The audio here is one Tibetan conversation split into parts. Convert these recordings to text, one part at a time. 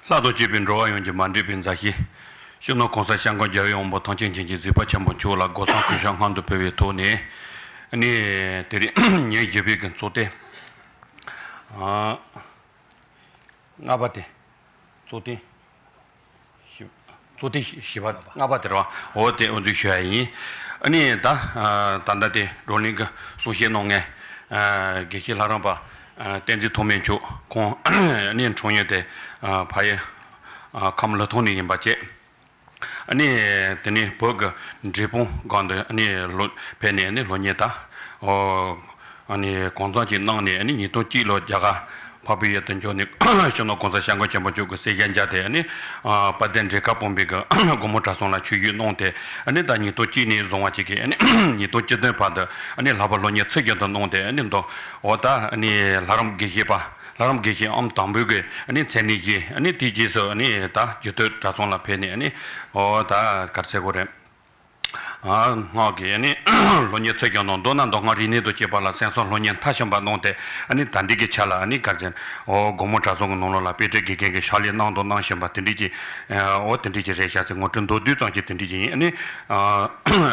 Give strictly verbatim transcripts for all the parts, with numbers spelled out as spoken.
ལྷ་དང་བཅས་པའི་འགྲོ་བ་ཡོངས་ཀྱི་མ་འདྲེས་པའི་མཛའ་བཤེས། སྤྱི་ནོར་གོང་ས་སྐྱབས་མགོན་རྒྱལ་བའི་དབང་པོ་ཐམས་ཅད་མཁྱེན་ཅིང་གཟིགས་པ་ཆེན་པོ་མཆོག་ལ་སྒོ་གསུམ་གུས་ཕྱག་སྔོན་དུ་ཕུལ་བའི་ཐོག་ནས། ཨ་ནི་དེ་རིང་ཉིན་བཞི་པའི་གི་ཚོགས་ཐེངས་ཨ་ལྔ་པ་དེ། ཚོགས་ཐེངས་བཞི། ཚོགས་ཐེངས་བཞི་པ་ལྔ་པ་དེ་རེད་བ། འོ་དེ་དབུ་འཛུགས་ཞུ་ཡ་ཡིན། ཨ་ནི་ད་ད་ལྟ་དེ་བགྲོ་གླེང་གི་གསུང་བཤད་གནང་མཁན་དགེ་བཤེས་ལྷ་རམས་པ་བསྟན་འཛིན་ཐོགས་མེད་མཆོག་ཁོང་ཨ་ནི་འཁྲུངས་ཡུལ་དེ་ཕ་ཡུལ་ཁམས་ལི་ཐང་ནས་ཡིན་པ་བཅས། ཨ་ནི་དེ་ནས་བོད་ཀྱི་འབྲས་སྤུངས་སྒང་དུ་ཨ་ནི་ལོ་ཕེབས་ནས་ཨ་ནི་ལོ་ཉེས་ད། ཨོ། ཨ་ནི་གང་འཚམ་ཅིག་གནང་ནས་ཨ་ནི་ཉིས་སྟོང་གཅིག་ལོ་རྒྱ་གར་འཕགས་པའི་ཡུལ་དུ་འབྱོར་ནས་སྤྱི་ནོར་གོང་ས་སྐྱབས་མགོན་ཆེན་པོ་མཆོག་གི་སྲས་ཞབས་མཇལ་ཏེ་ཨ་ནི་དཔལ་ལྡན་འབྲས་དཀར་སྤུངས་པའི་གི་སྒོ་མོ་གྲྭ་ཚང་ལ་ཆོས་བརྒྱུད་གནང་སྟེ། ཨ་ནི་ད་ཉིས་སྟོང་གཅིག་ནས་བཟུང་བ་ཅིག་གིས་ཨ་ནི་ཉིས་སྟོང་བཅུ་བདུན་བར་དུ་ཨ་ནི་ལྷག་པར་ལོ་ཉེས་ཚིག་བརྒྱད་དུ་གནང་སྟེ་ཨ་ནི་མདོ་འོ་ད་ཨ་ནི་ལྷ་རམས་དགེ་བཤེས་པ། ལྷ་རམས་དགེ་བཤེས་ཨང་དང་པོའི་གི་ཨ་ནི་མཚན་གནས་བཞེས། ཨ་ནི་དེའི་རྗེས་སུ་ཨ་ནི་ད་རྒྱུད་སྟོད་གྲྭ་ཚང་ལ་ཕེབས་ནས་ཨ་ནི་འོ་ད་ག་རེ་ཟེར་དགོས་རེད། ཨ་སྔགས་ཀྱི་ཨ་ནི་སློབ་གཉེར་ཚུལ་བཞིན་དང་མདོར་ན་མདོ་སྔགས་རིག་གནས་དང་བཅས་པ་ལ་གསན་བསམ་ལྷོད་གཉེར་མཐར་ཕྱིན་པ་གནང་སྟེ། ཨ་ནི་ད་འདི་གི་ཆ་ལ་ཨ་ནི་ག་རེ་ཟེར། འོ་སྒོ་མོ་གྲྭ་ཚང་གི་ནང་ལོགས་ལ་དཔེ་ཁྲིད་དགེ་རྒན་གྱི་ཕྱག་ལས་གནང་དང་གནང་བཞིན་པ་དེ་འདྲས་ཀྱི་འོ་དེ་འདྲས་ཀྱི་རེད་ཤག་ཟེར། ངོ་སྤྲོད་མདོར་བསྡུས་ཙམ་ཅིག་དེ་འདྲས་ཀྱི་ཡིན། ཨ་ནི་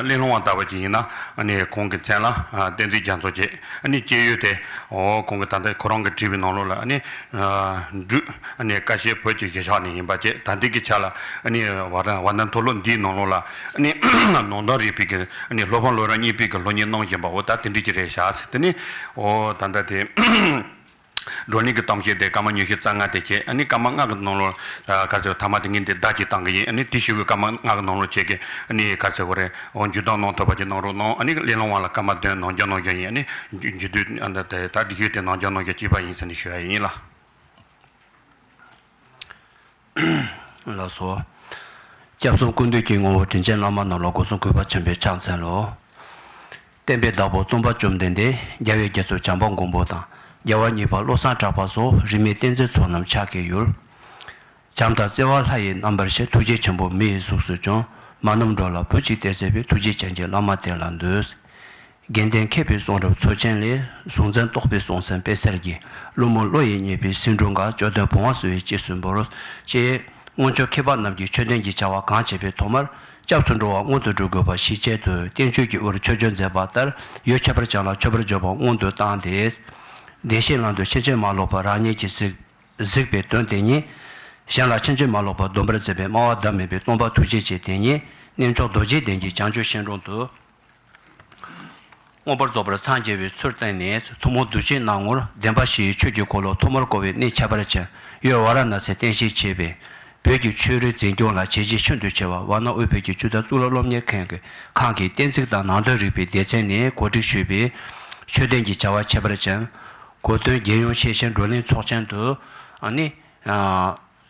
གླེང་སློང་བ་ལྟ་བུ་ཅིག་ཡིན་ན། ཨ་ནི་ཁོང་གི་མཚན་ལ་བསྟན་འཛིན་རྒྱ་མཚོ་བཅས། ཨ་ནི་སྐྱེས་ཡུལ་དེ་འོ་ཁོང་གི་ད་ལྟ་ཁོ་རང་གི་བྲིས་པའི་ནང་ལོགས་ལ་ཨ་ནི་འབྲུག་ཨ་ནི་ཀ་ཤའི་བོད་ཀྱི་གཞིས་ཆགས་ནས་ཡིན་པ་བཅས། ད་འདི་གི་ཆ་ལ་ཨ་ནི་བར་བར་ན་མཐོ་སློབ་འདིའི་ནང་ལོགས་ལ་ཨ་ནི་ནང་དོན་རིག་པའི་གི་ཨ་ནི་སློབ་དཔོན་བློ་གྲོས་གཉིས་པའི་གི་སློབ་གཉེར་གནང་བཞིན་པ་འོ་ད་དེ་འདྲས་ཀྱི་རེད་ཤག་ཟེར། དེ་ནི་འོ་ད་ལྟ་དེ། བགྲོ་གླེང་གི་གཏམ་བཤད་དེ་སྐར་མ་ཉི་ཤུ་རྩ་ལྔ་དེ་བྱས། ཨ་ནི་སྐར་མ་ལྔ་གི་ནང་ལོགས་ཨ་ག་རེ་ཟེར། ཐ་མ་དེ་ངས་འདི་བརྡ་ཅིག་བཏང་གི་ཡིན། ཨ་ནི་དེ་ཞུ་གི་སྐར་མ་ལྔ་གི་ནང་ལོགས་བྱས་གི་ཨ་ནི་ག་རེ་ཟེར་དགོས་རེད། འོ་མཇུག་བསྡོམས་གནང་ཐུབ་པ་ཅིག་གནང་རོགས་གནང་། ཨ་ནི་གླེང་སློང་བ་ལ་སྐར་མ་བདུན་ནང་འཇོག་གནང་རྒྱུ་ཡིན། ཨ་ནི་མཇུག་མཇུག་བསྡུ་ཨ་ནི་དེ་ད་འགྲིག་ཡོད་དེ་ནང་འཇོག་གནང་རྒྱུ་གཅིག་པ་ཡིན་ཟེར་ནས་ཞུ་ཡ་ཡིན་ལ། ལགས་སོ། སྐྱབས་གསུམ་ཀུན་འདུས་ཀྱི་ངོ་བོ་དྲིན་ཅན་བླ་མ་རྣམས་ལ་སྒོ་གསུམ་གུས་པ་ཆེན་པོས་ཕྱག་འཚལ་ལོ། བསྟན་པའི་བདག་པོ་སྟོན་པ་བཅོམ་ལྡན་འདས། རྒྱལ་བའི་རྒྱལ་ཚབ་བྱམས་པ་མགོན་པོ་དང་། རྒྱལ་བ་གཉིས་པ་བློ་བཟང་གྲགས་པ་སོགས་རིས་མེད་བསྟན་འཛིན་ཚོགས་རྣམས་ཕྱག་གི་ཡུལ། བྱམས་དང་བརྩེ་བ་ལྷ་ཡི་རྣམ་པར་ཤེས། ཐུགས་རྗེ་ཆེན་པོ་མི་ཡི་གཟུགས་སུ་བྱོན། མ་ནུབ་འགྲོ་ལ་བུ་གཅིག་སྟེར་མཛད་པའི། ཐུགས་རྗེ་ཅན་གྱི་བླ་མ་དེ་ལ་འདུད། དགེ་ལྡན་མཁས་པའི་གསུང་རབ་མཚོ་ཆེན་ལས། གཟུང་འཛིན་རྟོག་པའི་གསུང་སེམས་དཔེ་གསལ་གྱིས། བླུན་རྨོངས་བློ་ཡིས་བསྙད་པའི་སེང་འབྲུག་སྒང་། བཅོམ་ལྡན་བུང་བ་བསུ་བའི་སྐྱེས་སུ་འབུལ། ཅེས་སྔོན་བྱོན་མཁས་པ་རྣམས་ཀྱིས་ཆོས་ལྡན་གྱི་བྱ་བ་གང་བྱེད་པའི་ཐོག་མར་སྐྱབས་སུ་འགྲོ་བ་མངོན་དུ་འགྲོ་དགོས་པ་ཤེས་བྱེད་དུ། བསྟན་བཅོས་ཀྱི་དབུར་ཆོས་སྦྱོར་མཛད་པ་ལྟར་ཡུལ་ཁྱད་པར་ཅན་ལ་མཆོད་པར་བརྗོད་པ་སྔོན་དུ་བཏང་སྟེ། བདེན་བཞིའི་ལམ་དུ་ཕྱིན་ཅི་མ་ལོག་པར་རང་ཉིད་ཀྱིས་གཟིགས་གཟིགས་པའི་དོན་དེ་ཉིད། གཞན་ལ་ཕྱིན་ཅི་མ་ལོག་པར་སྡོམ་པར་མཛད་པའི་སྨྲ་བ་ཟླ་མེད་པའི་སྟོན་པ་ཐུགས་རྗེ་ཅན་དེ་ཉིད་རྣལ་འབྱོར་རྡོ་རྗེ་གདན་གྱི་བྱང་ཆུབ་ཤིང་དྲུང་དུ། མངོན་པར་རྫོགས་པར་འཚང་རྒྱ་བའི་ཚུལ་བསྟན་ནས། ཐུན་མོང་གདུལ་བྱའི་སྣང་ངོར་བདེན་པ་བཞིའི་ཆོས་ཀྱི་འཁོར་ལོ་ཐོག་མར་བསྐོར་བའི་གནས་ཁྱད་པར་ཅན་ཡུལ་ཝཱ་ར་ཎ་སིར་རྟེན་གཞི་བྱས་པའི་བོད་ཀྱི་ཆོས་རིག་འཛིན་སྐྱོང་ལ་བྱས་རྗེས་ཤིན་ཏུ་ཆེ་བ་ཝཱ་ཎ་དབུས་བོད་ཀྱི་ཆོས་དང་གཙུག་ལག་སློབ་གཉེར་ཁང་གི་ཁང་གི་གཏན་ཚིགས་དང་ནང་དོན་རིག་པའི་སྡེ་ཚན་ནས་གོ་སྒྲིག་ཞུས་པའི་ཆོས་ལྡན་གྱི་བྱ་བ་ཁྱད་པར་ཅན་གོ་སྟོན་རྒྱལ་ཡོངས་ཤེས་བཞིན་བགྲོ་གླེང་ཚོགས་ཆེན་དུ་ཨ་ནི།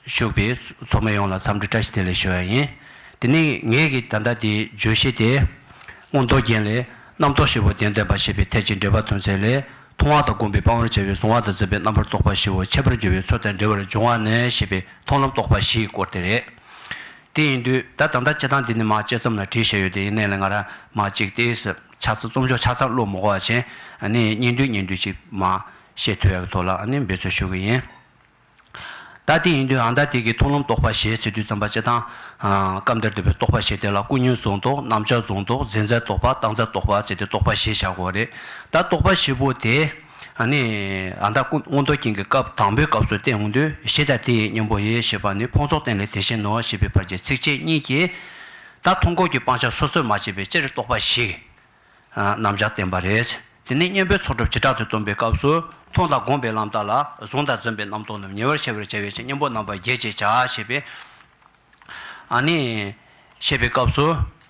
ཞུགས་པའི་ཚོགས་མི་ཡོངས་ལ་འཚམས་འདྲི་བཀྲ་ཤིས་བདེ་ལེགས་ཞུ་བ་ཡིན། དེ་ནས་ངེད་ཀྱི་ད་ལྟ་དེའི་བརྗོད་གཞི་དེ། མངོན་རྟོགས་རྒྱན་ལས། རྣམ་རྟོག་བཞི་པོ་བདེན་བདེན་པ་ཞེས་པའི་ཐད་ཀྱི་འགྲེལ་པ་དོན་ཚན་ལས། མཐོང་བ་དང་བསྒོམས་པས་སྤང་བར་བྱ་བའི་གཟུང་བ་དང་འཛིན་པའི་རྣམ་པར་རྟོག་པ་བཞི་པོ་ཁྱད་པར་འགྱུར་བའི་ཚུལ་དང་འབྲེལ་བར་འབྱུང་བ་ནི་ཞེས་པའི་མཐོང་ལམ་རྟོག་པ་བཞིའི་སྐོར་དེ་རེད། དེ་ཡིན་དུས་ད་ད་ལྟ་སྤྱིར་བཏང་འདི་ནི་མ་དཔྱད་རྩོམ་ལ་བྲིས་བཞག་ཡོད་དེ་ཡིན་ནའི་ལས་ང་རང་མ་གཅིག་དེས་ཆ་ཚང་རྩོམ་ཆོག་ཆ་ཚང་ཀློག་མི་དགོས་པ་བྱས། ཨ་ནི་སྙིང་བསྡུས་སྙིང་བསྡུས་ཅིག་མ་བཤད་ཐུབ་ཡག་གི་ཐོག་ལ་ཨ་ནི་འབད་རྩོལ་ཞུ་གི་ཡིན། ད་དེ་ཡིན་དུས་ཨ་ད་དེ་གི་མཐོང་ལམ་རྟོག་པ་བཞི་ཟེར་དུས་ཙམ་པ་སྤྱིར་བཏང་། སྐབས་འདིར་འདོད་པའི་རྟོག་པ་བཞི་དེ་ལ་ཀུན་ཉོན་གཟུང་རྟོག་རྣམ་གཞག་གཟུང་རྟོག་འཛིན་འཛིན་རྟོག་པ་བཏང་འཛིན་རྟོག་པ་ཟེར་ཏེ་རྟོག་པ་བཞི་བཞག་གོ་རེད། ད་རྟོག་པ་བཞི་པོ་དེ། ཨ་ནི། ཨ་ད་ཀུན་མངོན་རྟོགས་རྒྱན་གྱི་སྐབས་དང་པོའི་སྐབས་སུ་བསྟན་འོང་དུས་གཞི་དང་དེ་ཡི་གཉེན་པོ་ཡི་ཞེས་པ་ནི་ཕུང་སོགས་རྟེན་ལས་དེ་བཞིན་ནོ་ཞེས་པའི་བར་གྱི་ཚིགས་བཅད་གཉིས་ཀྱིས། ད་མཐོང་སྒོམ་གྱི་སྤང་བྱ་སོ་སོར་མ་ཕྱེ་བའི་སྤྱིར་རྟོག་པ་བཞི། རྣམ་གཞག་བསྟན་པ་རེད། དེ་ནས་གཉེན་པོའི་ཚོགས་སྒྲུབ་བྱེ་བྲག་ཏུ་སྟོན་པའི་སྐབས་སུ་མཐོང་དང་བསྒོམ་པའི་ལམ་དག་ལ་གཟུང་དང་འཛིན་པའི་རྣམ་རྟོག་རྣམས་ཉེ་བར་ཞི་བར་བྱ་བའི་ཕྱིར་གཉེན་པོ་རྣམ་པ་བརྒྱད་ཅེས་བྱ་ཞེས་པས། ཨ་ནི། ཞེས་པའི་སྐབས་སུ་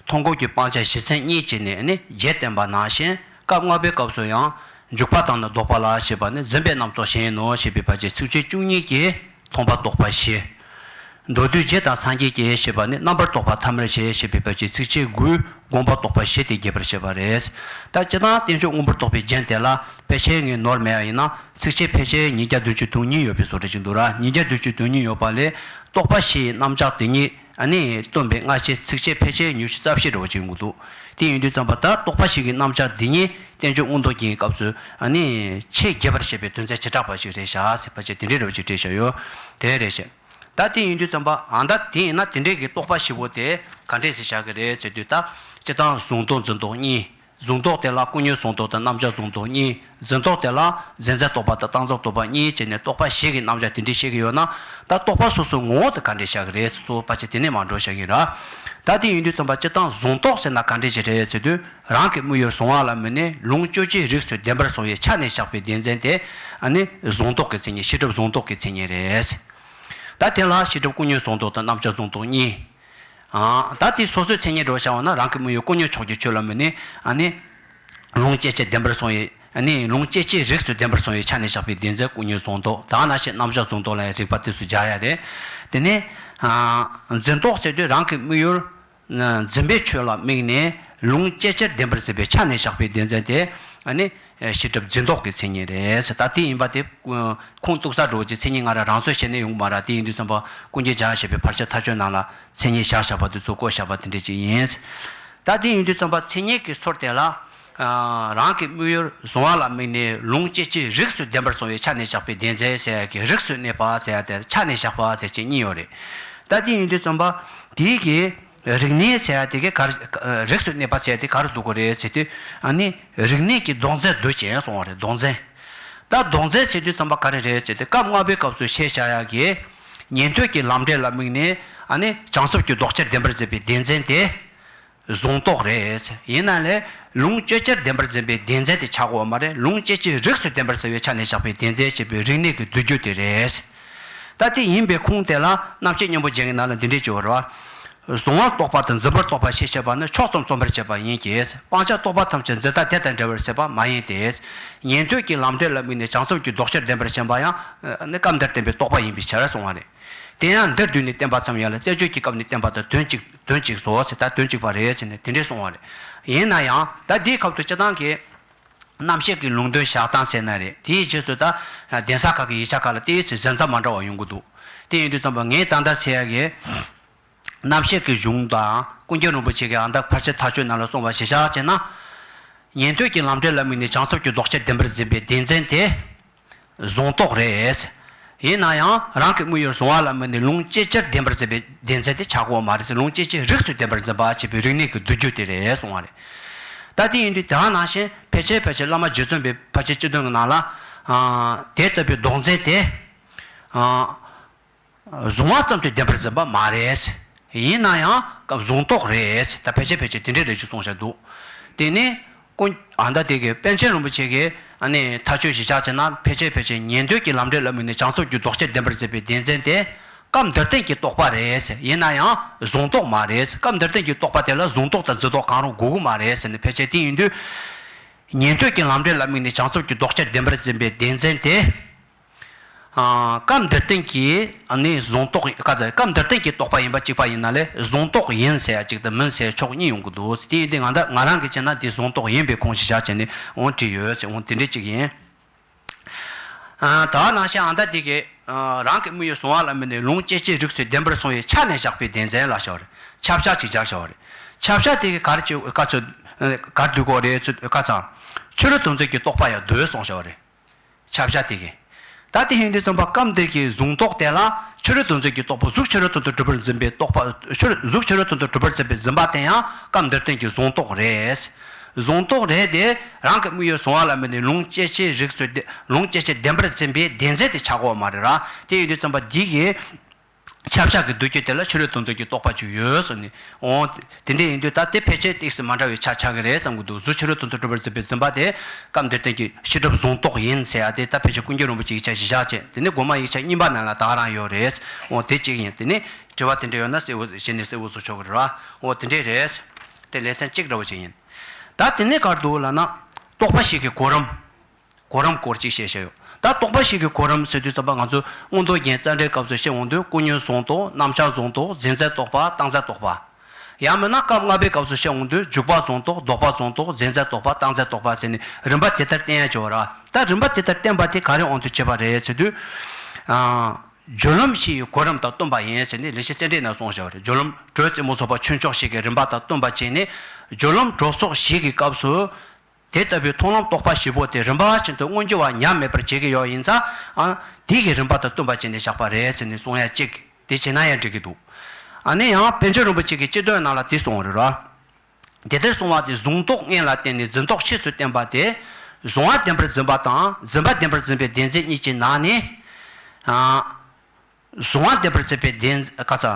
མཐོང་སྒོམ་གྱི་སྤང་བྱ་གཞི་མཚན་གཉིས་ཀྱིས་ནི་ཨ་ནི་བརྒྱད་བསྟན་པ་ནང་བཞིན་སྐབས་ལྔ་པའི་སྐབས་སུ་ཡང་འཇུག་པ་དང་ནི་ལྡོག་པ་ལ་ཞེས་པ་ནི་འཛིན་པའི་རྣམ་རྟོག་གཞན་ཡིན་ནོ་ཞེས་པའི་བར་གྱི་ཚིགས་བཅད་བཅུ་གཉིས་ཀྱིས། མཐོང་བ་རྟོག་པ་བཞི། མདོར་བསྡུས་རྗེ་དང་སངས་རྒྱས་ཀྱི་ཞེས་པ་ནི་རྣམ་པར་རྟོག་པ་ཐ་མར་བྱེད་ཅེས་པའི་བར་གྱི་ཚིགས་བཅད་དགུས་སྒོམ་པ་རྟོག་པ་བཞི་སྟེ་རྒྱས་པར་བཤད་པ་རེད། ད་སྤྱིར་བཏང་བསྟན་བཅོས་མངོན་པར་རྟོགས་པའི་རྒྱན་དེ་ལ་ཕལ་ཆེར་ངས་ནོར་མེད་པ་ཡིན་ན་ཚིགས་བཅད་ཕལ་ཆེར་ཉིས་བརྒྱ་བདུན་ཅུ་དོན་གཉིས་ཡོད་པའི་བཟོ་འདྲ་ཅིག་འདུག་ར། ཉིས་བརྒྱ་བདུན་ཅུ་དོན་གཉིས་ཡོད་པ་ལས་རྟོག་པ་བཞིའི་རྣམ་གཞག་དེ་ཉིད་ཨ་ནི་སྟོན་པའི་སྔ་ཕྱི་ཚིགས་བཅད་ཕལ་ཆེར་ཉི་ཤུ་རྩ་བཞི་འདྲ་བོ་ཅིག་ཡོང་གི་འདུག་དེ་ཡིན་དུས་ཙམ་པ་ད་རྟོག་པ་བཞི་གི་རྣམ་གཞག་འདི་ཉིད་བསྟན་བཅོས་མངོན་རྟོགས་རྒྱན་གྱི་སྐབས་སུ་ཨ་ནི་ཆེས་རྒྱས་པར་བཤད་པའི་དོན་ཚན་བྱེ་བྲག་པ་ཞིག་རེད་ཤག་ཟེར་བ་ཅིག་དེ་འདྲའི་འདྲ་བོ་ཅིག་བྲིས་བཞག་ཡོད། དེ་རེད་ཤག་ད་དེ་ཡིན་དུས་ཙམ་པ་ཨ་ད་དེ་ཡིན་ན་དེ་འདྲའི་གི་རྟོག་པ་བཞི་པོ་དེ་ག་འདྲས་སེ་བཞག་གི་རེད་ཟེར་དུས། ད་སྤྱིར་བཏང་གཟུང་རྟོག་འཛིན་རྟོག་གཉིས། གཟུང་རྟོག་དེ་ལ་ཀུན་ཉོན་གཟུང་རྟོག་དང་རྣམ་གཞག་གཟུང་རྟོག་གཉིས། འཛིན་རྟོག་དེ་ལ་འཛིན་ཚད་རྟོག་པ་དང་བརྟག་འཛིན་རྟོག་པ་གཉིས་བྱས་ནས་རྟོག་པ་བཞི་གི་རྣམ་གཞག་དེ་འདྲས་བཤད་ཀྱི་ཡོད་ན། ད་རྟོག་པ་སོ་སོའི་ངོ་བོ་དེ་ག་འདྲས་བཞག་གི་རེད་ཟེར། གཙོ་བོ་ཕལ་ཆེར་དེ་ནས་མར་འགྲོ་བཞག་གི་རེད། ད་དེ་ཡིན་དུས་ཙམ་པ་སྤྱིར་བཏང་གཟུང་རྟོག་ཟེར་ན་ག་འདྲས་ཅིག་རེད་ཟེར་དུས། རང་གི་དམིགས་ཡུལ་གཟུང་བ་ལ་དམིགས་ནས་ལུང་སྤྱོད་ཕྱིར་རིགས་སུ་བདེན་པར་གསུངས་པའི་ཆ་ནས་བཞག་པའི་སྡེ་ཚན་དེ། ཨ་ནི་གཟུང་རྟོག་གི་མཚན་ཉིད། ཤེས་སྒྲིབ་གཟུང་རྟོག་གི་མཚན་ཉིད་རེད། ད་དེ་ལ་ཤེས་སྒྲིབ་ཀུན་ཉོན་གཟུང་རྟོག་དང་རྣམ་གཞག་གཟུང་རྟོག་གཉིས། ཨ་ད་དེ་སོ་སོའི་མཚན་ཉིད་འགྲོ་བྱ་བ་ན། རང་གི་དམིགས་ཡུལ་ཀུན་ཉོན་ཕྱོགས་ཀྱི་ཆོས་ལ་དམིགས་ནས། ཨ་ནི་ལུང་སྤྱོད་ཕྱིར་བདེན་པར་གསུངས་པའི། ཨ་ནི་ལུང་སྤྱོད་ཕྱིར་རིགས་སུ་བདེན་པར་གསུངས་པའི་ཆ་ནས་བཞག་པའི་སྡེ་ཚན་ཀུན་ཉོན་གཟུང་རྟོག། ད་ནང་བཞིན་རྣམ་གཞག་གཟུང་རྟོག་ལ་ཡང་རིགས་པ་དེ་ཚོ་སྦྱར་ཡ་རེད། དེ་ནས་ཨ་འཛིན་རྟོག་ཟེར་དུས་རང་གི་དམིགས་ཡུལ་འཛིན་པའི་ཆོས་ལ་དམིགས་ནས་ལུང་སྤྱོད་ཕྱིར་བདེན་པར་འཛིན་པའི་ཆ་ནས་བཞག་པའི་སྡེ་ཚན་དེ། ཨ་ནི་ཤེས་སྒྲིབ་འཛིན་རྟོག་གི་མཚན་ཉིད་རེད། ད་དེ་ཡིན་པ་དེ་ཁུངས་གཏུགས་ས་འགྲོ་གི་མཚན་ཉིད་ང་རང་རང་བཟོ་བྱས་ནས་ཡོང་གི་མ་རེད། དེ་ཡིན་དུས་ཙམ་པ་ཀུན་རྒྱན་སྦྱར་བཞག་པའི་བར་ཆད་མཐའ་དཔྱོད་ནང་ལ་མཚན་ཉིད་བཞག་བཞག་པ་དེ་ཚོ་བཀོད་བཞག་པ་དེ་འདྲ་ཅིག་ཡིན། ད་དེ་ཡིན་དུས་ཙམ་པ་མཚན་ཉིད་ཀྱི་ཚུལ་དེ་ལ། ཨ་རང་གི་དམིགས་ཡུལ་གཟུང་བ་ལ་དམིགས་ནས་ལུང་སྤྱོད་ཕྱིར་རིགས་སུ་བདེན་པར་གསུངས་པའི་ཆ་ནས་བཞག་པའི་སྡེ་ཚན་ཟེར་ཡ་གི་རིགས་སུ་གནས་པ་ཟེར་ཡ་དེ། ཆ་ནས་བཞག་པ་ཟེར་བྱས་གཉིས་ཡོད་རེད། ད་དེ་ཡིན་དུས་ཙམ་པ་དེའི་གི་རིགས་གནས་ཟེར་ཡ་དེ་གི་ག་རེ། རིགས་སུ་གནས་པ་ཟེར་ཡ་དེ་ག་རེ་འདུག་གི་རེད་ཟེར་དུས། ཨ་ནི་རིགས་གནས་ཀྱི་ལྡོག་འཛིན་འདུ་བྱེད་གསུངས་པ་རེད། ལྡོག་འཛིན། ད་ལྡོག་འཛིན་ཟེར་དུས་ཙམ་པ་ག་རེ་རེད་ཟེར་དུས། སྐབས་ལྔ་པའི་སྐབས་སུ་ཞེས་བྱ་ཡ་གི་ཉན་ཐོས་ཀྱི་ལམ་འབྲས་ལ་དམིགས་ནས། ཨ་ནི་བྱང་སེམས་ཀྱི་ལྡོག་ཕྱིར་བདེན་པར་འཛིན་པའི་སྡེ་ཚན་དེ་གཟུང་རྟོག་རེད། ཡིན་ན་ལས་ལུང་སྤྱོད་ཕྱིར་བདེན་པར་འཛིན་པའི་སྡེ་ཚན་དེ་ཆགས་ཀྱི་ཡོད་མ་རེད། ལུང་སྤྱོད་ཕྱིར་རིགས་སུ་བདེན་པར་འཛིན་པའི་ཆ་ནས་བཞག་པའི་སྡེ་ཚན་ཞེས་པའི་རིགས་གནས་ཀྱི་མདོ་རྒྱུད་དེ་རེད། ད་དེ་ཡིན་པའི་ཁུངས་དེ་ལ་རྣམ་བཤད་སྙིང་པོ་རྒྱན་གྱི་ནང་ལ་འདི་འདྲས་བརྗོད་པ་རེད། གཟུང་བར་རྟོག་པ་དང་འཛིན་པར་རྟོག་པ་ཞེས་བཤད་པ་ནི་ཕྱོགས་ཙམ་རྩོམ་པར་བྱེད་པ་ཡིན་གྱི། སྤང་བྱ་རྟོག་པ་ཐམས་ཅད་འཛིན་སྟངས་དེ་དང་འབྲེལ་བར་བྱེད་པ་མ་ཡིན་ཏེ། ཉན་ཐོས་ཀྱི་ལམ་འབྲས་ལ་དམིགས་ནས་བྱང་སེམས་ཀྱི་ལྡོག་ཕྱིར་བདེན་པར་འཛིན་པ་ཡང་། ཨ་ནི་སྐབས་འདིར་བསྟན་པའི་རྟོག་པ་ཡིན་པའི་ཕྱིར་གསུངས་པ་རེད། དེ་ཡང་འདིར་བསྡུས་ནས་བསྟན་པ་ཙམ་ཡང་ལ། རྩད་གཅོད་ཀྱི་སྐབས་ནས་བསྟན་པ་དང་དོན་གཅིག་དོན་གཅིག་བཟོ་ཟེར། ད་དོན་གཅིག་པ་རེད་ཟེར་ནས་དེ་འདྲས་གསུངས་པ་རེད། ཡིན་ན་ཡང་ད་འདིའི་སྐབས་སུ་སྤྱིར་བཏང་གི་རྣམ་བཤད་ཀྱི་ལུང་དོན་བཞག་སྟངས་ཟེར་ན་རེད། དེའི་རྗེས་སུ་ད་གདན་ས་ཁག་གི་ཡིག་ཆ་ཁག་ལ་ཏོག་ཙམ་གཟན་རྩྭ་མ་འདྲ་བ་ཡོང་གི་འདུག་དེ་ཡིན་དུས་ཙམ་པ་ངས་ད་ལྟ་ཟེར་ཡ་གི་རྣམ་བཤད་ཀྱི་གཞུང་དང་ཀུན་མཁྱེན་རིན་པོ་ཆེ་གི་ཨ་མདའ་ཕལ་ཆེར་མཐའ་དཔྱོད་ནང་ལ་གསུངས་པ་གཞིར་བཞག་བྱས་ན། ཉན་ཐོས་ཀྱི་ལམ་འབྲས་ལ་དམིགས་ནས་བྱང་སེམས་ཀྱི་ལྡོག་ཕྱིར་བདེན་པར་འཛིན་པའི་སྡེ་ཚན་དེ་གཟུང་རྟོག་རེད། ཡིན་ན་ཡང་རང་གི་དམིགས་ཡུལ་གཟུང་བ་ལ་དམིགས་ནས་ལུང་སྤྱོད་ཕྱིར་བདེན་པར་འཛིན་པའི་སྡེ་ཚན་དེ་ཆགས་ཀྱི་ཡོད་མ་རེད་ཟེར། ལུང་སྤྱོད་ཕྱིར་རིགས་སུ་བདེན་པར་འཛིན་པ་ཞེས་པའི་རིགས་གནས་ཀྱི་མདོ་རྒྱུད་དེ་རེད་གསུངས་པ་རེད། ད་དེ་ཡིན་དུས་དེ་ག་ནང་བཞིན་ཕལ་ཆེར་ཕལ་ཆེར་བླ་མ་རྗེ་བཙུན་པའི་ཕལ་ཆེར་སྤྱི་དོན་གྱི་ནང་ལ། ཨ་དེ་ལྟ་བུའི་ལྡོག་འཛིན་དེ། ཨ་གཟུང་བ་ཙམ་དུ་བདེན་པར་འཛིན་པ་མ་རེད། ཡིན་ན་ཡང་སྐབས་གཟུང་རྟོག་རེད། ད་ཕལ་ཆེར་ཕལ་ཆེར་དེ་འདྲའི་རེད་ཅེས་གསུངས་བཞག་འདུག་དེ་ནི་ཀུན་ཨ་མདའ་དེ་གི་པཎ་ཆེན་རིན་པོ་ཆེ་གི་ཨ་ནི་མཐའ་དཔྱོད་གཞིར་བཞག་བྱས་ན། ཕལ་ཆེར་ཕལ་ཆེར་ཉན་ཐོས་ཀྱི་ལམ་འབྲས་ལ་དམིགས་ནས་བྱང་སེམས་ཀྱི་ལྡོག་ཕྱིར་བདེན་པར་འཛིན་པའི་སྡེ་ཚན་དེ་སྐབས་འདིར་བསྟན་གྱི་རྟོག་པ་རེད། ཡིན་ན་ཡང་གཟུང་རྟོག་མ་རེད། སྐབས་འདིར་བསྟན་གྱི་རྟོག་པ་དེ་ལ་གཟུང་རྟོག་དང་འཛིན་རྟོག་གང་རུང་དགོས་ཀྱི་མ་རེད་ཟེར་ནས། ཕལ་ཆེར་དེ་ཡིན་དུས་ཉན་ཐོས་ཀྱི་ལམ་འབྲས་ལ་དམིགས་ནས་བྱང་སེམས་ཀྱི་ལྡོག་ཕྱིར་བདེན་པར་འཛིན་པའི་སྡེ་ཚན་དེ། ཨ་སྐབས་འདིར་བསྟན་གྱི་ཨ་ནི་གཟུང་རྟོག་ག་ཚ། སྐབས་འདིར་བསྟན་གྱི་རྟོག་པ་ཡིན་པ་གཅིག་པ་ཡིན་ན་ལས། གཟུང་རྟོག་ཡིན་ཟེར་ཡ་གཅིག་དང་མིན་ཟེར་ཕྱོགས་གཉིས་ཡོང་གི་འདུག་དེ་ཡིན་དུས་ང་ད་ང་རང་གིས་བྱས་ན་འདི་གཟུང་རྟོག་ཡིན་པའི་ཁུངས་ཤིག་བཞག་བྱས་ནས་འོང་བྲིས་ཡོད་ཟེར། འོང་དེ་འདྲ་གཅིག་ཡིན། ཨ་ད་ནང་བཞིན་ཨ་མདའ་དེ་གི་ཨ་རང་གི་དམིགས་ཡུལ་གཟུང་བ་ལ་དམིགས་ནས་ལུང་སྐྱེ་མཆེད་རིགས་སུ་བདེན་པར་གསུངས་པའི་ཆ་ནས་བཞག་པའི་སྡེ་ཚན་ལ་བཞག་པ་རེད། ཁྱབ་བྱ་གཅིག་བཞག་བཞག་པ་རེད། ཁྱབ་བྱ་དེ་གི་ག་རེ་བྱེད་ག་ཚོད་ག་རེ་འདུས་གོ་རེད་ཚོད་ག་ཚང་། ཕྱི་རོལ་དོན་མཚོན་གྱི་རྟོག་པ་ཡང་འདུས་གསུངས་བཞག་པ་རེད། ཁྱབ་བྱ་དེ་གི། ད་དེ་ཡིན་དུས་ཙམ་པ་སྐབས་འདིར་གྱི་གཟུང་རྟོག་དེ་ལ་ཕྱི་རོལ་དོན་མཚོན་གྱི་རྟོག་པ། གཟུགས་ཕྱི་རོལ་དོན་དུ་གྲུབ་པར་འཛིན་པའི་རྟོག་པ། ཕྱི་རོལ་གཟུགས་ཕྱི་རོལ་དོན་དུ་གྲུབ་པར་འཛིན་པའི་འཛིན་པ་དེ་ཡང་སྐབས་འདིར་བསྟན་གྱི་གཟུང་རྟོག་རེད། གཟུང་རྟོག་རེད་དེ། རང་གི་དམིགས་ཡུལ་གཟུང་བ་ལ་དམིགས་ནས་ལུང་སྐྱེ་མཆེད་རིགས་སུ་བདེ་ལུང་སྐྱེ་མཆེད་བདེན་པར་འཛིན་པའི་སྡེ་ཚན་དེ་ཆགས་ཀྱི་ཡོད་མ་རེད་ར། དེ་ཡིན་དུས་ཙམ་པ་འདི་གི་ཁྱབ་བྱ་གི་མདོ་རྒྱུད་དེ་ལ་ཕྱི་རོལ་དོན་མཚོན་གྱི་རྟོག་པ་ཅིག་ཡོད་ཟེར་ནས། འོ་དེ་འདྲ་ཡིན་དུས་ད་དེ་ཕལ་ཆེར་ཏོག་ཙམ་མ་འདྲ་བའི་ཆ་ཆགས་ཀྱི་རེད་བསམ་གྱི་འདུག་གཟུགས་ཕྱི་རོལ་དོན་དུ་གྲུབ་པར་འཛིན་པའི་འཛིན་པ་དེ་སྐབས་འདིར་བསྟན་གྱི་ཤེས་སྒྲིབ་གཟུང་རྟོག་ཡིན་ཟེར་ཡ་དེ། ད་ཕལ་ཆེར་ཀུན་མཁྱེན་རིན་པོ་ཆེ་ཡིག་ཆ་གཞིར་བཞག་བྱས། དེ་ནས་དགོངས་པ་ཡིག་ཆ་གཉིས་པ་ནང་ལ་ད་ག་རང་ཡོད་རེད། འོ་དེ་གཅིག་ཡིན། དེ་ནས་དྲི་བ་དེ་འདྲ་ཡོད་ན་གསལ་བོ་གཞི་ནས་གསལ་བོ་བཟོ་ཆོག་གི་རེད་བ། འོ་དེ་འདྲས་རེད། དེ་ལེ་ཚན་གཅིག་འདྲ་བོ་ཞིག་ཡིན། ད་དེ་ནས་ག་རེ་འདུག་ལབ་ན། རྟོག་པ་བཞི་གི་གོ་རིམ། གོ་རིམ་སྐོར་ཅིག་བཤད་བཤད་ཡོད། ད་རྟོག་པ་བཞི་གི་གོ་རིམ་ཟེར་དུས་ཙམ་པ་ང་ཚོ་མངོན་རྟོགས་རྒྱན་རྩ་འགྲེལ་སྐབས་སུ་བཤད་འོང་དུས། ཀུན་ཉོན་གཟུང་རྟོག་རྣམ་གཞག་གཟུང་རྟོག་འཛིན་ཚད་རྟོག་པ་བརྟག་འཛིན་རྟོག་པ། ཡང་མིན་ན་སྐབས་ལྔ་པའི་སྐབས་སུ་བཤད་འོང་དུས། འཇུག་པ་གཟུང་རྟོག་ལྡོག་པ་གཟུང་རྟོག་འཛིན་ཚད་རྟོག་པ་བརྟག་འཛིན་རྟོག་པ་ཟེར་ནས་རིམ་པ་དེ་ལྟར་བསྟན་ཡ་བྱེད་པ་ར། ད་རིམ་པ་དེ་ལྟར་བསྟན་པ་དེ་ག་རེ་དབང་དུ་བྱས་པ་རེད་ཟེར་དུས། ཨ་སྦྱོར་ལམ་བཞི་ཡི་གོ་རིམ་དང་བསྟུན་པ་ཡིན་ཟེར་ནས་ལེགས་བཤད་རྩེ་འགྲེལ་ནང་གསུངས་བཞག་པ་རེད། སྦྱོར་ལམ་དྲོད་རྩེ་མོ་སོགས་པ་ཆོས་མཆོག་བཞི་གི་རིམ་པ་དང་བསྟུན་པ་བྱས་ནས། སྦྱོར་ལམ་གྲོགས་ཚོགས་བཞི་གི་སྐབས་སུ། དེ་ལྟ་བུའི་མཐོང་ལམ་རྟོག་པ་བཞི་པོ་དེ་རིམ་པ་བཞིན་དུ་མངོན་གྱུར་བ་ཉམས་མེད་པར་བྱེད་ཀྱི་ཡོད་ཡིན་ཙང་། ཨ་དེ་གི་རིམ་པ་དང་བསྟུན་པ་བྱས་ནས་བཞག་པ་རེད་ཟེར་ནས་གསུང་ཡ་གཅིག་དེ་བྱས་ན་ཡང་འགྲིག་གི་འདུག་ཨ་ནི་ཡང་པཎ་ཆེན་རིན་པོ་ཆེ་གིས་སྤྱི་དོན་ནང་ལ་དེ་གསུངས་པ་རེད་ར། དེ་ལྟར་གསུངས་པ་དེ་གཟུང་རྟོག་དངོས་ལ་བརྟེན་ནས་འཛིན་རྟོག་ཕྱིས་སུ་བསྟན་པ་དེ། གཟུང་བ་བདེན་པར་འཛིན་པ་དང་འཛིན་པ་བདེན་པར་འཛིན་པའི་བདེན་འཛིན་གཉིས་ཀྱི་ནང་ནས། ཨ། གཟུང་བ་བདེན་པར་འཛིན་པའི་བདེན། ཁ་ཚ།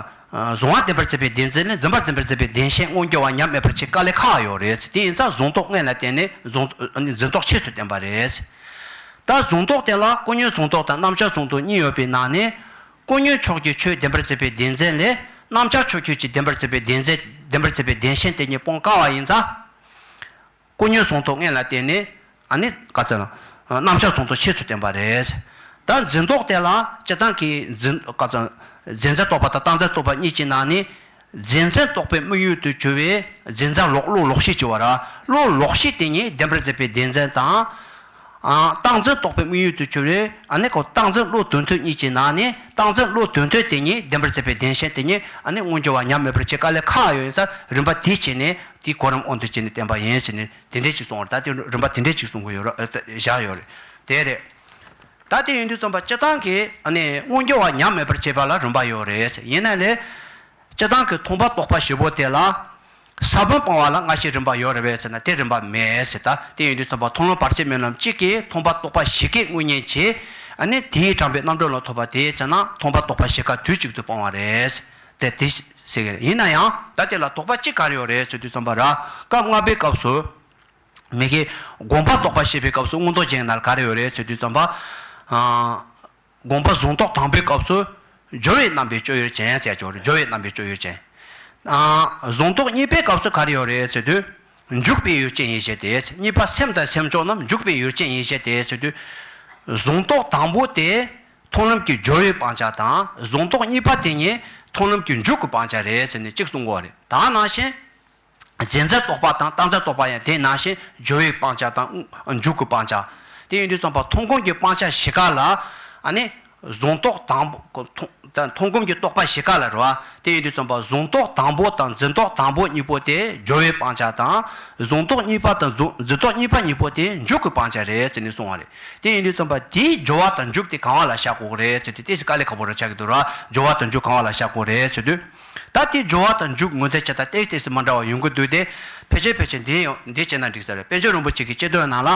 གཟུང་བ་བདེན་པར་འཛིན་པའི་བདེན་འཛིན་ནི་འཛིན་པར་འཛིན་པར་འཛིན་པའི་བདེན་ཞེན་མངོན་གྱུར་བ་ཉམས་མེད་པར་བྱེད་དཀའ་ལས་ཁག་ཡོད་རེད། དེ་ཡིན་ཙང་གཟུང་རྟོག་དངོས་ལ་བརྟེན་ནས་གཟུང་འཛིན་རྟོག་ཕྱིས་སུ་བསྟན་པ་རེད། ད་གཟུང་རྟོག་དེ་ལ་ཀུན་ཉོན་གཟུང་རྟོག་དང་རྣམ་གཞག་གཟུང་རྟོག་གཉིས་ཡོད་པའི་ནང་ནས། ཀུན་ཉོན་ཕྱོགས་ཀྱི་ཆོས་བདེན་པར་འཛིན་པའི་བདེན་འཛིན་ལས་རྣམ་གཞག་ཕྱོགས་ཆོས་ཀྱི་བདེན་པར་འཛིན་པའི་བདེན་འཛིན་བདེན་པར་འཛིན་པའི་བདེན་ཞེན་དེ་གཉིས་སྤོང་དཀའ་བ་ཡིན་ཙང་། ཀུན་ཉོན་གཟུང་རྟོག་དངོས་ལ་བརྟེན་ནས་ཨ་ནི་ག་ཚད་ལ་རྣམ་གཞག་གཟུང་རྟོག་ཕྱིས་སུ་བསྟན་པ་རེད། ད་འཛིན་རྟོག་དེ་ལ་སྤྱིར་བཏང་གི་འཛིན་ག་ཚད་རྫས་འཛིན་རྟོག་པ་དང་རྟག་འཛིན་རྟོག་པ་གཉིས་ཀྱི་ནང་ནས་རྫས་འཛིན་རྟོག་པའི་དམིགས་ཡུལ་དུ་གྱུར་བའི་རྫས་འཛིན་ལོག་བློ་ལོག་ཤེས་ཀྱི་བར་བློ་ལོག་ཤེས་དེ་ཉིད་བདེན་པར་འཛིན་པའི་བདེན་འཛིན་དང་། རྟག་འཛིན་རྟོག་པའི་དམིགས་ཡུལ་དུ་གྱུར་བའི་ཨ་ནི་ཁོ་རྟག་འཛིན་བློ་དོན་མཐུན་གཉིས་ཀྱི་ནང་ནས་རྟག་འཛིན་བློ་དོན་མཐུན་དེ་ཉིད་བདེན་པར་འཛིན་པའི་བདེན་ཞེན་དེ་ཉིད་ཨ་ནི་མངོན་གྱུར་བ་ཉམས་མེད་པར་བྱེད་དཀའ་ལས་ཁག་ཡོད་ཡིན་ཙང་རིམ་པ་དེ་བྱས་ནས་དེའི་གོ་རིམ་དབང་དུ་བྱས་ནས་བསྟན་པ་ཡིན་ཟེར་ནས་དེ་འདྲས་ཅིག་གསུངས་པ་རེད། ད་དེ་རིམ་པ་དེ་འདྲས་ཅིག་གསུང་གི་ཡོད་ར་བཞག་ཡོད་རེད། དེ་རེད། ད་དེ་ཡིན་དུས་ཙམ་པ་སྤྱིར་བཏང་གི་ཨ་ནི་མངོན་གྱུར་བ་ཉམས་མེད་པར་བྱེད་པ་ལ་རིམ་པ་ཡོད་རེད། ཡིན་ན་ལས། སྤྱིར་བཏང་གི་མཐོང་བ་རྟོག་པ་བཞི་པོ་དེ་ལ། ས་བོན་སྤང་བ་ལ་སྔ་ཕྱི་རིམ་པ་ཡོད་རེད་པས་ཟེར་ན་དེ་རིམ་པ་མེད་ཟེར། ད་དེ་ཡིན་དུས་ཙམ་པ་མཐོང་ལམ་བར་ཆད་མེད་ལམ་གཅིག་གིས་མཐོང་བ་རྟོག་པ་བཞི་ཀའི་དངོས་གཉེན་བྱེད། ཨ་ནི་དེས་དྲངས་པའི་རྣམ་གྲོལ་ལ་ཐོབ་པ་དེ་ཟེར་ན་མཐོང་བ་རྟོག་པ་བཞི་ཀ་དུས་གཅིག་ཏུ་སྤང་བ་རེད། དེ་དེ་ཟེར་གི་རེད། ཡིན་ན་ཡང་ད་དེ་ལ་དོགས་པ་གཅིག་ག་རེ་ཡོད་རེད་ཟེར་དུས་ཙམ་པ་ར་སྐབས་ལྔ་པའི་སྐབས་སུ། མི་དགེ་སྒོམ་པ་རྟོགས་པ་ཞེས་པའི་སྐབས་སུ་མངོན་རྟོགས་རྒྱན་ནང་ག་རེ་ཡོད་རེད་ཟེར་དུས་ཙམ་པ། ཨ། སྒོམ་པ་གཟུང་རྟོག་དང་པོའི་སྐབས་སུ་སྦྱོར་བའི་རྣམ་པའི་སྤྱོད་ཡུལ་ཅན་ཟེར་ཡ་ཅིག་ཡོད་རེད། སྦྱོར་བའི་རྣམ་པའི་སྤྱོད་ཡུལ་ཅན། ཨ། གཟུང་རྟོག་གཉིས་པའི་སྐབས་སུ་ག་རེ་ཡོད་རེད་ཟེར་དུས། འཇུག་པའི་ཡུལ་ཅན་ཡིན་ཞེས་ཏེ། གཉིས་པ་སེམས་དང་སེམས་བྱུང་རྣམས་འཇུག་པའི་ཡུལ་ཅན་ཡིན་ཞེས་ཏེ་ཟེར་དུས། གཟུང་རྟོག་དང་པོ་དེ་མཐོང་ལམ་གྱི་སྦྱོར་བས་སྤང་བྱ་དང་གཟུང་རྟོག་གཉིས་པ་དེ་ཉིད་མཐོང་ལམ་གྱི་འཇུག་གི་སྤང་བྱ་རེད་ཟེར་ནས་གཅིག་གསུང་གི་ཡོད་རེད། ད་ནང་བཞིན། རྫས་འཛིན་རྟོག་པ་དང་རྟག་འཛིན་རྟོག་པ་ཡང་དེ་ནང་བཞིན་སྦྱོར་བས་སྤང་བྱ་དང་འཇུག་གི་སྤང་བྱ། དེ་ཡིན་དུས་ཙམ་པ་མཐོང་སྒོམ་གྱི་སྤང་བྱ་བཞི་ཀ་ལ་ཨ་ནི་གཟུང་རྟོག་དང་པོ་མཐོང་མཐོང་སྒོམ་གྱི་རྟོག་པ་བཞི་ཀ་ལ་རེད་བ། དེ་ཡིན་དུས་ཙམ་པ་གཟུང་རྟོག་དང་པོ་དང་འཛིན་རྟོག་དང་པོ་གཉིས་པོ་དེ་སྦྱོར་བས་སྤང་བྱ་དང་གཟུང་རྟོག་གཉིས་པ་དང་གཟུང་འཛིན་རྟོག་གཉིས་པ་གཉིས་པོ་དེ་འཇུག་གི་སྤང་བྱ་རེད་ཟེར་ནས་གསུངས་པ་རེད། དེ་ཡིན་དུས་ཙམ་པ་དེའི་སྦྱོར་བ་དང་འཇུག་དེ་གང་བ་ལ་བཞག་དགོས་ཀྱི་རེད་ཟེར་དུས་ཏོག་ཙམ་དཀའ་ལས་ཁག་པོ་རེད་ཆགས་ཀྱི་འདུག་ར། སྦྱོར་བ་དང་འཇུག་གང་བ་ལ་བཞག་དགོས་རེད་ཟེར་དུས། ད་དེ་སྦྱོར་བ་དང་འཇུག་ངོས་འཛིན་བྱེད་སྟངས་ཏོག་ཙམ་མ་འདྲ་བ་ཡོང་གི་འདུག་སྟེ། ཕལ་ཆེར་ཕལ་ཆེར་འདི་ཡང་འདི་བྱས་ན་འགྲིག་ས་རེད། པཎ་ཆེན་རིན་པོ་ཆེ་གི་སྤྱི་དོན་ནང་ལ།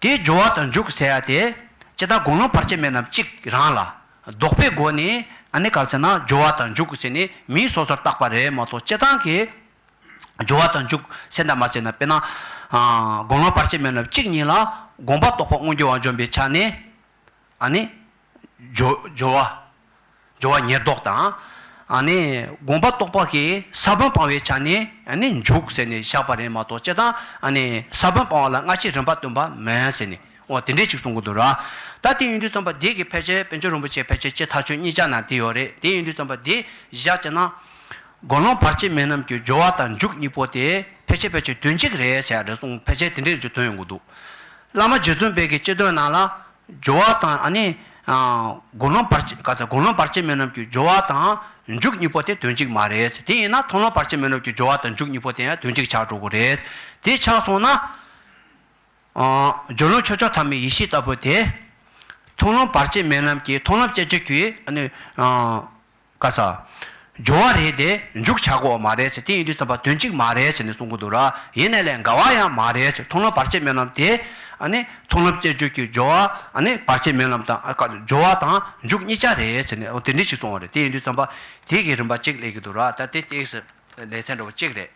དེ་སྦྱོར་བ་དང་འཇུག་ཟེར་ཡ་དེ། སྤྱིར་བཏང་སྒོམ་ལམ་བར་ཆད་མེད་ལམ་གཅིག་རང་ལ། ལྡོག་པའི་སྒོ་ནས་ཨ་ནི་ག་རེ་ཟེར་ན་སྦྱོར་བ་དང་འཇུག་ཟེར་ནས་མིང་སོ་སོར་བཏགས་པ་རེད་མ་གཏོགས་སྤྱིར་བཏང་གི་སྦྱོར་བ་དང་འཇུག་ཟེར་འདྲ་མ་ཟེར་ན། དཔེར་ན། ཨ། སྒོམ་ལམ་བར་ཆད་མེད་ལམ་གཅིག་ཉིད་ལ་སྒོམ་པ་རྟོག་པ་མངོན་གྱུར་བ་འཇོམས་པའི་ཆ་ནས། ཨ་ནི། སྦྱོར་སྦྱོར་བ། སྦྱོར་བ་ཉེར་བསྡོགས་དང་། ཨ་ནི་སྒོམ་པ་རྟོགས་པ་གི་ས་བོན་སྤང་བའི་ཆ་ནས་ཨ་ནི་འཇུག་ཟེར་ནས་བཞག་པ་རེད་མ་གཏོགས་སྤྱིར་བཏང་ཨ་ནི་ས་བོན་སྤང་བ་ལ་སྔ་ཕྱི་རིམ་པ་སྟོན་པ་མིན་ཟེར་ནས་འོ་དེ་འདྲས་ཅིག་གསུང་གི་འདུག་ར། ད་དེ་ཡིན་དུས་ཙམ་པ་འདི་གི་ཕལ་ཆེར་པཎ་ཆེན་རིན་པོ་ཆེ་ཕལ་ཆེར་སྤྱིར་ཐག་ཆོད་གཉིས་ཆ་ན་དེ་ཡོད་རེད། དེ་ཡིན་དུས་ཙམ་པ་འདི་བཞག་བྱས་ན། སྒོམ་ལམ་བར་ཆད་མེད་ལམ་གྱི་སྦྱོར་བ་དང་འཇུག་གཉིས་པོ་དེ་ཕལ་ཆེར་ཕལ་ཆེར་དོན་གཅིག་རེད་ཟེར་ཡ་རེད་གསུངས། ཕལ་ཆེར་དེ་འདྲས་ཅིག་དོན་ཡོང་གི་འདུག་བླ་མ་རྗེ་བཙུན་པའི་གི་སྤྱི་དོན་ནང་ལ། སྦྱོར་བ་དང་ཨ་ནི། ཨ། སྒོམ་ལམ་བར་ཆད་ག་ཚ་སྒོམ་ལམ་བར་ཆད་མེད་ལམ་གྱི་སྦྱོར་བ་དང་འཇུག་གཉིས་པོ་དེ་དོན་གཅིག་མ་རེད། དེ་ཡིན་ན་མཐོང་ལམ་བར་ཆད་མེད་ལམ་གྱི་སྦྱོར་བ་དང་འཇུག་གཉིས་པོ་དེ་ཡང་དོན་གཅིག་ཆགས་འགྲོ་གི་རེད། དེ་ཆགས་སོང་ན། ཨ། སྦྱོར་ལམ་ཆོས་མཆོག་ཐ་མའི་ཡེ་ཤེས་ལྟ་བུ་དེ། མཐོང་ལམ་བར་ཆད་མེད་ལམ་གྱི་མཐོང་ལམ་དཔྱད་བྱེད་ཀྱི་ཨ་ནི། ཨ། ག་ས། སྦྱོར་བ་རེད་དེ་འཇུག་བྱ་དགོས་པ་མ་རེད་ཟེར། དེ་ཡིན་དུས་ཙམ་པ་དོན་གཅིག་མ་རེད་ཟེར་ནས་གསུང་གི་འདུག་ར། ཡིན་ནའི་ལས་འགལ་བ་ཡང་མ་རེད་ཟེར། མཐོང་ལམ་བར་ཆད་མེད་ལམ་དེ་ཨ་ནི་མཐོང་ལམ་དཔྱད་བྱེད་ཀྱི་སྦྱོར་བ་ཨ་ནི་བར་ཆད་མེད་ལམ་དང་ཨ་ཀ་སྦྱོར་བ་དང་འཇུག་གཉིས་ཆ་རེད་ཟེར་ནས་འོ་དེ་འདྲ་ཞིག་གསུངས་པ་རེད། དེ་ཡིན་དུས་ཙམ་པ་དེ་གི་རིམ་པ་གཅིག་སླེབས་ཀྱི་འདུག་ར། ད་དེ་ཏོག་ཙམ་ལེ་ཚན་འདྲ་བོ་གཅིག་རེད།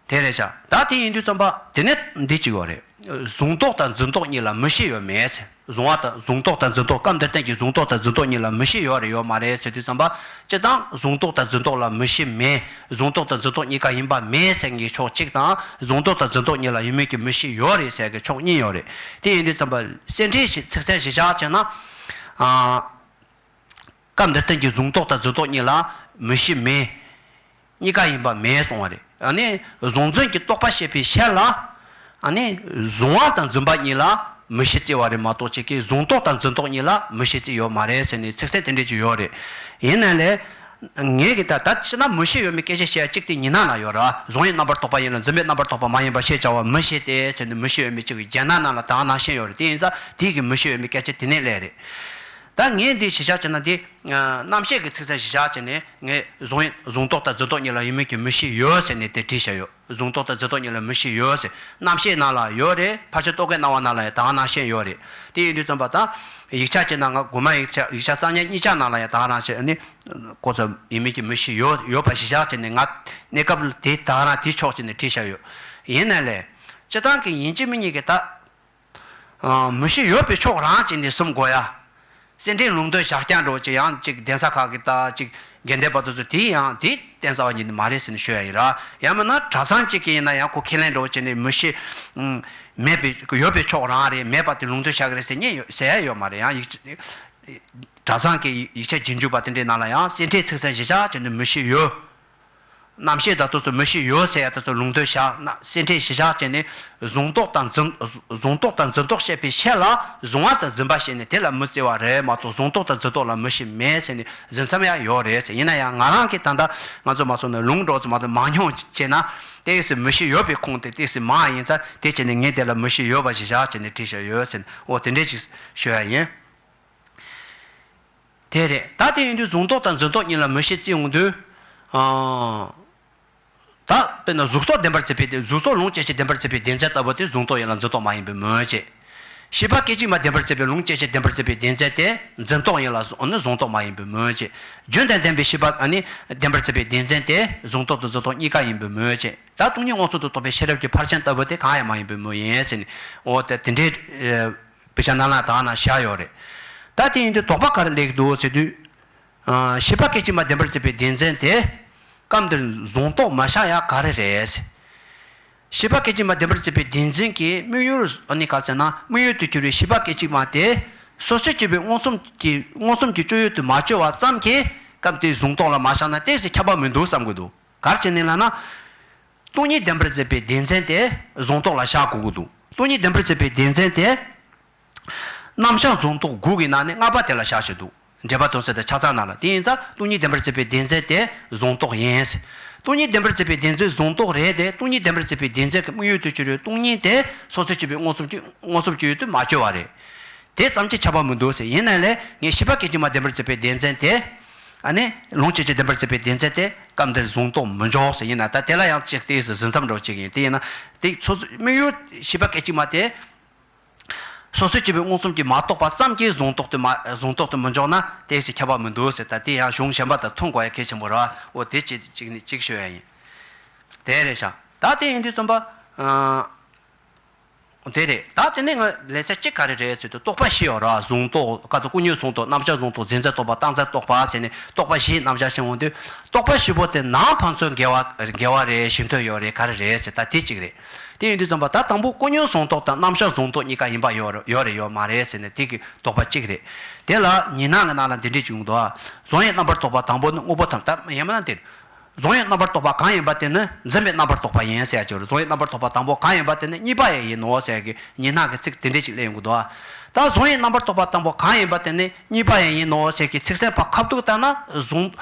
དེ་རེད་ཤག་ད་དེ་ཡིན་དུས་ཙམ་པ་དེ་ནས་འདི་གཅིག་ཡོད་རེད། གཟུང་རྟོག་དང་འཛིན་རྟོག་གཉིས་ལ་མུ་བཞི་ཡོད་མེད་ཟེར། གཟུང་བ་དང་གཟུང་རྟོག་དང་འཛིན་རྟོག་སྐབས་འདིར་བསྟན་གྱི་གཟུང་རྟོག་དང་འཛིན་རྟོག་གཉིས་ལ་མུ་བཞི་ཡོད་རེད་ཡོད་མ་རེད་ཟེར་དུས་ཙམ་པ། སྤྱིར་བཏང་གཟུང་རྟོག་དང་འཛིན་རྟོག་ལ་མུ་བཞི་མེད། གཟུང་རྟོག་དང་འཛིན་རྟོག་གཉིས་ཀ་ཡིན་པ་མེད་ཟེར་མཁན་གྱི་ཕྱོགས་གཅིག་དང་། གཟུང་རྟོག་དང་འཛིན་རྟོག་གཉིས་ལ་ཡོད་མེད་ཀྱི་མུ་བཞི་ཡོད་རེད་ཟེར་མཁན་ཕྱོགས་གཉིས་ཡོད་རེད། དེ་ཡིན་དུས་ཙམ་པ་སེ་འབྲས་ཞིག་ཚིག་གསལ་ཞིག་བཞག་བྱས་ན། ཨ། སྐབས་འདིར་བསྟན་གྱི་གཟུང་རྟོག་དང་འཛིན་རྟོག་གཉིས་ལ་མུ་བཞི་མེད། གཉིས་ཀ་ཡིན་པ་མེད་གསུངས་པ་རེད། ཨ་ནི་གཟུང་འཛིན་གྱི་རྟོག་པ་བཤད་པའི་ཕྱིར་ལ། ཨ་ནི་གཟུང་བ་དང་འཛིན་པ་གཉིས་ལ་མུ་བཞི་བརྩི་བ་རེད་མ་གཏོགས་ཅིག་གིས་གཟུང་རྟོག་དང་འཛིན་རྟོག་གཉིས་ལ་མུ་བཞི་བརྩི་ཡོད་མ་རེད་ཟེར་ནས་ཚིག་གསལ་དེ་འདྲས་ཅིག་ཡོད་རེད། ཡིན་ན་ལས། ངས་གི་ད་ད་ཕྱི་ན་མུ་བཞི་ཡོད་མེད་སྐད་ཆ་བཤད་ཡ་གཅིག་དེ་ཉི་སྣང་ན་ཡོད་ར། གཟུང་བའི་རྣམ་པར་རྟོག་པ་ཡིན་ལ་འཛིན་པའི་རྣམ་པར་རྟོག་པ་མ་ཡིན་པ་ཞེས་བྱ་བ་མུ་བཞི་སྟེ་ཟེར་ནས་མུ་བཞི་ཡོད་མེད་གཅིག་གི་རྒྱ་ནག་ནང་ལ་དྭགས་ནང་བཞིན་ཡོད་རེད། དེ་ཡིན་ཙང་དེ་གི་མུ་བཞི་ཡོད་མེད་སྐད་ཆ་དེ་ནས་སླེབས་རེད། ད་ངས་འདི་གཞི་བཞག་བྱས་ན་འདི། ཨ། རྣམ་བཤད་ཀྱི་ཚིག་གསལ་གཞི་བཞག་བྱས་ནས་ངས་གཟུང་གཟུང་རྟོག་དང་འཛིན་རྟོག་གཉིས་ལ་ཡིན་མིན་གྱི་མུ་བཞི་ཡོད་ཟེར་ནས་དེ་བྲིས་བཞག་ཡོད། གཟུང་རྟོག་དང་འཛིན་རྟོག་གཉིས་ལ་མུ་བཞི་ཡོད་ཟེར། རྣམ་བཤད་ནང་ལ་ཡོད་རེད། ཕར་ཕྱིན་རྟོག་གེའི་སྣང་བ་ནང་ལ་ཡང་ད་ག་ནང་བཞིན་ཡོད་རེད། དེ་ཡིན་དུས་ཙམ་པ་དང་། ཡིག་ཆ་བྱས་ན་ང་དགུ་མ་ཡིག་ཆ་ཡིག་ཆ་གསར་རྙིང་གཉིས་ཆ་ནང་ལ་ཡང་ད་ག་ནང་བཞིན་ནི། ཁོ་ཚོ་ཡིན་མིན་གྱི་མུ་བཞི་ཡོད་ཡོད་པ་གཞི་བཞག་བྱས་ནས་ང་གནས་སྐབས་དེ་ད་ག་རང་དེའི་ཕྱོགས་བྱས་ནས་བྲིས་བཞག་ཡོད། ཡིན་ནའི་ལས། སྤྱིར་བཏང་གི་ཡིན་གཅིག་མིན་གཉིས་ཀྱི་ད། ཨ། མུ་བཞི་ཡོད་པའི་ཕྱོགས་རང་བྱས་ནས་གསུམ་དགོས་ཡ། སེ་འབྲས་ལུང་དོན་བཞག་རྐྱང་འགྲོ་ཅིག་ཡང་ཅིག་གདན་ས་ཁག་གི་ད་ཅིག་དགེ་ལྡན་པ་དེ་ཚོ་དེ་ཡང་དེ་བསྟན་ས་བ་ཉིད་ནི་མ་རེད་ཟེར་ནས་ཤོད་ཡ་ཡིན་ར། ཡང་མིན་ན་གྲྭ་ཚང་གཅིག་གི་ཡིན་ན་ཡང་ཁོ་ཁས་ལེན་འགྲོ་བྱས་ནས་མུ་བཞི། ཨུམ། མེད་པའི་ཡོད་པའི་ཕྱོགས་རང་རེད། མེད་པ་དེ་ལུང་དོན་བཞག་གི་རེད་ཟེར་མཁན་ཡོད་ཟེར་ཡ་ཡོད་མ་རེད། ཡང་ཡིག་གྲྭ་ཚང་གི་ཡིག་ཆ་རྗེས་འཇུག་པ་དེ་འདྲའི་ནང་ལ་ཡང་སེ་འབྲས་ཚིག་གསལ་གཞི་བཞག་བྱས་ནས་མུ་བཞི་ཡོད། རྣམ་བཤད་དང་དུས་སུ་མུ་བཞི་ཡོད་ཟེར་ཡ་དེ་ཚོ་ལུང་དོན་བཞག་ན་སེ་འབྲས་གཞི་བཞག་བྱས་ནས་གཟུང་རྟོག་དང་འཛིན་གཟུང་རྟོག་དང་འཛིན་རྟོག་བཤད་པའི་ཆེད་ལ་གཟུང་བ་དང་འཛིན་པ་བཤད་ནས་དེ་ལ་མུ་བརྩི་བ་རེད་མ་གཏོགས་གཟུང་རྟོག་དང་འཛིན་རྟོག་ལ་མུ་བཞི་མེད་ཟེར་ནས་ཟིན་མཚམས་ཡང་ཡོད་རེད་ཟེར། ཡིན་ན་ཡང་ང་རང་གིས་ད་ལྟ་ང་ཚོ་མ་སོང་ན་ལུང་འགྲོ་ཚོ་མ་གཏོགས་མང་ཉུང་བྱས་ན་ཏོག་ཙམ་མུ་བཞི་ཡོད་པའི་ཁུངས་དེ་ཏོག་ཙམ་མང་ཡིན་ཙང་དེ་བྱས་ནས་ངས་དེ་ལ་མུ་བཞི་ཡོད་པ་གཞི་བཞག་བྱས་ནས་བྲིས་བཞག་ཡོད་ཟེར་ནས་འོ་དེ་འདྲས་ཅིག་ཤོད་ཡ་ཡིན། དེ་རེད། ད་དེ་ཡིན་དུས་གཟུང་རྟོག་དང་འཛིན་རྟོག་གཉིས་ལ་མུ་བཞི་བརྩི་ཡོང་དུས། ཨང་། ད་དཔེར་ན་གཟུགས་སོགས་བདེན་པར་བརྩི་བའི་དེ་གཟུགས་སོགས་ལོངས་སྤྱོད་བྱེད་བདེན་པར་བརྩི་བའི་སྡེ་ཚན་ལྟ་བུ་དེ་གཟུང་རྟོག་ཡིན་ལ་འཛིན་རྟོག་མ་ཡིན་པའི་མུ་བྱེད། ཤེས་པ་སྐད་ཅིག་མ་བདེན་པར་བརྩི་བའི་ལོངས་སྤྱོད་བྱེད་བདེན་པར་བརྩི་བའི་སྡེ་ཚན་དེ་འཛིན་རྟོག་ཡིན་ལ་ནི་གཟུང་རྟོག་མ་ཡིན་པའི་མུ་བྱེད། རྒྱུན་དང་ལྡན་པའི་ཤེས་པ་ནི་བདེན་པར་བརྩི་བའི་སྡེ་ཚན་དེ་གཟུང་རྟོག་དང་འཛིན་རྟོག་གཉིས་ཀ་ཡིན་པའི་མུ་བྱེད། ད་སྟོང་ཉིད་མངོན་སུམ་དུ་རྟོགས་པའི་ཤེས་རབ་ཀྱི་ཕར་ཕྱིན་ལྟ་བུ་དེ་གང་ཡང་མ་ཡིན་པའི་མུ་ཡིན་ཟེར་ནས་འོ་ད་དེ་འདྲའི། དཔེ་ཆ་ནང་ལ་ད་ག་ནང་བཞག་ཡོད་རེད། ད་དེ་ཡིན་དུས་དོགས་པ་ག་རེ་སླེབས་འདུག་ཟེར་དུས། ཨ། ཤེས་པ་སྐད་ཅིག་མ་བདེན་པར་བརྩི་བའི་སྡེ་ཚན་དེ། སྐབས་འདིར་གཟུང་རྟོག་མ་བཞག་ཡ་ག་རེ་རེད། ཤེས་པ་སྐད་ཅིག་མ་བདེན་པར་བརྩི་བའི་སྡེ་ཚན་གྱི་དམིགས་ཡུལ་ཨ་ནི་ག་ཟེར་ན་དམིགས་ཡུལ་དུ་གྱུར་བའི་ཤེས་པ་སྐད་ཅིག་མ་དེ། སོ་སོར་གྱུར་པའི་མངོན་སུམ་གྱི་མངོན་སུམ་གྱི་སྤྱོད་ཡུལ་དུ་མ་བཅོས་པ་ཙམ་གྱིས་སྐབས་དེའི་གཟུང་རྟོག་ལ་མ་བཞག་ན་ཏོག་ཙམ་ཁྱབ་པ་མི་འདུག་བསམ་གྱི་འདུག་ག་རེ་བྱས་ནས་ལབ་ན། སྟོང་ཉིད་བདེན་པར་བརྩི་བའི་སྡེ་ཚན་དེ་གཟུང་རྟོག་ལ་བཞག་དགོས་ཀྱི་འདུག་སྟོང་ཉིད་བདེན་པར་བརྩི་བའི་སྡེ་ཚན་དེ། རྣམ་གཞག་གཟུང་རྟོག་དགུ་གི་ནང་ནས་ལྔ་པ་དེ་ལ་བཞག་བཞིན་འདུག་འགྲེལ་པ་དོན་གསལ་དང་ཆ་ཚང་ནང་ལ་དེ་ཡིན་ཙང་སྟོང་ཉིད་བདེན་པར་བརྩི་བའི་སྡེ་ཚན་དེ་གཟུང་རྟོག་ཡིན། སྟོང་ཉིད་བདེན་པར་བརྩི་བའི་སྡེ་ཚན་གཟུང་རྟོག་རེད་དེ་སྟོང་ཉིད་བདེན་པར་བརྩི་བའི་སྡེ་ཚན་གྱི་དམིགས་ཡུལ་དུ་གྱུར་པའི་སྟོང་ཉིད་དེ་སོ་སོར་གྱུར་པའི་མངོན་སུམ་གྱི་མངོན་སུམ་གྱི་ཡུལ་དུ་མ་བཅོས་པ་རེད། དེ་ཙམ་གྱིས་ཁྱབ་པ་མི་འདུག་ཟེར། ཡིན་ན་ལས་ངས་ཤེས་པ་སྐད་ཅིག་མ་བདེན་པར་བརྩི་བའི་སྡེ་ཚན་དེ། ཨ་ནི་ལོངས་སྤྱོད་བྱེད་བདེན་པར་བརྩི་བའི་སྡེ་ཚན་དེ་སྐབས་འདིར་གཟུང་རྟོག་མི་འཇོག་ཟེར། ཡིན་ན་ད་དེ་ལ་ཡང་ཅིག་ཏོག་ཙམ་ཟིན་མཚམས་འདྲ་བོ་ཅིག་ཡིན། དེ་ཡིན་ན་དེ་སོ་སོའི་དམིགས་ཡུལ་ཤེས་པ་སྐད་ཅིག་མ་དེ། སོ་སོར་གྱུར་པའི་མངོན་སུམ་གྱིས་མ་རྟོགས་པ་ཙམ་གྱིས་གཟུང་རྟོག་དེ་མ་གཟུང་རྟོག་དེ་མི་འཇོག་ན་ཏོག་ཙམ་ཁྱབ་པ་མི་འདུག་ཟེར། ད་དེ་ཡང་གཞུང་གཞན་པ་དང་མཐུན་དགོས་ཡ་གལ་ཆེན་པོ་རེད་བ། འོ་དེ་གཅིག་གཅིག་ནས་གཅིག་ཤོད་ཡ་ཡིན། དེ་རེད་ཤག་ད་དེ་ཡིན་དུས་ཙམ་པ། ཨ། དེ་རེད། ད་དེ་ནས་ང་ལས་ཚད་གཅིག་ག་རེ་རེད་ཟེར་དུས་རྟོག་པ་བཞི་ཡོད་ར། གཟུང་རྟོག་ཀ་ཚོ་ཀུན་ཉོན་གཟུང་རྟོག་རྣམ་གཞག་གཟུང་རྟོག་རྫས་འཛིན་རྟོག་པ་རྟག་འཛིན་རྟོག་པ་ཟེར་ནས་རྟོག་པ་བཞིའི་རྣམ་གཞག་བཤད་འོང་དུས་རྟོག་པ་བཞི་པོ་དེ་ནང་ཕན་ཚུན་འགལ་བ་འགལ་བ་རེད། ཞེན་ཐོས་ཡོད་རེད། ག་རེ་རེད་ཟེར། ད་དེ་གཅིག་རེད། དེ་ཡིན་དུས་ཙམ་པ་ད་དང་པོ་ཀུན་ཉོན་གཟུང་རྟོག་དང་རྣམ་གཞག་གཟུང་རྟོག་གཉིས་ཀ་ཡིན་པ་ཡོད་རེད་ཡོད་རེད་ཡོད་མ་རེད་ཟེར་ནས་དེ་གི་དོགས་པ་གཅིག་རེད། དེ་ལ་ཉི་སྣང་གི་ནང་ལ་འདི་འདྲས་ཅིག་ཡོང་འདུག་གཟུང་བའི་རྣམ་པར་རྟོག་པ་དང་པོ་ནི་དངོས་པོ་ཐམས་ཅད་ཡིན་པ་ན་དེ། གཟུང་བའི་རྣམ་པར་རྟོག་པ་གང་ཡིན་པ་དེ་ནི་འཛིན་པའི་རྣམ་པར་རྟོག་པ་ཡིན་ཟེར་ཡ་ཅིག་ཡོད་རེད། གཟུང་བའི་རྣམ་པར་རྟོག་པ་དང་པོ་གང་ཡིན་པ་དེ་ནི་གཉིས་པ་ཡང་ཡིན་ནོ་ཟེར་ཡ་གི་ཉི་སྣང་གི་ཚིག་དེ་འདྲས་ཅིག་གླེང་ཡོང་གི་འདུག་ད་གཟུང་བའི་རྣམ་པར་རྟོག་པ་དང་པོ་གང་ཡིན་པ་དེ་ནི་གཉིས་པ་ཡང་ཡིན་ནོ་ཟེར་གི་ཚིག་གསལ་པ་ཁ་ཐུག་ལྟར་ན་གཟུང་།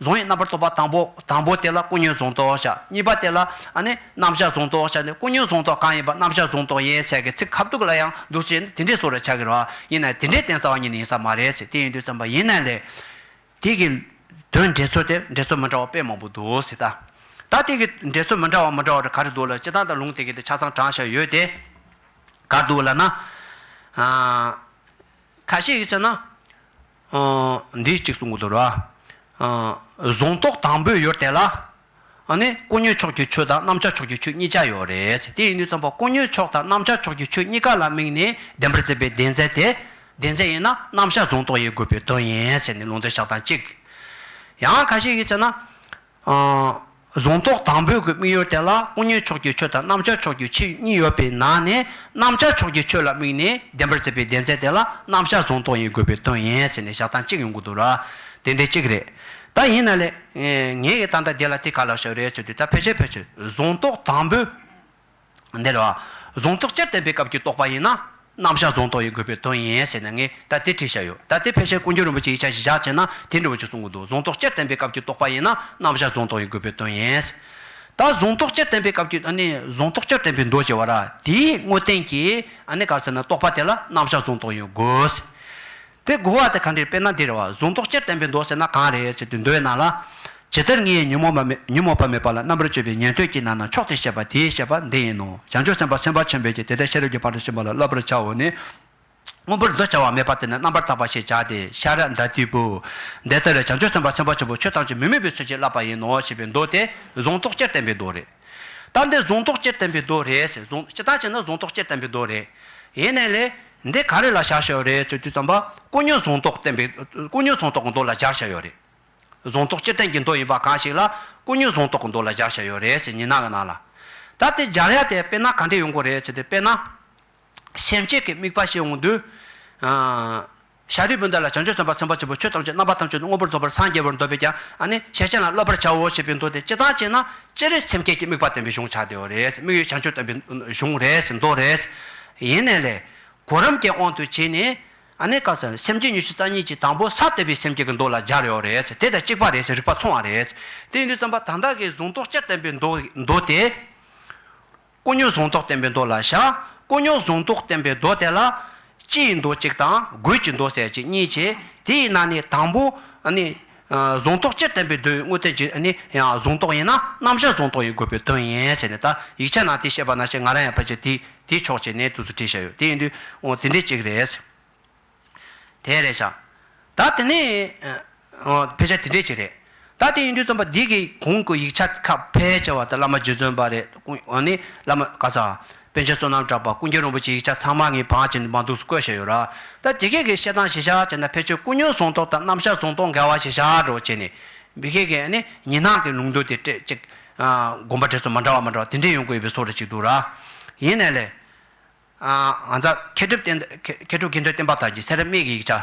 གཟུང་བའི་རྣམ་པར་རྟོག་པ་དང་པོ་དང་པོ་དེ་ལ་ཀུན་ཉོན་གཟུང་རྟོག་བྱ། གཉིས་པ་དེ་ལ་ཨ་ནི་རྣམ་གཞག་གཟུང་རྟོག་བྱ་ནས་ཀུན་ཉོན་གཟུང་རྟོག་གང་ཡིན་པ་རྣམ་གཞག་གཟུང་རྟོག་ཡིན་ཟེར་གི་ཚིག་ཁ་ཐུག་ལ་ཡང་འདུག་ཟེར་ནས་དེ་འདྲས་བཟོ་ར་ཆགས་ཀྱི་རེད་བ། ཡིན་ན་དེ་འདྲས་བསྟན་ས་བ་ཉིད་ནས་ཡིན་ས་མ་རེད་ཟེར། དེ་ཡིན་དུས་ཙམ་པ་ཡིན་ན་ལས། དེ་གི་དོན་འགྲེལ་ཚུལ་དེ་འགྲེལ་ཚུལ་མི་འདྲ་བ་དཔེ་མང་པོ་འདུག་ཟེར་ད། ད་དེ་གི་འགྲེལ་ཚུལ་མི་འདྲ་བ་མི་འདྲ་བ་རེ་ག་རེ་འདུག་ལ་སྤྱིར་བཏང་ད་ལུང་དེ་གི་དེ་ཆ་ཚང་དྲངས་བཞག་ཡོད་དེ། ག་འདུག་ལབ་ན། ཨ། ཁ་ཤས་ཀྱིས་བྱས་ན། ཨ། འདི་གཅིག་གསུང་གི་འདུག་ར། ཨ། གཟུང་རྟོག་དང་པོའི་ཡུལ་དེ་ལ། ཨ་ནི་ཀུན་ཉོན་ཕྱོགས་ཀྱི་ཆོས་དང་རྣམ་གཞག་ཕྱོགས་ཀྱི་ཆོས་གཉིས་ཆ་ཡོད་རེད། དེ་ཡིན་དུས་ཙམ་པ་ཀུན་ཉོན་ཕྱོགས་དང་རྣམ་གཞག་ཕྱོགས་ཀྱི་ཆོས་གཉིས་ཀ་ལ་དམིགས་ནས་བདེན་པར་བརྩི་བའི་སྡེ་ཚན་དེ། སྡེ་ཚན་ཡིན་ན་རྣམ་གཞག་གཟུང་རྟོག་ཡིན་དགོས་པའི་དོན་ཡིན་ཟེར་ནས་ལུང་འདྲེན་བཞག་སྟངས་གཅིག་ཡང་ཁ་ཤས་ཀྱིས་བྱས་ན། ཨ། གཟུང་རྟོག་དང་པོའི་གི་དམིགས་ཡུལ་དེ་ལ་ཀུན་ཉོན་ཕྱོགས་ཀྱི་ཆོས་དང་རྣམ་གཞག་ཕྱོགས་ཀྱི་ཆོས་གཉིས་ཡོད་པའི་ནང་ནས་རྣམ་གཞག་ཕྱོགས་ཀྱི་ཆོས་ལ་དམིགས་ནས་བདེན་པར་བརྩི་བའི་སྡེ་ཚན་དེ་ལ་རྣམ་གཞག་གཟུང་རྟོག་ཡིན་དགོས་པའི་དོན་ཡིན་ཟེར་ནས་བཞག་སྟངས་གཅིག་ཡོང་གི་འདུག་ར། དེ་འདྲའི་གཅིག་རེད། ད་ཡིན་ན་ལས། ངས་ཀྱི་ད་ལྟ་འདི་ལ་དེ་ག་ལ་ཞོག་རེད་ཟེར་དུས་ད་ཕལ་ཆེར་ཕལ་ཆེར་གཟུང་རྟོག་དང་པོའི། འདི་རེད་བ། གཟུང་རྟོག་སྤྱིར་བསྟན་པའི་སྐབས་ཀྱི་རྟོག་པ་ཡིན་ན། རྣམ་གཞག་གཟུང་རྟོག་ཡིན་དགོས་པའི་དོན་ཡིན་ཟེར་ནས་ངས་ད་དེ་བྲིས་བཞག་ཡོད། ད་དེ་ཕལ་ཆེར་ཀུན་མཁྱེན་རིན་པོ་ཆེ་ཡིག་ཆ་གཞི་བཞག་བྱས་ན་དེ་འདྲ་བོ་ཅིག་གསུང་གི་འདུག་གཟུང་རྟོག་སྤྱིར་བསྟན་པའི་སྐབས་ཀྱི་རྟོག་པ་ཡིན་ན་རྣམ་གཞག་གཟུང་རྟོག་ཡིན་དགོས་པའི་དོན་ཡིན། ད་གཟུང་རྟོག་སྤྱིར་བསྟན་པའི་སྐབས་ཀྱི་ཨ་ནི་གཟུང་རྟོག་སྤྱིར་བསྟན་པའི་མདོ་ཅེས་པ་ར་དེའི་དངོས་བསྟན་གྱི་ཨ་ནི་ག་ཟེར་ན་རྟོག་པ་དེ་ལ་རྣམ་གཞག་གཟུང་རྟོག་ཡིན་དགོས། དེ་དགུ་བ་དེ་ག་འདྲ་དཔེར་ན་འདི་རེད་བ། གཟུང་རྟོག་སྤྱིར་བསྟན་པའི་མདོ་ཟེར་ན་གང་རེད་ཟེར་དུས་མདོའི་ནང་ལ། ཇི་ལྟར་ངེས་ཉོན་མོངས་པ་མེད་ཉོན་མོངས་པ་མེད་པ་ལ་རྣམ་པར་དཔྱོད་པའི་ཉན་ཐོས་ཀྱི་ནང་ན་མཆོག་ཏུ་བཤད་པ་དེས་བཤད་པ་འདི་ཡིན་ནོ། བྱང་ཆུབ་སེམས་དཔའ་སེམས་དཔའ་ཆེན་པོས་ཀྱང་དེ་ལྟར་ཤེས་རབ་ཀྱི་ཕ་རོལ་ཏུ་ཕྱིན་པ་ལ་བསླབ་པར་བྱའོ་ནི། མངོན་པར་འདུ་བྱ་བ་མེད་པ་དེ་ནི་རྣམ་པར་དག་པ་ཞེས་བྱ་སྟེ། ཤ་ར་དྭ་ཏིའི་བུ། འདི་ལྟར་བྱང་ཆུབ་སེམས་དཔའ་སེམས་དཔའ་ཆེན་པོ་ཆོས་ཐམས་ཅད་མི་དམིགས་པའི་ཚུལ་གྱིས་བསླབ་པ་ཡིན་ནོ་ཞེས་པའི་མདོ་དེ་གཟུང་རྟོག་སྤྱིར་བསྟན་པའི་མདོ་རེད། ད་འདི་གཟུང་རྟོག་སྤྱིར་བསྟན་པའི་མདོ་རེད་ཟེར། གཟུང་སྤྱིར་བཏང་བྱས་ན་གཟུང་རྟོག་སྤྱིར་བསྟན་པའི་མདོ་རེད། ཡིན་ནའི་ལས་འདི་ག་རེ་ལ་བཞག་བཞག་ཡོད་རེད་ཟེར་དུས་ཙམ་པ། ཀུན་ཉོན་གཟུང་རྟོག་བསྟན་པའི་ཀུན་ཉོན་གཟུང་རྟོག་གི་མདོ་ལ་སྦྱར་བཞག་ཡོད་རེད། གཟུང་རྟོག་སྤྱིར་བསྟན་གྱི་མདོ་ཡིན་པ་གང་ཞིག་ལ་ཀུན་ཉོན་གཟུང་རྟོག་གི་མདོ་ལ་སྦྱར་བཞག་ཡོད་རེད་ཟེར། ཉི་སྣང་གི་ནང་ལ། ད་དེ་སྦྱར་ཡ་དེ་དཔེར་ན་ག་འདྲ་ཡོང་གི་རེད་ཟེར་དུས་དཔེར་ན། སེམས་བསྐྱེད་ཀྱི་དམིགས་པ་བཤད་འོང་དུས། ཨ། ཤཱ་རིའི་བུ་འདི་ལ་བྱང་ཆུབ་སེམས་དཔའ་སེམས་དཔའ་ཆེན་པོས་ཆོས་ཐམས་ཅད་རྣམ་པ་ཐམས་ཅད་དུ་མངོན་པར་རྫོགས་པར་སངས་རྒྱས་པར་འདོད་པས་ཀྱང་ཨ་ནི་ཤེས་བྱ་རྣམས་བསླབ་པར་བྱའོ་ཞེས་པའི་མདོ་དེ་སྤྱིར་བཏང་བྱས་ན་སྤྱིར་སེམས་བསྐྱེད་ཀྱི་དམིགས་པ་བསྟན་པའི་གཞུང་ཆགས་བསྡད་ཡོད་རེད། དམིགས་ཡུལ་བྱང་ཆུབ་བསྟན་པའི་གཞུང་རེད་ཟེར། མདོ་རེད། ཡིན་ནའི་ལས། གོ་རིམ་གྱི་དབང་དུ་བྱས་ནས། ཨ་ནི་ག་ཟེར་སེམས་བསྐྱེད་ཉི་ཤུ་རྩ་གཉིས་ཀྱི་དང་པོ་ས་བསྡུ་བའི་སེམས་བསྐྱེད་ཀྱི་མདོ་ལ་སྦྱར་ཡོད་རེད། དེ་དང་གཅིག་པ་རེད་ཟེར། རིགས་པ་མཚུངས་པ་རེད། དེ་ཡིན་དུས་ཙམ་པ་ད་ལྟ་གི་གཟུང་རྟོག་སྤྱིར་བསྟན་པའི་མདོ་མདོ་དེ། ཀུན་ཉོན་གཟུང་རྟོག་བསྟན་པའི་མདོ་ལ་བཞག་ཀུན་ཉོན་གཟུང་རྟོག་བསྟན་པའི་མདོ་དེ་ལ། སྤྱིའི་མདོ་གཅིག་དང་དགོས་ཀྱི་མདོ་ཟེར་གཅིག་གཉིས་བྱས། དེའི་ནང་ནས་དང་པོ་ཨ་ནི། གཟུང་རྟོག་སྤྱིར་བསྟན་པའི་མདོའི་དངོས་བསྟན་གྱི་ཨ་ནི་ཡང་གཟུང་རྟོག་ཡིན་ན་རྣམ་གཞག་གཟུང་རྟོག་ཡིན་དགོས་པའི་དོན་ཡིན་ཟེར་ནས། ད་ཡིག་ཆ་ནང་དེ་བཤད་པ་ནང་བཞིན་ང་རང་ཡང་ཕལ་ཆེར་དེ་དེའི་ཕྱོགས་བྱས་ནས་དུས་སུ་བྲིས་བཞག་ཡོད། དེ་ཡིན་དུས་འོ་དེ་འདྲའི་གཅིག་རེད། དེ་རེད་ཤག་ད་དེ་ནས་ཨ་ཕལ་ཆེར་དེ་འདྲས་ཅིག་རེད། ད་དེ་ཡིན་དུས་ཙམ་པ་འདི་གི་གོང་གི་ཡིག་ཆ་ཁག་ཕལ་ཆེ་བ་ད་བླ་མ་རྗེ་བཙུན་པ་རེད། ཨ་ནི་བླ་མ་ག་ས། པཎ་ཆེན་བསོད་ནམས་གྲགས་པ། ཀུན་མཁྱེན་རིན་པོ་ཆེའི་ཡིག་ཆ་ཚང་མ་ངས་བང་བྱས་ནས་མང་འདུག་སེ་བཀོད་བཞག་ཡོད་ར། ད་དེ་གས་ཀྱི་བཤད་སྟངས་གཞི་བཞག་བྱས་ན་ཕལ་ཆེར་ཀུན་ཉོན་གཟུང་རྟོག་དང་རྣམ་གཞག་གཟུང་རྟོག་འགལ་བ་གཞི་བཞག་འགྲོ་བྱས་ནས། མི་གས་ཀྱི་ཨ་ནི་ཉི་སྣང་གི་ལུང་དུ་དེ་སྤྲད་ཅིག་དགོངས་པ་འགྲེལ་ཚུལ་མ་འདྲ་བ་མ་འདྲ་བ་དེ་འདྲས་ཡོང་གི་ཡོད་པའི་བཟོ་འདྲ་ཅིག་འདུག་ར། ཡིན་ནའི་ལས། ང་ཚོ་མཁས་གྲུབ་བསྟན་མཁས་གྲུབ་དགེ་འདུན་བསྟན་པ་དར་གྱི་སེ་ར་སྨད་ཀྱི་ཡིག་ཆ།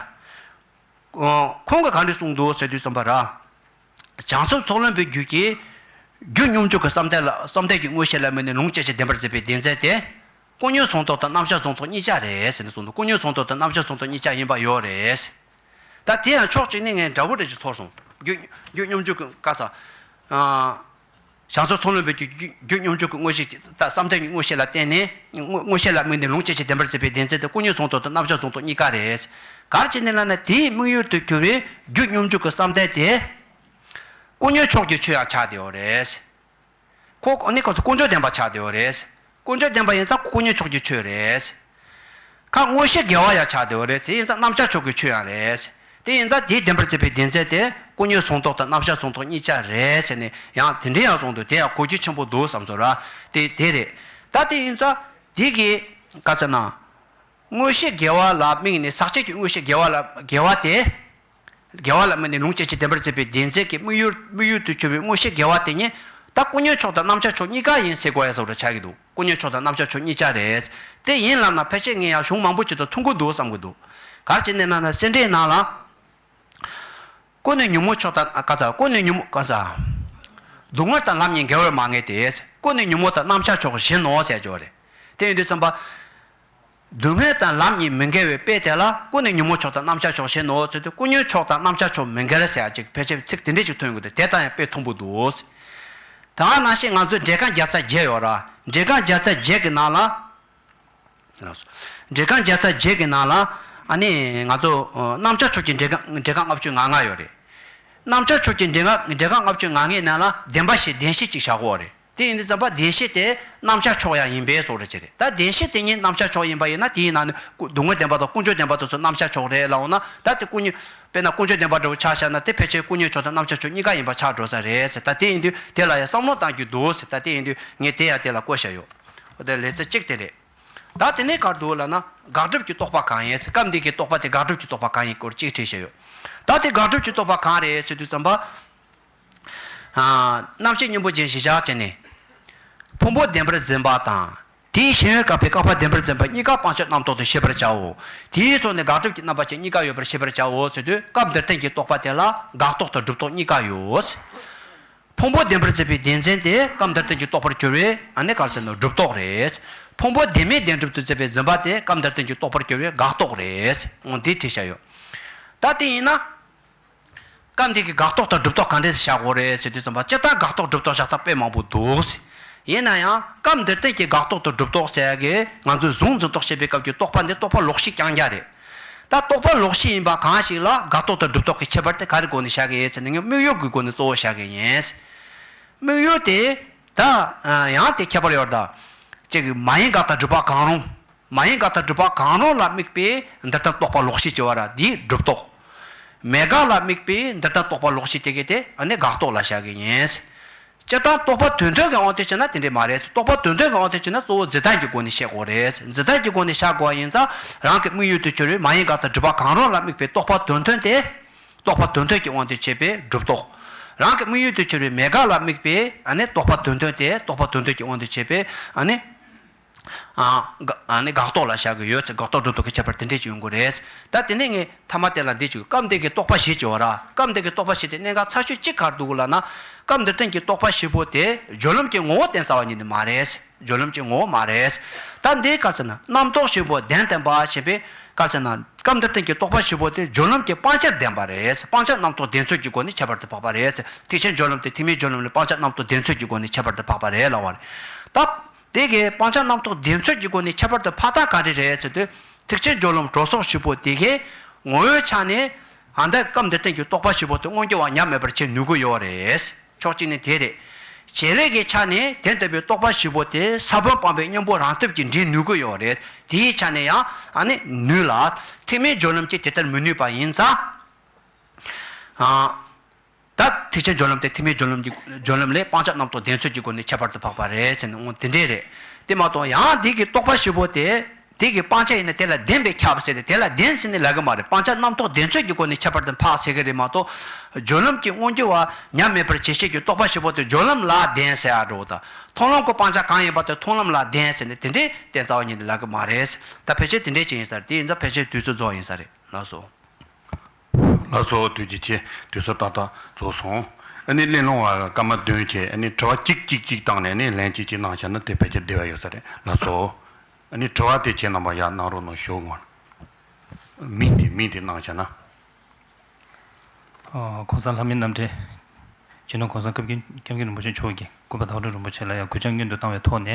ཁོང་གིས་ག་འདྲ་གསུངས་འདུག་ཟེར་དུས་ཙམ་པ་ར། བྱང་སེམས་ཚོགས་ལམ་པའི་རྒྱུད་ཀྱི། རྒྱུ་སྙོམས་འཇུག་གི་བསམ་གཏན་ལ་བསམ་གཏན་གྱི་མངོན་ཤེས་ལ་དམིགས་ནས་ལུང་སྐྱེ་མཆེད་བདེན་པར་འཛིན་པའི་སྡེ་ཚན་དེ། ཀུན་ཉོན་གཟུང་རྟོག་དང་རྣམ་གཞག་གཟུང་རྟོག་གཉིས་ཆ་རེད་ཟེར་ནས་གསུངས་འདུག་ཀུན་ཉོན་གཟུང་རྟོག་དང་རྣམ་གཞག་གཟུང་རྟོག་གཉིས་ཆ་ཡིན་པ་ཡོད་རེད། ད་དེ་ཡང་ཕྱོགས་གཅིག་ནས་ངས་འདྲ་བོ་འདྲ་ཞིག་ཚོར་སོང་། རྒྱུ་རྒྱུ་སྙོམས་འཇུག་གི་བཀའ་ཚ། བྱང་སེམས་ཚོགས་ལམ་པའི་རྒྱུ་རྒྱུ་སྙོམས་འཇུག་གི་མངོན་ཤེས་ཀྱི་ད་བསམ་གཏན་གྱི་མངོན་ཤེས་ལ་བརྟེན་ནས་མངོན་མངོན་ཤེས་ལ་དམིགས་ནས་ལུང་སྐྱེ་མཆེད་བདེན་པར་འཛིན་པའི་སྡེ་ཚན་དེ་ཀུན་ཉོན་གཟུང་རྟོག་དང་རྣམ་གཞག་གཟུང་རྟོག་གཉིས་ཀ་རེད། ག་རེ་བྱས་ནས་ལབ་ན་དེའི་དམིགས་ཡུལ་དུ་གྱུར་བའི་རྒྱུ་སྙོམས་འཇུག་གི་བསམ་གཏན་དེ། ཀུན་ཉོན་ཕྱོགས་ཀྱི་ཆོས་ཡང་ཆགས་བསྡད་ཡོད་རེད། ཁོ་ཨ་ནི་ཁོ་ཚོ་ཀུན་འབྱུང་བདེན་པ་ཆགས་བསྡད་ཡོད་རེད། ཀུན་འབྱུང་བདེན་པ་ཡིན་ཙང་ཀུན་ཉོན་ཕྱོགས་ཀྱི་ཆོས་རེད། ཁ་དངོས་གཞི་དགེ་བ་ཡང་ཆགས་བསྡད་ཡོད་རེད། དེ་ཡིན་ཙང་རྣམ་གཞག་ཕྱོགས་ཀྱི་ཆོས་ཡང་རེད། དེ་ཡིན་ཙང་དེའི་བདེན་པར་འཛིན་པའི་སྡེ་ཚན་དེ་ཀུན་ཉོན་གཟུང་རྟོག་དང་རྣམ་གཞག་གཟུང་རྟོག་གཉིས་ཆ་རེད་ཟེར་ནས་ཡང་དེ་འདྲའི་ཡང་གསུངས་འདུག་དེ་ཡང་གོ་རྒྱུ་ཆེན་པོ་འདུག་བསམ་སོང་ར། དེ་དེ་རེད། ད་དེ་ཡིན་ཙང་དེ་གི་ག་ཚོད་ན། མངོན་ཤེས་དགེ་བ་ལ་དམིགས་ནས་ཟག་བཅས་ཀྱི་མངོན་ཤེས་དགེ་བ་ལ་དགེ་བ་དེ། དགེ་བ་ལ་དམིགས་ནས་ལུང་སྐྱེ་མཆེད་བདེན་པར་འཛིན་པའི་སྡེ་ཚན་གྱི་དམིགས་ཡུལ་དམིགས་ཡུལ་དུ་གྱུར་པའི་མངོན་ཤེས་དགེ་བ་དེ་ཉིད་ད་ཀུན་ཉོན་ཕྱོགས་དང་རྣམ་གཞག་ཕྱོགས་གཉིས་ཀ་ཡིན་ཟེར་དགོས་ཡ་བཟོ་འདྲ་ཆགས་ཀྱི་འདུག་ཀུན་ཉོན་ཕྱོགས་དང་རྣམ་གཞག་ཕྱོགས་གཉིས་ཆ་རེད། དེ་ཡིན་ལབ་ན་ཕལ་ཆེར་ངས་ཡང་གཞུང་མང་པོ་ཅིག་དང་མཐུན་གྱི་འདུག་བསམ་གྱི་འདུག་ག་རེ་བྱས་ནས་ལབ་ན་སེ་འབྲས་ནང་ལ། ཀུན་ནས་ཉོན་མོངས་ཕྱོགས་དང་ག་ས་ཀུན་ནས་ཉོན་མོངས་ག་ས། སྡུག་བསྔལ་དང་ལམ་གཉིས་འགལ་བར་མ་ངེས་ཏེ། ཀུན་ནས་ཉོན་མོངས་དང་རྣམ་གཞག་ཕྱོགས་བཞིན་ནོ་ཟེར་གྱི་ཡོད་རེད། དེ་ཡིན་དུས་ཙམ་པ། སྡུག་བསྔལ་དང་ལམ་གཉིས་མི་འགལ་བའི་དཔེ་དེ་ལ་ཀུན་ནས་ཉོན་མོངས་ཕྱོགས་དང་རྣམ་གཞག་ཕྱོགས་བཞིན་ནོ་ཟེར་དུས་ཀུན་ཉོན་ཕྱོགས་དང་རྣམ་གཞག་ཕྱོགས་མི་འགལ་ཟེར་ཡ་ཅིག་ཕལ་ཆེར་ཚིག་དེ་འདྲས་ཅིག་ཐོན་ཡོང་གི་འདུག་དེ་དང་ཡང་དཔེ་མཐུན་པོ་འདུག་ད་ནང་བཞིན་ང་ཚོའི་འགྲེལ་ཁང་བརྒྱ་རྩ་བརྒྱད་ཡོད་ར། འགྲེལ་ཁང་བརྒྱ་རྩ་བརྒྱད་ཀྱི་ནང་ལ། འགྲེལ་ཁང་བརྒྱ་རྩ་བརྒྱད་ཀྱི་ནང་ལ་ཨ་ནི་ང་ཚོ་རྣམ་གཞག་ཕྱོགས་ཀྱི་འགྲེལ་ཁང་འགྲེལ་ཁང་ལྔ་བཅུ་ང་ལྔ་ཡོད་རེད། རྣམ་གཞག་ཕྱོགས་ཀྱི་འགྲེལ་ཁང་འགྲེལ་ཁང་ལྔ་བཅུ་ང་ལྔའི་ནང་ལ་བདེན་པ་བཞི་བདེན་བཞི་ཅིག་བཞག་གོ་རེད། དེ་ཡིན་དུས་ཙམ་པ་བདེན་བཞི་དེ་རྣམ་གཞག་ཕྱོགས་ཡང་ཡིན་པའི་བཟོ་འདྲ་ཅིག་རེད། ད་བདེན་བཞི་དེ་ཉིད་རྣམ་གཞག་ཕྱོགས་ཡིན་པ་ཡིན་ན་དེའི་ནང་ནས་སྡུག་བསྔལ་བདེན་པ་དང་ཀུན་འབྱུང་བདེན་པ་དེ་ཚོ་རྣམ་གཞག་ཕྱོགས་རེད་ལབ་འོང་ན་ད་དེ་ཀུན་ཉོན་དཔེར་ན་ཀུན་འབྱུང་བདེན་པ་འདྲ་བོ་ཆ་བཞག་ན་དེ་ཕལ་ཆེར་ཀུན་ཉོན་ཕྱོགས་དང་རྣམ་གཞག་ཕྱོགས་གཉིས་ཀ་ཡིན་པ་ཆགས་འགྲོ་ས་རེད་ཟེར། ད་དེ་ཡིན་དུས་དེ་ལ་ཡང་བསམ་བློ་གཏང་རྒྱུ་འདུག་ཟེར། ད་དེ་ཡིན་དུས་ངས་དེ་ཡང་དེ་ལ་བཀོད་བཞག་ཡོད། འོ་དེ་ལེ་ཚན་གཅིག་དེ་རེད། ད་དེ་ནས་ག་རེ་འདུག་ལབ་ན་དགག་སྒྲུབ་ཀྱི་རྟོག་པ་གང་ཡིན་ཟེར། སྐབས་འདི་གའི་རྟོག་པ་དེ་དགག་སྒྲུབ་ཀྱི་རྟོག་པ་གང་ཡིན་སྐོར་གཅིག་བྲིས་བཞག་ཡོད། ད་དེ་དགག་སྒྲུབ་ཀྱི་རྟོག་པ་གང་རེད་ཟེར་དུས་ཙམ་པ། རྣམ་ཤེས་གཉེན་པོ་ཅན་གཞི་བཞག་བྱས་ནས། ཕུང་པོ་བདེན་པར་འཛིན་པ་དང་། དེའི་ཞེན་ཡུལ་བཀག་པའི་བཀག་པ་བདེན་པར་འཛིན་པ་གཉིས་ཀ་སྤང་བྱ་རྣམ་རྟོག་ཏུ་ཤེས་པར་བྱའོ། དེའི་ཐོག་ནས་དགག་སྒྲུབ་ཀྱི་རྣམ་པ་ཅན་གཉིས་ཀ་ཡོད་པར་ཤེས་པར་བྱའོ་ཟེར་དུས་སྐབས་འདིར་བསྟན་གྱི་རྟོག་པ་དེ་ལ་དགག་རྟོག་དང་སྒྲུབ་རྟོག་གཉིས་ཀ་ཡོད། ཕུང་པོ་བདེན་པར་འཛིན་པའི་སྡེ་ཚན་དེ་སྐབས་འདིར་བསྟན་གྱི་རྟོགས་པར་གྱུར་པའི་ཨ་ནི་ག་རེ་ཟེར་ན་སྒྲུབ་རྟོག་རེད། ཕུང་པོ་བདེན་མེད་བདེན་གྲུབ་ཏུ་འཛིན་པའི་འཛིན་པ་དེ་སྐབས་འདིར་བསྟན་གྱི་རྟོགས་པར་གྱུར་པའི་དགག་རྟོག་རེད། འོ་འདི་བྲིས་བཞག་ཡོད། ད་དེ་ཡིན་ན། སྐབས་འདི་གི་དགག་རྟོག་དང་སྒྲུབ་རྟོག་ག་འདྲས་བཞག་དགོས་རེད་ཟེར་དུས་ཙམ་པ་སྤྱིར་བཏང་དགག་རྟོག་སྒྲུབ་རྟོག་བཞག་སྟངས་དཔེ་མང་པོ་འདུག་ཡིན་ན་ཡང་སྐབས་འདིར་བསྟན་གྱི་དགག་རྟོག་དང་སྒྲུབ་རྟོག་ཟེར་ཡ་གི་ང་ཚོས་གཟུང་འཛིན་རྟོག་བཤད་པའི་སྐབས་ཀྱི་རྟོག་པ་འདི་རྟོག་པ་ལོག་ཤེས་རྐྱང་རྐྱང་རེད། ད་རྟོག་པ་ལོག་ཤེས་ཡིན་པ་གང་ཞིག་ལ་དགག་རྟོག་དང་སྒྲུབ་རྟོག་གི་ཁྱད་པར་དེ་ག་རེ་སྒོ་ནས་བཤད་གི་ཡིན་ཟེར་ན། ངས་དམིགས་ཡུལ་གྱི་སྒོ་ནས་གཙོ་བོ་བཤད་གི་ཡིན། དམིགས་ཡུལ་དེ་ད་ཡང་དེ་ཁྱད་པར་ཡོད་ད། ཅིག་མ་ཡིན་དགག་དང་སྒྲུབ་པ་གང་རུང་། མ་ཡིན་དགག་དང་སྒྲུབ་པ་གང་རུང་ལ་དམིགས་པའི་འདི་ལྟར་རྟོག་པ་ལོག་ཤེས་ཅེས་པ་ར་འདིའི་སྒྲུབ་རྟོག་མེད་དགག་ལ་དམིགས་པའི་འདི་ལྟར་རྟོག་པ་ལོག་ཤེས་དེ་གའི་དེ་ཨ་ནི་དགག་རྟོག་ལ་བཤད་གི་ཡིན། སྤྱིར་བཏང་རྟོག་པ་དོན་མཐུན་གྱི་དབང་དུ་བྱས་ན་དེ་འདྲས་མ་རེད། རྟོག་པ་དོན་མཐུན་གྱི་དབང་དུ་བྱས་ན་གཙོ་བོ་འཛིན་སྟངས་ཀྱི་སྒོ་ནས་བཤད་དགོས་རེད། འཛིན་སྟངས་ཀྱི་སྒོ་ནས་བཤད་དགོས་པ་ཡིན་ཙང་རང་གི་དམིགས་ཡུལ་དུ་གྱུར་བའི་མ་ཡིན་དགག་དང་སྒྲུབ་པ་གང་རུང་ལ་དམིགས་པའི་རྟོག་པ་དོན་མཐུན་དེ། རྟོག་པ་དོན་མཐུན་གྱི་དབང་དུ་བྱས་པའི་སྒྲུབ་རྟོག་རང་གི་དམིགས་ཡུལ་དུ་གྱུར་བའི་མེད་དགག་ལ་དམིགས་པའི་ཨ་ནི་རྟོག་པ་དོན་མཐུན་དེ་རྟོག་པ་དོན་མཐུན་གྱི་དབང་དུ་བྱས་པའི་ཨ་ནི། ཨ་དགག་ཨ་ནི་དགག་རྟོག་ལ་བཞག་གི་ཡོད་ཚེ་དགག་རྟོག་སྒྲུབ་རྟོག་གི་ཁྱད་པར་དེ་འདྲས་ཅིག་ཡོང་གི་རེད། ད་དེ་ནས་ངས་ཐ་མ་དེ་ལ་འདི་ཅིག་སྐབས་འདི་གའི་རྟོག་པ་བཞི་ཅེས་པ་ར། སྐབས་འདི་གའི་རྟོག་པ་བཞི་དེ་གནད་འགག་ཚ་ཤོས་གཅིག་ག་རེ་འདུག་ལབ་ན། སྐབས་འདིར་བསྟན་གྱི་རྟོག་པ་བཞི་པོ་དེ་སྦྱོར་ལམ་གྱི་ངོ་བོ་བསྟན་ཚར་བ་ཉིད་ནི་མ་རེད། སྦྱོར་ལམ་གྱི་ངོ་བོ་མ་རེད། ད་འདི་ག་རེ་ཟེར་ན་རྣམ་རྟོག་བཞི་པོ་བདེན་བདེན་པ་ཞེས་པའི་ག་རེ་ཟེར་ན་སྐབས་འདིར་བསྟན་གྱི་རྟོག་པ་བཞི་པོ་དེ་སྦྱོར་ལམ་གྱི་སྤང་བྱ་བདེན་པ་རེད། སྤང་བྱ་རྣམ་རྟོག་བདེན་ཚོད་ཀྱི་སྒོ་ནས་ཁྱད་པར་དུ་འཕགས་པ་རེད། ཐེག་ཆེན་སྦྱོར་ལམ་དེ་ཐེག་དམན་སྦྱོར་ལམ་ལས་སྤང་བྱ་རྣམ་རྟོག་བདེན་ཚོད་ཀྱི་སྒོ་ནས་ཁྱད་པར་དུ་འཕགས་པ་རེད་ལབ་པ་རེད། ད། དེ་གའི་སྤང་བྱ་རྣམ་རྟོག་བདེན་ཚོད་ཀྱི་སྒོ་ནས་ཁྱད་པར་དུ་འཕགས་རྟགས་ག་རེ་རེད་ཟེར་དུས། ཐེག་ཆེན་སྦྱོར་ལམ་གྲོགས་སོགས་བཞི་པོ་དེ་གའི་ངོ་བོའི་ཆ་ནས་ཨ་ནི་སྐབས་འདིར་བསྟན་གྱི་རྟོག་པ་བཞི་པོ་དེ་མངོན་གྱུར་བ་ཉམས་མེད་པར་བྱེད་ནུས་ཀྱི་ཡོད་རེད། ཕྱོགས་གཅིག་ནས་དེ་རེད། བྱེད་ལས་ཀྱི་ཆ་ནས་དེ་ལྟ་བུའི་རྟོག་པ་བཞི་པོ་དེ་ས་བོན་སྤངས་པའི་གཉེན་པོ་རང་སྟོབས་ཀྱིས་འདྲེན་ནུས་ཀྱི་ཡོད་རེད། དེའི་ཆ་ནས་ཡང་ཨ་ནི་ནུས་ལ། ཐེག་དམན་སྦྱོར་ལམ་གྱིས་དེ་ལྟར་མི་ནུས་པ་ཡིན་ཙང་། ཨ། ད་ཐེག་ཆེན་སྦྱོར་ལམ་དེ་ཐེག་དམན་སྦྱོར་ལམ་གྱི་སྦྱོར་ལམ་ལས་སྤང་བྱ་རྣམ་རྟོག་བདེན་ཚོད་ཀྱི་སྒོ་ནས་ཁྱད་པར་དུ་འཕགས་པ་རེད་ཟེར་ནས་འོ་དེ་འདྲས་རེད། དེ་མ་གཏོགས་ཡང་དེ་གི་རྟོག་པ་བཞི་པོ་དེ། དེ་གི་སྤང་བྱ་ཡིན་ན་དེ་ལ་བདེན་པས་ཁྱབ་ཟེར་ཏེ་དེ་ལ་བདེན་ཟེར་ནས་ལབ་གི་མ་རེད། སྤང་བྱ་རྣམ་རྟོག་བདེན་ཚོད་ཀྱི་སྒོ་ནས་ཁྱད་པར་དུ་འཕགས་ཟེར་གི་རེད་མ་གཏོགས། སྦྱོར་ལམ་གྱི་མངོན་གྱུར་བ་ཉམས་མེད་པར་བྱེད་ཤེས་ཀྱི་རྟོག་པ་བཞི་པོ་དེ་སྦྱོར་ལམ་ལ་བདེན་ཟེར་ཡ་འགྲོ་དང་། མཐོང་ལམ་གྱི་སྤང་བྱ་གང་ཡིན་པ་དེ་མཐོང་ལམ་ལ་བདེན་ཟེར་ནས་དེ་འདྲས་བསྟན་རྩ་བ་ཉིད་ནས་ལབ་གི་མ་རེད། ད་ཕལ་ཆེར་དེ་འདྲས་ཅིག་ཡིན་ས་རེད། དེ་ཡིན་ཙང་ཕལ་ཆེར་དུས་ཚོད་རྫོགས་ཡིན་ས་རེད། ལགས་སོ། ལགས་སོ། ཐུགས་རྗེ་ཆེ། དུས་ཚོད་ཏག་ཏག་རྫོགས་སོང་། ཨ་ནི་གླེང་སློང་བ་སྐར་མ་བདུན་བྱས། ཨ་ནི་དྲི་བ་གཅིག་གཅིག་གཅིག་བཏང་ནས་ནི་ལན་གཅིག་གཅིག་གནང་བྱས་ན་དེ་ཕལ་ཆེར་བདེ་བ་ཡོད་ས་རེད། ལགས་སོ། ཨ་ནི་དྲི་བ་དེ་ཁྱེད་རྣམ་པ་ཡར་གནང་རོགས་གནང་ཞུ་ངོ་། མིང་དེ་མིང་དེ་གནང་བྱས་ན། ཨ། ༸གོང་ས་ལྷ་མིའི་རྣམ་འདྲེན་སྤྱི་ནོར་༸གོང་ས་༸སྐྱབས་མགོན་སྐྱབས་མགོན་རིན་པོ་ཆེ་མཆོག་གིས་སྐུ་པར་ཐག་རིང་རིན་པོ་ཆེ་ལ་ཡང་གུས་ཕྱག་སྔོན་དུ་བཏང་བའི་ཐོག་ནས།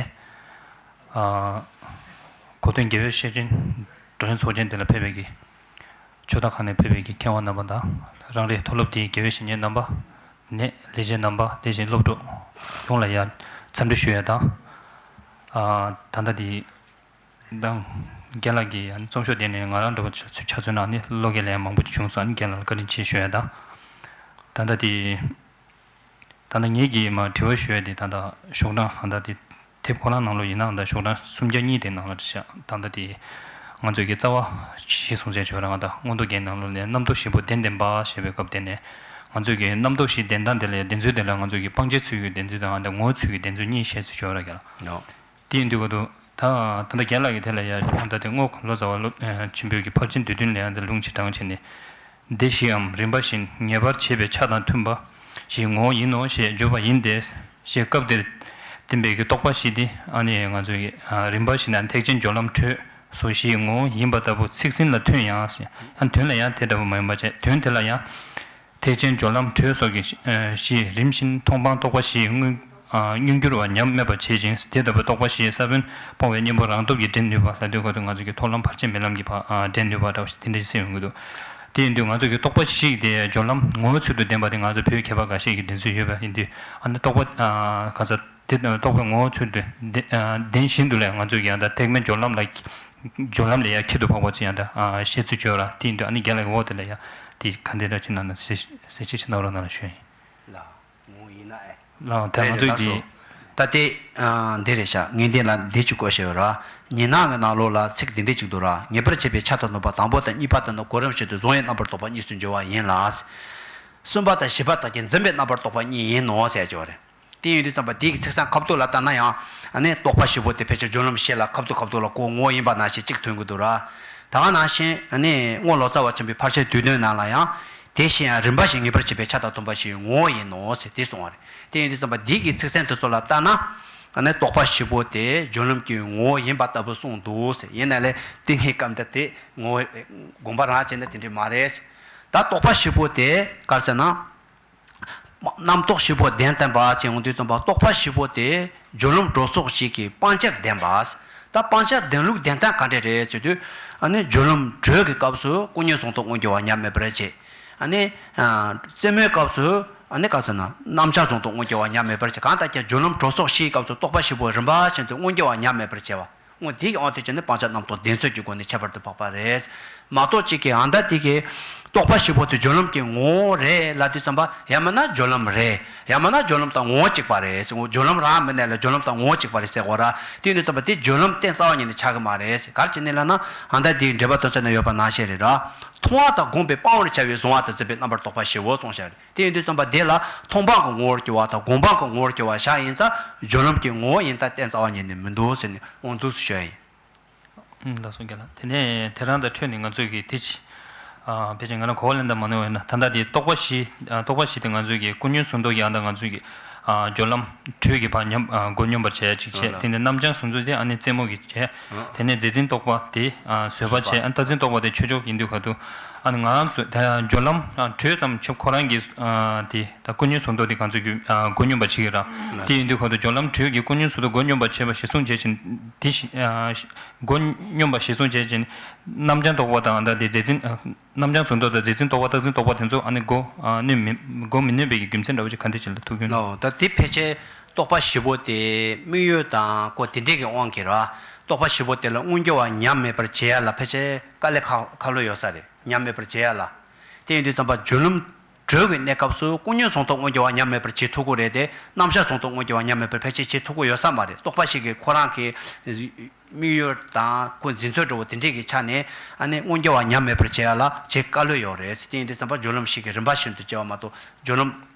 ཨ། གོ་སྟོན་དགེ་བའི་བཤེས་སྤྲིང་བགྲོ་གླེང་ཚོགས་ཆེན་དེ་ལ་ཕེབས་པའི་གི་ཕྱོགས་མཐའ་ཁག་ནས་ཕེབས་པའི་གི་མཁས་དབང་རྣམ་པ་དང་། རང་རེའི་མཐོ་སློབ་དེའི་དགེ་བའི་བཤེས་གཉེན་རྣམ་པ། ནས་ལས་བྱེད་རྣམ་པ། དེ་བཞིན་སློབ་ཕྲུག་ཡོངས་ལ་ཡང་འཚམས་འདྲི་ཞུ་ཡ་དང་། ཨ། ད་ལྟ་དེ། དང་། རྒན་ལགས་ཀྱིས་ཨ་ནི་རྩོམ་ཤོག་དེ་ནས་ང་རང་འདྲ་པོ་ཆ་ཚུད་ན་ཨ་ནི་བློ་འགེལ་ཡ་མང་པོ་བྱུང་སོང་། ཨ་ནི་རྒན་ལགས་ལ་བཀའ་དྲིན་ཆེ་ཞུ་ཡ་དང་། ད་ལྟ་དེ། ད་ལྟ་ངེད་ཀྱིས་མར་དྲི་བ་ཞུ་ཡ་དེ་ད་ལྟ་ཤོག་གྲངས་ཨ་ད་དེ་དེབ་ཁོ་རང་ནང་ལོགས་ཡིན་ན་ཨ་ད་ཤོག་གྲངས་སུམ་བརྒྱ་གཉིས་དེ་ནང་ལ་བཞག་ད་ལྟ་དེ་ང་ཚོས་ཀྱི་རྩ་བ་གཞི་བཟུང་ཚད་བྱོས་རང་ད་མངོན་རྟོགས་རྒྱན་ནང་ལོགས་ནས་རྣམ་རྟོག་བཞི་པོ་བདེན་བདེན་པ་ཞེས་པའི་སྐབས་དེ་ནས་ང་ཚོས་ཀྱི་རྣམ་རྟོག་བཞི་བདེན་དང་དེ་ལ་ཡ་བདེན་ཚུལ་དེ་ལ་ང་ཚོས་ཀྱི་སྤང་བྱའི་ཚུལ་གྱི་བདེན་ཚུལ་དང་ཨ་ད་ངོ་བོའི་ཚུལ་གྱི་བདེན་ཚུལ་གཉིས་བཤད་ཚུལ་བྱོས་ར་ག་ལ། དེ་ཡིན་དུས་ག་དུས་ད་ད་ལྟ་རྒན་ལགས་ཀྱིས་དེ་ལ་ཡ་ད་ལྟ་དེ་རྔོག་ལོ་ཙཱ་བ་སློབ་ཆེན་པོའི་གི་ཕར་ཕྱིན་བསྡུས་དོན་ལ་ཡང་དེ་ལུང་ཕྱིར་དྲངས་བྱས་ནས། སྡེ་བཞིའམ་རིམ་པ་བཞིན་ངེས་པར་བྱེད་པའི་ཆ་དང་མཐུན་པ་ཞིག་ངོ་བོ་ཡིན་ནོ་ཞེས་བརྗོད་པ་ཡིན་ཏེ། ཞེས་སྐབས་དེར་བསྟན་པའི་གི་རྟོག་པ་བཞི་སྟེ་ཨ་ནི་ང་ཚོའི་རིམ་པ་བཞིན་ཐེག་ཆེན་སྦྱོར་ལམ་འཕྲོས་སོ་ཞེས་ངོ་བོ་ཡིན་པ་ལྟ་བུ་ཚིག་ཟིན་ལ་ཐོན་ཡང་ཞེས། ཨ་དོན་ལ་ཡང་དེ་ལྟ་བུ་མ་ཡིན་པ་བྱས། དོན་དེ་ལ་ཡང་། ཐེག་ཆེན་སྦྱོར་ལམ་འཕྲོས་སོགས་ཀྱི་ཞེས་རིམ་བཞིན་མཐོང་སྤང་རྟོག་པ་བཞིའི་མངོན་མངོན་གྱུར་བ་ཉམས་མེད་པར་བྱེད་ཅིང་། དེ་ལྟ་བུའི་རྟོག་པ་བཞིའི་ས་བོན་སྤོང་བའི་གཉེན་པོ་རང་སྟོབས་ཀྱིས་འདྲེན་ནུས་པ་ལ་དུས་ག་དུས་ང་ཚོ་གི་མཐོང་ལམ་བར་ཆད་མེད་ལམ་གྱི་བར་འདྲེན་ནུས་པ་འདྲ་བ་ཞིག་དེ་འདྲ་ཞིག་གསལ་ཡོང་གི་འདུག་དེ་ཡིན་དུས་ང་ཚོ་གི་རྟོག་པ་བཞི་དེ་སྦྱོར་ལམ་ངོ་བོའི་ཚུལ་དུ་ལྡན་པ་དེ་ང་ཚོ་བོད་མཁས་པ་འགའ་ཤས་ཀྱིས་འདོད་ཚུལ་ཡོད་པ་ཡིན་དུས། ཨ་ནི་རྟོག་པ་ག་ས། དེ་རྟོག་པའི་ངོ་བོ་ཚུལ་དུ་ལྡན་བཞིན་དུ་ལས་ང་ཚོས་ཀྱང་ད་ཐེག་དམན་སྦྱོར་ལམ་ལ་སྦྱོར་ལམ་ལས་ཡར་ཁྱད་དུ་འཕགས་པ་ཚུལ་ཡང་ད་བཤད་ཚུལ་བརྗོད་ར། དེ་ཡིན་དུས་ཨ་ནི་རྒན་ལགས་ཀྱི་འོག་དེ་ལ་ཡང་དེ་ག་འདྲ་ཅིག་གནང་ན་གསལ་བཤད་ཅིག་གནང་རོགས་གནང་ལ་ཞུ་ཡིན། ལགས་ངོ་ཡིན་ན་ཨེ། ལགས་ད་ང་ཚོས་ཀྱི་ད་དེ་འདི་རེད་ཤག་ངས་འདི་ལ་འདི་ཅིག་བཀོད་བཞག་ཡོད་ར། ཉི་སྣང་གི་ནང་ལོགས་ལ་ཚིག་འདི་འདྲ་ཅིག་འདུག་ར། ངེས་པར་བྱེད་པའི་ཆ་དང་མཐུན་པ་དང་པོ་དང་གཉིས་པ་དེ་ནི་གོ་རིམ་བཞིན་དུ་གཟུང་བའི་རྣམ་པར་རྟོག་པ་གཉིས་སུ་འགྱུར་བ་ཡིན་ལ། གསུམ་པ་དང་བཞི་པ་དག་ཀྱང་འཛིན་པའི་རྣམ་པར་རྟོག་པ་གཉིས་ཡིན་ནོ་ཟེར་གྱི་ཡོད་རེད། དེ་ཡིན་དུས་ཙམ་པ་དེའི་ཚིག་གསལ་ཁ་ཐུག་ལ་ལྟ་ན་ཡང་། ཨ་ནི་རྟོག་པ་བཞི་པོ་དེ་ཕལ་ཆེར་སྦྱོར་ལམ་བཞི་ལ་ཁ་ཐུག་ཁ་ཐུག་ལ་གོ་ངོ་ཡིན་པ་ནང་བཞིན་གཅིག་ཐོན་གྱི་འདུག་ར། ད་ག་ནང་བཞིན་ཨ་ནི་རྔོག་ལོ་ཙཱ་བ་ཆེན་པོའི་ཕར་ཕྱིན་བསྡུས་དོན་ནང་ལ་ཡང་། དེ་བཞིན་ཡང་རིམ་པ་བཞིན་ངེས་པར་བྱེད་པའི་ཆ་དང་མཐུན་པ་བཞིའི་ངོ་བོ་ཡིན་ནོ་ཟེར་དེ་གསུངས་པ་རེད། དེ་ཡིན་དུས་ཙམ་པ་འདི་གི་ཚིག་གསལ་དེ་ཚོ་ལ་ལྟ་ན། ཨ་ནི་རྟོག་པ་བཞི་པོ་དེ་སྦྱོར་ལམ་གྱི་ངོ་བོ་ཡིན་པ་ལྟ་བུ་གསུངས་འདུག་ཟེར། ཡིན་ན་ལས་དེ་ནི་སྐབས་འདིར་དེ་ངོ་བོ་དགོངས་པ་རང་བྱས་ན་དེ་འདྲ་མ་རེད། ད་རྟོག་པ་བཞི་པོ་དེ་ག་རེ་ཟེར་ན། རྣམ་རྟོག་བཞི་པོ་བདེན་བདེན་པ་ཅེས་འོང་དུས་ཙམ་པ་རྟོག་པ་བཞི་པོ་དེ་སྦྱོར་ལམ་གྲོགས་སོགས་ཤིག་གི་སྤང་བྱར་བདེན་པ། ད་སྤང་བྱ་བདེན་ལུགས་བདེན་གཏན་ག་འདྲ་རེད་ཟེར་དུས། ཨ་ནི་སྦྱོར་ལམ་དྲོད་ཀྱི་སྐབས་སུ་ཀུན་ཉོན་ཟུང་དུ་མངོན་གྱུར་བ་ཉམས་མེད་པར་བྱེད། ཨ་ནི་རྩེ་མོའི་སྐབས་སུ། ཨ་ནི་ག་ཟེར་ན། རྣམ་བྱང་ཟུང་དུ་མངོན་གྱུར་བ་ཉམས་མེད་པར་བྱེད། གང་ལྟར་ཀྱང་སྦྱོར་ལམ་དྲོད་སོགས་བཞིའི་སྐབས་སུ་རྟོག་པ་བཞི་པོ་རིམ་པ་བཞིན་དུ་མངོན་གྱུར་བ་ཉམས་མེད་པར་བྱེད་པ། སྔོན་དེའི་དབང་དུ་བྱས་ནས་སྤང་བྱ་རྣམ་རྟོག་བདེན་འཚོལ་གྱི་སྒོ་ནས་ཁྱད་པར་དུ་འཕགས་པ་རེད། མ་གཏོགས་གཅིག་གིས་ཨ་མདའ་དེ་གའི་རྟོག་པ་བཞི་པོ་དེ་སྦྱོར་ལམ་གྱི་ངོ་བོ་རེད་ལབ་དུས་ཙམ་པ། ཡང་མིན་ན་སྦྱོར་ལམ་རེད། ཡང་མིན་ན་སྦྱོར་ལམ་དང་ངོ་བོ་གཅིག་པ་རེད། སྦྱོར་ལམ་རང་མིན་ནས་ལ་སྦྱོར་ལམ་དང་ངོ་བོ་གཅིག་པ་རེད་ཟེར་དགོས་ར། དེ་ཡིན་དུས་ཙམ་པ་དེ་སྦྱོར་ལམ་གཏན་རྩ་བ་ཉིད་ནས་ཆགས་ཀྱི་མ་རེད། ག་རེ་བྱས་ནས་ལབ་ན། ཨ་མདའ་དེའི་འགྲེལ་པ་དོན་ཚན་ན་ཡོད་པ་ནང་བཞིན་རེད་ར། མཐོང་བ་དང་བསྒོམས་པས་སྤང་བར་བྱ་བའི་གཟུང་བ་དང་འཛིན་པའི་རྣམ་པར་རྟོག་པ་བཞི་བོ་གསུངས་བཞག་རེད། དེ་ཡིན་དུས་ཙམ་པ་དེ་ལ་མཐོང་སྤང་གི་ངོ་བོར་གྱུར་པ་དང་སྒོམ་སྤང་གི་ངོ་བོར་གྱུར་པ་བཞག་ཡིན་ཙང་། སྦྱོར་ལམ་གྱི་ངོ་བོ་ཡིན་སྟངས་གཏན་རྩ་བ་ཉིད་ནས་མི་འདུག་ཟེར་ནས་དབང་སྡུག་སུ་ཞུ་ཡ་ཡིན། ལགས་སོ་རྒན་ལགས། དེ་ནས་དེ་རང་དང་འཕྲོས་ནས་ང་ཚོས་ཀྱི་དེ་ཅི། ཕལ་ཆེར་ང་རང་གོ་བ་ལེན་དང་མ་ནོར་བས་ན། ད་ལྟ་དེ་རྟོག་པ་བཞི། རྟོག་པ་བཞི་དེ་ང་ཚོས་ཀྱི་ཀུན་ཉོན་ཟུང་དུ་ཡང་དང་ང་ཚོས་ཀྱི་སྦྱོར་ལམ་དྲོད་ཀྱི་བར་ཉམས་མགོ་སྙོམས་པར་བྱེད་ཡ་ཅིག་བྱས། དེ་ནས་རྣམ་བྱང་ཟུང་དུ་དེ་ཨ་ནི་རྩེ་མོ་གི་བྱས། དེ་ནས་རྫས་འཛིན་རྟོག་པ་དེ་བཟོད་པ་བྱས། ཨ་ནི་རྟག་འཛིན་རྟོག་པ་དེ་ཆོས་ཕྱོགས་ཡིན་དུས་ག་དུས། ཨ་ནི་ང་རང་ཚོ་ད་སྦྱོར་ལམ་དྲོད་ཙམ་ཆབ་ཁོ་རང་གི་དེ་ད་ཀུན་ཉོན་ཟུང་དུ་དེ་ང་ཚོས་ཀྱི་མགོ་སྙོམས་པར་བྱེད་ཀྱི་ར། དེ་ཡིན་དུས་ག་དུས་སྦྱོར་ལམ་དྲོད་ཀྱི་ཀུན་ཉོན་ཟུང་དུ་མགོ་སྙོམས་པར་བྱེད་པ་གཞིར་བཟུང་བྱས་ཕྱིན་དེ་བཞིན། མགོ་སྙོམས་པ་གཞིར་བཟུང་བྱས་ཕྱིན། རྣམ་བྱང་རྟོག་པ་དང་ད་དེ་རྫས་འཛིན། རྣམ་བྱང་ཟུང་དུ་དང་རྫས་འཛིན་རྟོག་པ་རྟག་འཛིན་རྟོག་པ་དེ་ཚོ་ཨ་ནི་མགོ་གནོན་མི་མགོ་མི་གནོན་པའི་གི་རྒྱུ་མཚན་འདྲ་བོ་ཅིག་ག་འདྲ་ཅིག་ལ་ཐུག་རྒྱུ་ན། ལགས། ད་དེ་ཕལ་ཆེར་རྟོག་པ་བཞི་པོ་དེ་དམིགས་ཡུལ་དང་ཀོ་དེ་འདྲས་ཀྱི་དབང་གིས་ར། རྟོག་པ་བཞི་པོ་དེ་ལ་མངོན་གྱུར་བ་ཉམས་མེད་པར་བྱེད་ཡ་ལ་ཕལ་ཆེར་དཀའ་ལས་ཁག་ཁག་ལོས་ཡོད་ས་རེད། ཉམས་མེད་པར་བྱེད་ཡ་ལ། དེ་ཡིན་དུས་ཙམ་པ་སྦྱོར་ལམ་དྲོད་ཀྱི་གནས་སྐབས་སུ་ཀུན་ཉོན་ཟུང་དུ་མངོན་གྱུར་བ་ཉམས་མེད་པར་བྱེད་ཐུབ་ཀྱི་རེད་དེ། རྣམ་བྱང་ཟུང་དུ་མངོན་གྱུར་བ་ཉམས་མེད་པར་ཕལ་ཆེར་བྱེད་ཐུབ་ཀྱི་ཡོད་ས་མ་རེད། རྟོག་པ་ཞིག་གིས་ཁོ་རང་གི་དམིགས་ཡུལ་དང་ཁོ་འཛིན་ཚུལ་འདྲ་བོ་དེ་འདྲས་ཀྱི་ཆ་ནས་ཨ་ནི་མངོན་གྱུར་བ་ཉམས་མེད་པར་བྱེད་ཡ་ལ་བྱེད་དཀའ་ལོས་ཡོད་རེད། དེ་ཡིན་དུས་ཙམ་པ་སྦྱོར་ལམ་ཞིག་གིས་རིམ་པ་བཞིན་དུ་བྱེད་པ་མ་གཏོགས། སྦྱོར་ལམ་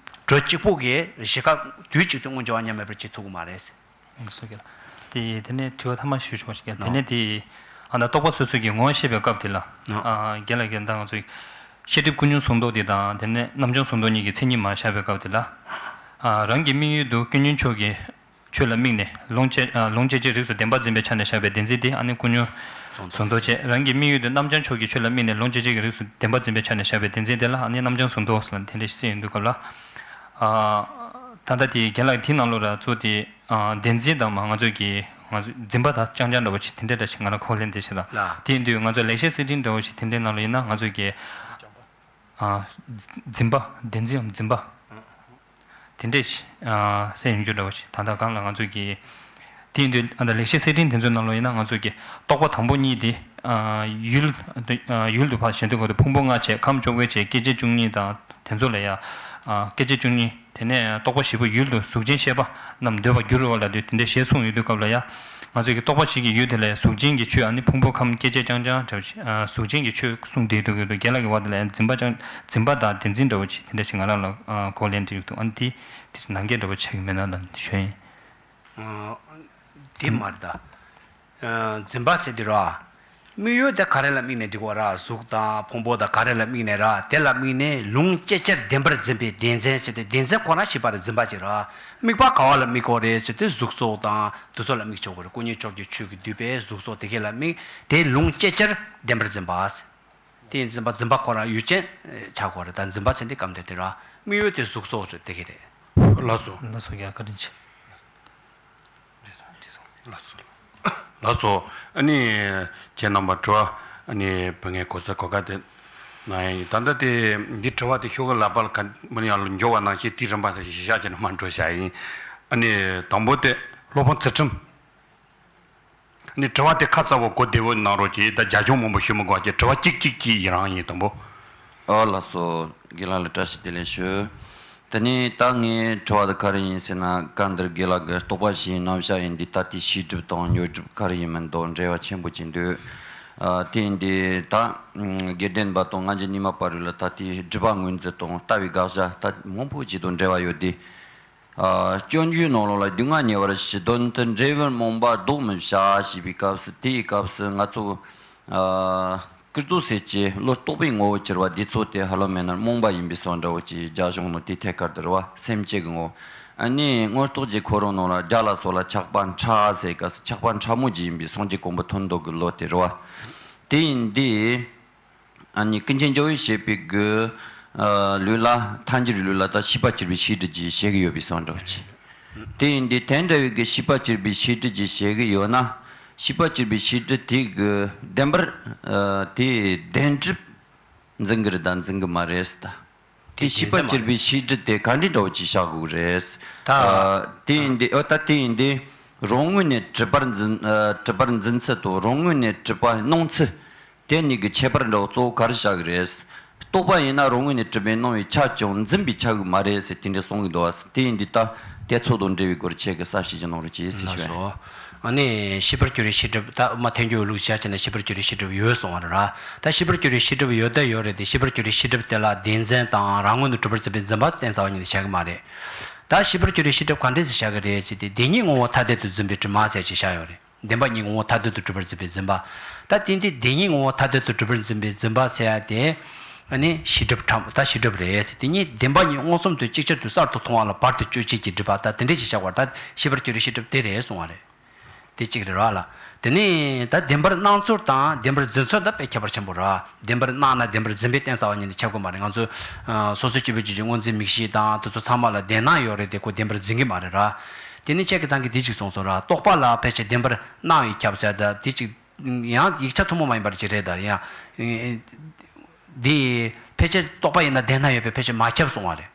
དྲོད་གཅིག་པུ་གིས་གཞི་སྐབས་དུས་གཅིག་ཏུ་མངོན་གྱུར་བ་ཉམས་མེད་པར་བྱེད་ཐུབ་ཀྱི་མ་རེད། སོ་གི་ལ། དེ་དེ་ནས་དྲི་བ་ཐ་མ་ཞུ་ཆོག་ཞིག་གི། དེ་ནས་དེ་ཨ་ད་རྟོག་པ་སོ་སོ་གི་ངོ་བོ་བཤད་པའི་སྐབས་དེ་ལ། ཨ་རྒན་ལགས་ཀྱིས་ད་ང་ཚོའི་ཤེས་སྒྲིབ་ཀུན་ཉོན་ཟུང་དུ་དེ་དང་དེ་ནས་རྣམ་བྱང་ཟུང་དུ་གཉིས་ཀྱི་མཚན་ཉིད་མར་བཞག་པའི་སྐབས་དེ་ལ། ཨ་རང་གི་དམིགས་ཡུལ་དུ་ཀུན་ཉོན་ཕྱོགས་ཀྱི་ཆོས་ལ་དམིགས་ནས་ལུང་སྐྱེ་ཨ་ལུང་སྐྱེད་བྱེད་ཀྱི་རིགས་སུ་བདེན་པར་འཛིན་པའི་ཆ་ནས་བཞག་པའི་བདེན་འཛིན་དེ་ཨ་ནི་ཀུན་ཉོན་ཟུང་དུ་བྱས། རང་གི་དམིགས་ཡུལ་དུ་རྣམ་བྱང་ཕྱོགས་ཀྱི་ཆོས་ལ་དམིགས་ནས་ལུང་སྐྱེད་བྱེད་ཀྱི་རིགས་སུ་བདེན་པར་འཛིན་པའི་ཆ་ནས་བཞག་པའི་བདེན་འཛིན་དེ་ལ་ཨ་ནི་རྣམ་བྱང་ཟུང་དུ་ཟེར་ལ་དེ་འདྲ་ཞིག་ཡིན་དུས་སྐབས་ལ། ཨ་ད་ལྟ་དེ་རྒན་ལགས་དེའི་ནང་ལོགས་ལ་གཙོ་དེ། ཨ་བདེན་འཛིན་དང་མ་ང་ཚོས་ཀྱི་ང་ཚོས་འཛིན་པ་དང་རྐྱང་རྐྱང་འདྲ་བོ་ཞིག་དེ་འདྲ་འདྲ་ཞིག་ང་རང་གོ་ལེན་དེ་ཞིག་ལ། ལགས། དེ་ཡིན་དུས་ང་ཚོ་ལེགས་བཤད་གསེར་ཕྲེང་འདྲ་བོ་ཞིག་དེ་འདྲའི་ནང་ལ་ཡིན་ན་ང་ཚོས་ཀྱི་ཨ་འཛིན་པ་བདེན་འཛིན་འམ་འཛིན་པ་དེ་འདྲས་ཞིག་ཨ་སེ་ཡོང་རྒྱུ་འདྲ་བོ་ཞིག་ད་ལྟ་གང་ལ་ང་ཚོས་ཀྱི་དེ་ཡིན་དུས་ཨ་ད་ལེགས་བཤད་གསེར་ཕྲེང་དེ་ཚོའི་ནང་ལ་ཡིན་ན་ང་ཚོས་ཀྱི་རྟོག་པ་དང་པོ་གཉིས་དེ་ཨ་ཡུལ་ཡུལ་དུ་ཕར་ཞེན་དུས་གོ་དུ་ཕུང་པོ་ལྔ་བྱས། ཁམས་བཅོ་བརྒྱད་བྱས། སྐྱེ་མཆེད་བཅུ་གཉིས་དང་དེ་ཚོ་ལ་ཡ། ཨ་སྐྱེ་མཆེད་བཅུ་གཉིས། དེ་ནས་རྟོག་པ་བཞི་པོ་ཡུལ་དུ་གཟུགས་ཅན་ཤེས་པ་རྣམས་འདོད་པར་འགྱུར་རོ་ལབ་དུས་དེ་འདྲའི་ཞེས་གསུངས་ཡོད་དུས་སྐབས་ལ་ཡ། ང་ཚོས་ཀྱི་རྟོག་པ་བཞི་གི་ཡུལ་དེ་ལ་ཡ་གཟུགས་ཅན་གྱི་ཆོས་ཨ་ནི་ཕུང་པོ་ཁམས་སྐྱེ་མཆེད་རྐྱང་རྐྱང་འདྲ་བོ་ཞིག་ཨ་གཟུགས་ཅན་གྱི་ཆོས་གསུངས་བསྡད་འདུག་གི་འདུག་རྒན་ལགས་ཀྱི་བར་དེ་ལ་ཡ་འཛིན་པ་རྐྱང་འཛིན་པ་དང་བདེན་འཛིན་འདྲ་བོ་ཞིག་དེ་འདྲ་ཞིག་ང་རང་ལ་ཨ་གོ་ལེན་འདྲ་ཡོད་འདུག་ཨ་ནི་དེ་དེ་ནང་འགལ་འདྲ་བོ་ཆགས་ཀྱི་མེད་ན་ལབ་ཞུ་ཡིན། ཨ་དེ་མ་རེད་ད། ཨ་འཛིན་པ་ཟེར་དུས་ར། དམིགས་ཡུལ་དེ་ག་རེ་ལ་དམིགས་ནས་འགྲིག་པ་ར། གཟུགས་དང་ཕུང་པོ་དང་ག་རེ་ལ་དམིགས་ནས་ར། དེ་ལ་དམིགས་ནས་ལུང་སྐྱེད་བྱར་བདེན་པར་འཛིན་པའི་བདེན་འཛིན་ཟེར་ཏེ་བདེན་འཛིན་ཁོ་ན་ཞིག་པ་ར་འཛིན་པ་ཅིག་ར། དམིགས་པ་ག་བ་ལ་དམིགས་དགོས་རེད་ཟེར་དུས་གཟུགས་སོགས་དང་དེ་ཚོ་ལ་དམིགས་ཆོག་གི་རེད། ཀུན་ཉོན་ཕྱོགས་ཀྱི་ཆོས་ཀྱི་འདུས་པས་གཟུགས་སོགས་དེ་གས་ལ་དམིགས་ཏེ་ལུང་སྐྱེད་བྱར་བདེན་པར་འཛིན་པ་ཟེར། དེ་ཡིན་འཛིན་པ་འཛིན་པ་ཁོ་རང་ཡུལ་ཅན་ཆགས་དགོས་རེད། ད་འཛིན་པ་ཟེར་འདི་སྐབས་འདིར་དེ་ར་དམིགས་ཡུལ་དེ་གཟུགས་སོགས་ཟེར་དེ་གས་རེད། ལགས་སོ། ལགས་སོ་རྒན་བཀའ་དྲིན་ཆེ། ལགས་སོ། ལགས་སོ། ཨ་ནི་ཁྱེད་རྣམ་པ་དྲི་བ་ཨ་ནི་བུ་ངས་གོ་ས་གོ་སྐབས་དེ་གནང་ཡ་ཡིན། ད་ལྟ་དེ་འདི་དྲི་བ་དེ་ཤོག་གུ་ལག་པ་ལ་ག་མི་ཡང་འགྱོ་བ་ནང་བཞིན་དེའི་རིམ་པ་དེ་བཞག་བྱས་ནས་མར་འགྲོ་བྱ་ཡིན། ཨ་ནི་དང་པོ་དེ་སློབ་དཔོན་ཚུལ་ཁྲིམས། ཨ་ནི་དྲི་བ་དེ་ཁ་གསལ་པོ་གོ་བདེ་པོ་གནང་རོགས་གྱིས། ད་རྒྱ་ཆུང་མང་པོ་ཞུ་མི་དགོས་ཀྱི་དྲི་བ་གཅིག་གཅིག་གཅིག་ཡིན་རང་ཡིན་དང་པོ། ཨ་ལགས་སོ། རྒན་ལགས་ལ་བཀྲ་ཤིས་བདེ་ལེགས་ཞུ། དེ་ནས་ད་ངའི་དྲི་བ་དེ་ག་རེ་ཡིན་ཟེར་ན། སྐབས་འདིར་རྒན་ལགས་ཀྱིས་རྟོག་པ་བཞིའི་རྣམ་གཞག་ཡིན་དུས་ད་ལྟའི་ཤེས་སྒྲིབ་དང་ཉོན་སྒྲིབ་ག་རེ་ཡིན་མིན་དང་འབྲེལ་བ་ཆེན་པོ་ཅིག་འདུག་ཨ་དེ་ཡིན་དུས་ད་དགེ་ལྡན་པ་དང་ང་ཚོ་རྙིང་མ་བར་ལ་ད་ལྟའི་སྒྲིབ་པ་ངོས་འཛིན་དང་ལྟ་བའི་དགག་བྱ་ད་མང་པོ་ཅིག་དང་འབྲེལ་བ་ཡོད་དེ། ཨ་སྤྱོད་འཇུག་ནང་ལོགས་ལ་སྡུག་བསྔལ་ཉེ་བར་ཞི། དོན་དུ་འབྲས་བུ་སྨོན་པ་ལྡོག་མི་བྱ་ཞེས་པའི་སྐབས་སུ། དེའི་སྐབས་སུ་ང་ཚོ་ཨ་ཀུན་རྫོབ་ཟེར་གྱི་བློ་རྟོག་པའི་ངོ་བོ་གྱུར་པ་འདི་ཚོ་དེ་ཧ་ལམ་མེད་ན་རྨོངས་པ་ཡིན་པའི་བཟོ་འདྲ་བོ་ཅིག་རྒྱ་གཞུང་ནང་དེ་ཐད་ཀར་དུ་རེད་བ། སེམས་བསྐྱེད་ཀྱི་ངོ་བོ། ཨ་ནི་མངོན་རྟོགས་ཀྱི་འཁོར་ལོ་ནང་ལ་རྒྱ་ལ་སོགས་ལ་ཆགས་པ་ཕྲ་ཟེར་སྐབས་སུ་ཆགས་པ་ཕྲ་མོ་ཅིག་ཡིན་པའི་སངས་རྒྱས་གོ་འཕང་ཐོབ་འདོད་ཀྱི་བློ་དེ་རེད་བ། དེ་ཡིན་དུས། ཨ་ནི་ཀུན་མཁྱེན་རྒྱལ་བས་བཤད་པའི་གི་ཨ་ལུགས་ལ་ཐལ་འགྱུར་ལུགས་ལ་ད་ཤེས་པ་གྱུར་པའི་ཤེས་སྒྲིབ་ཅེས་བཤད་ཀྱི་ཡོད་པའི་བཟོ་འདྲ་བོ་ཅིག་དེ་ཡིན་དུས་དེ་འདྲ་བའི་གི་ཤེས་པ་གྱུར་པའི་ཤེས་སྒྲིབ་ཅེས་བཤད་ཀྱི་ཡོད་ན། ཤེས་པར་གྱུར་པའི་ཤེས་སྒྲིབ་དེ་གི་བདེན་པར་ཨ་དེ་བདེན་གྲུབ་འཛིན་གི་རེད་ད་འཛིན་གི་མ་རེད་ཟེར་ད། དེ་ཤེས་པར་གྱུར་པའི་ཤེས་སྒྲིབ་དེ་ག་འདྲའི་འདྲ་བོ་ཅིག་བཞག་དགོས་རེད། ད་ཨ་དེ་ཡིན་དེ་ཨ་ད་དེ་ཡིན་དེ་རང་ངོས་ནས་གྲུབ་པར་འཛིན་ཨ་གྲུབ་པར་འཛིན་ཚུལ་དང་རང་ངོས་ནས་གྲུབ་པ་སྣང་ཚུལ། དེ་གཉིས་ཀྱི་ཁྱད་པར་འདྲ་བོ་གཙོ་བོ་ག་རེ་བཞག་གི་རེད། རྟོག་པ་ཡིན་ན་རང་ངོས་ནས་གྲུབ་པའི་སྣང་བའི་ཆ་ཀྱང་འཛིན་པའི་ཆ་གི་མ་རེད་ཟེར་དེ་འདྲ་གསུང་གི་འདུག་བ། དེ་ཡིན་དུས་ད་དེ་ཚོ་དང་འབྲེལ་བའི་སྐོར་ཁྱེད་ཀྱི་གསལ་བཤད་ཅིག་གནང་རོགས་གྱིས་ཟེར་ཞུ་བས། ལགས་སོ། ཨ་ནི་ཤེས་པར་གྱུར་པའི་ཤེས་སྒྲིབ་ད་མ་ཐལ་འགྱུར་ལུགས་བྱས་བྱས་ནས་ཤེས་པར་གྱུར་པའི་ཤེས་སྒྲིབ་ཡོད་གསུང་བ་རེད་ར། ད་ཤེས་པར་གྱུར་པའི་ཤེས་སྒྲིབ་ཡོད་ད་ཡོད་རེད་དེ་ཤེས་པར་གྱུར་པའི་ཤེས་སྒྲིབ་དེ་ལ་བདེན་འཛིན་དང་རང་ངོས་ནས་གྲུབ་པར་འཛིན་པའི་འཛིན་པ་བསྟན་ས་བ་ཉིད་ནས་བྱ་གི་མ་རེད། ད་ཤེས་པར་གྱུར་པའི་ཤེས་སྒྲིབ་ག་འདྲས་སེ་བྱ་གི་རེད་ཟེར་ཏེ་བདེན་གཉིས་ངོ་བོ་ཐ་དད་དུ་འཛིན་པའི་དྲི་མ་ཟེར་ཅིག་བྱ་ཡོད་རེད། བདེན་པ་གཉིས་ངོ་བོ་ཐ་དད་དུ་གྲུབ་པར་འཛིན་པའི་འཛིན་པ། ད་དེ་འདི་བདེན་གཉིས་ངོ་བོ་ཐ་དད་དུ་གྲུབ་པར་འཛིན་པའི་འཛིན་པ་ཟེར་ཡ་དེ། ཨ་ནི་ཤེས་སྒྲིབ་ཕྲ་མོ་ད་ཤེས་སྒྲིབ་རེད་ཟེར་དེ་གཉིས་བདེན་པ་གཉིས་མངོན་སུམ་དུ་ཅིག་ཅར་དུ་གསར་དུ་མཐོང་བ་ལ་བར་དུ་གཅོད་བྱེད་ཀྱི་སྒྲིབ་པ་ད་དེ་འདྲས་ཞིག་བཞག་པར་ད་ཤེས་པར་གྱུར་པའི་ཤེས་སྒྲིབ་དེ་རེད་གསུང་བ་རེད། དེ་གཅིག་རེད་ར་ལ། དེ་ནས་ད་བདེན་པར་སྣང་ཚུལ་དང་བདེན་པར་འཛིན་ཚུལ་ད་དཔེ་ཁྱད་པར་ཆེན་པོ་རེད། བདེན་པར་སྣང་ན་བདེན་པར་འཛིན་པའི་བསྟན་ས་བ་ཉིད་ནས་ཁྱབ་ཀྱི་མ་རེད། ང་ཚོ་ཨ་སོ་སོའི་སྐྱེ་བོའི་རྒྱུད་ཀྱི་སྔོ་འཛིན་མིག་ཤེས་དང་དེ་ཚོ་ཚང་མ་ལ་བདེན་སྣང་ཡོད་རེད་དེ་ཁོ་བདེན་པར་འཛིན་གྱི་མ་རེད་ར། དེ་ནི་ཁྱེད་ཀྱི་ཐང་གི་དེ་གཅིག་གསུངས་སོང་ར། རྟོག་པ་ལ་ཕལ་ཆེར་བདེན་པར་སྣང་བས་ཁྱབ་ཟེར་ད་དེ་གཅིག་ཡང་ཡིག་ཆ་ཐུན་མོང་མ་ཡིན་པར་ཅིག་རེད་ད་ཡང་འདི་ཕལ་ཆེར་རྟོག་པ་ཡིན་ན་བདེན་སྣང་ཡོད་པས་ཕལ་ཆེར་མ་ཁྱབ་གསུང་བ་རེད།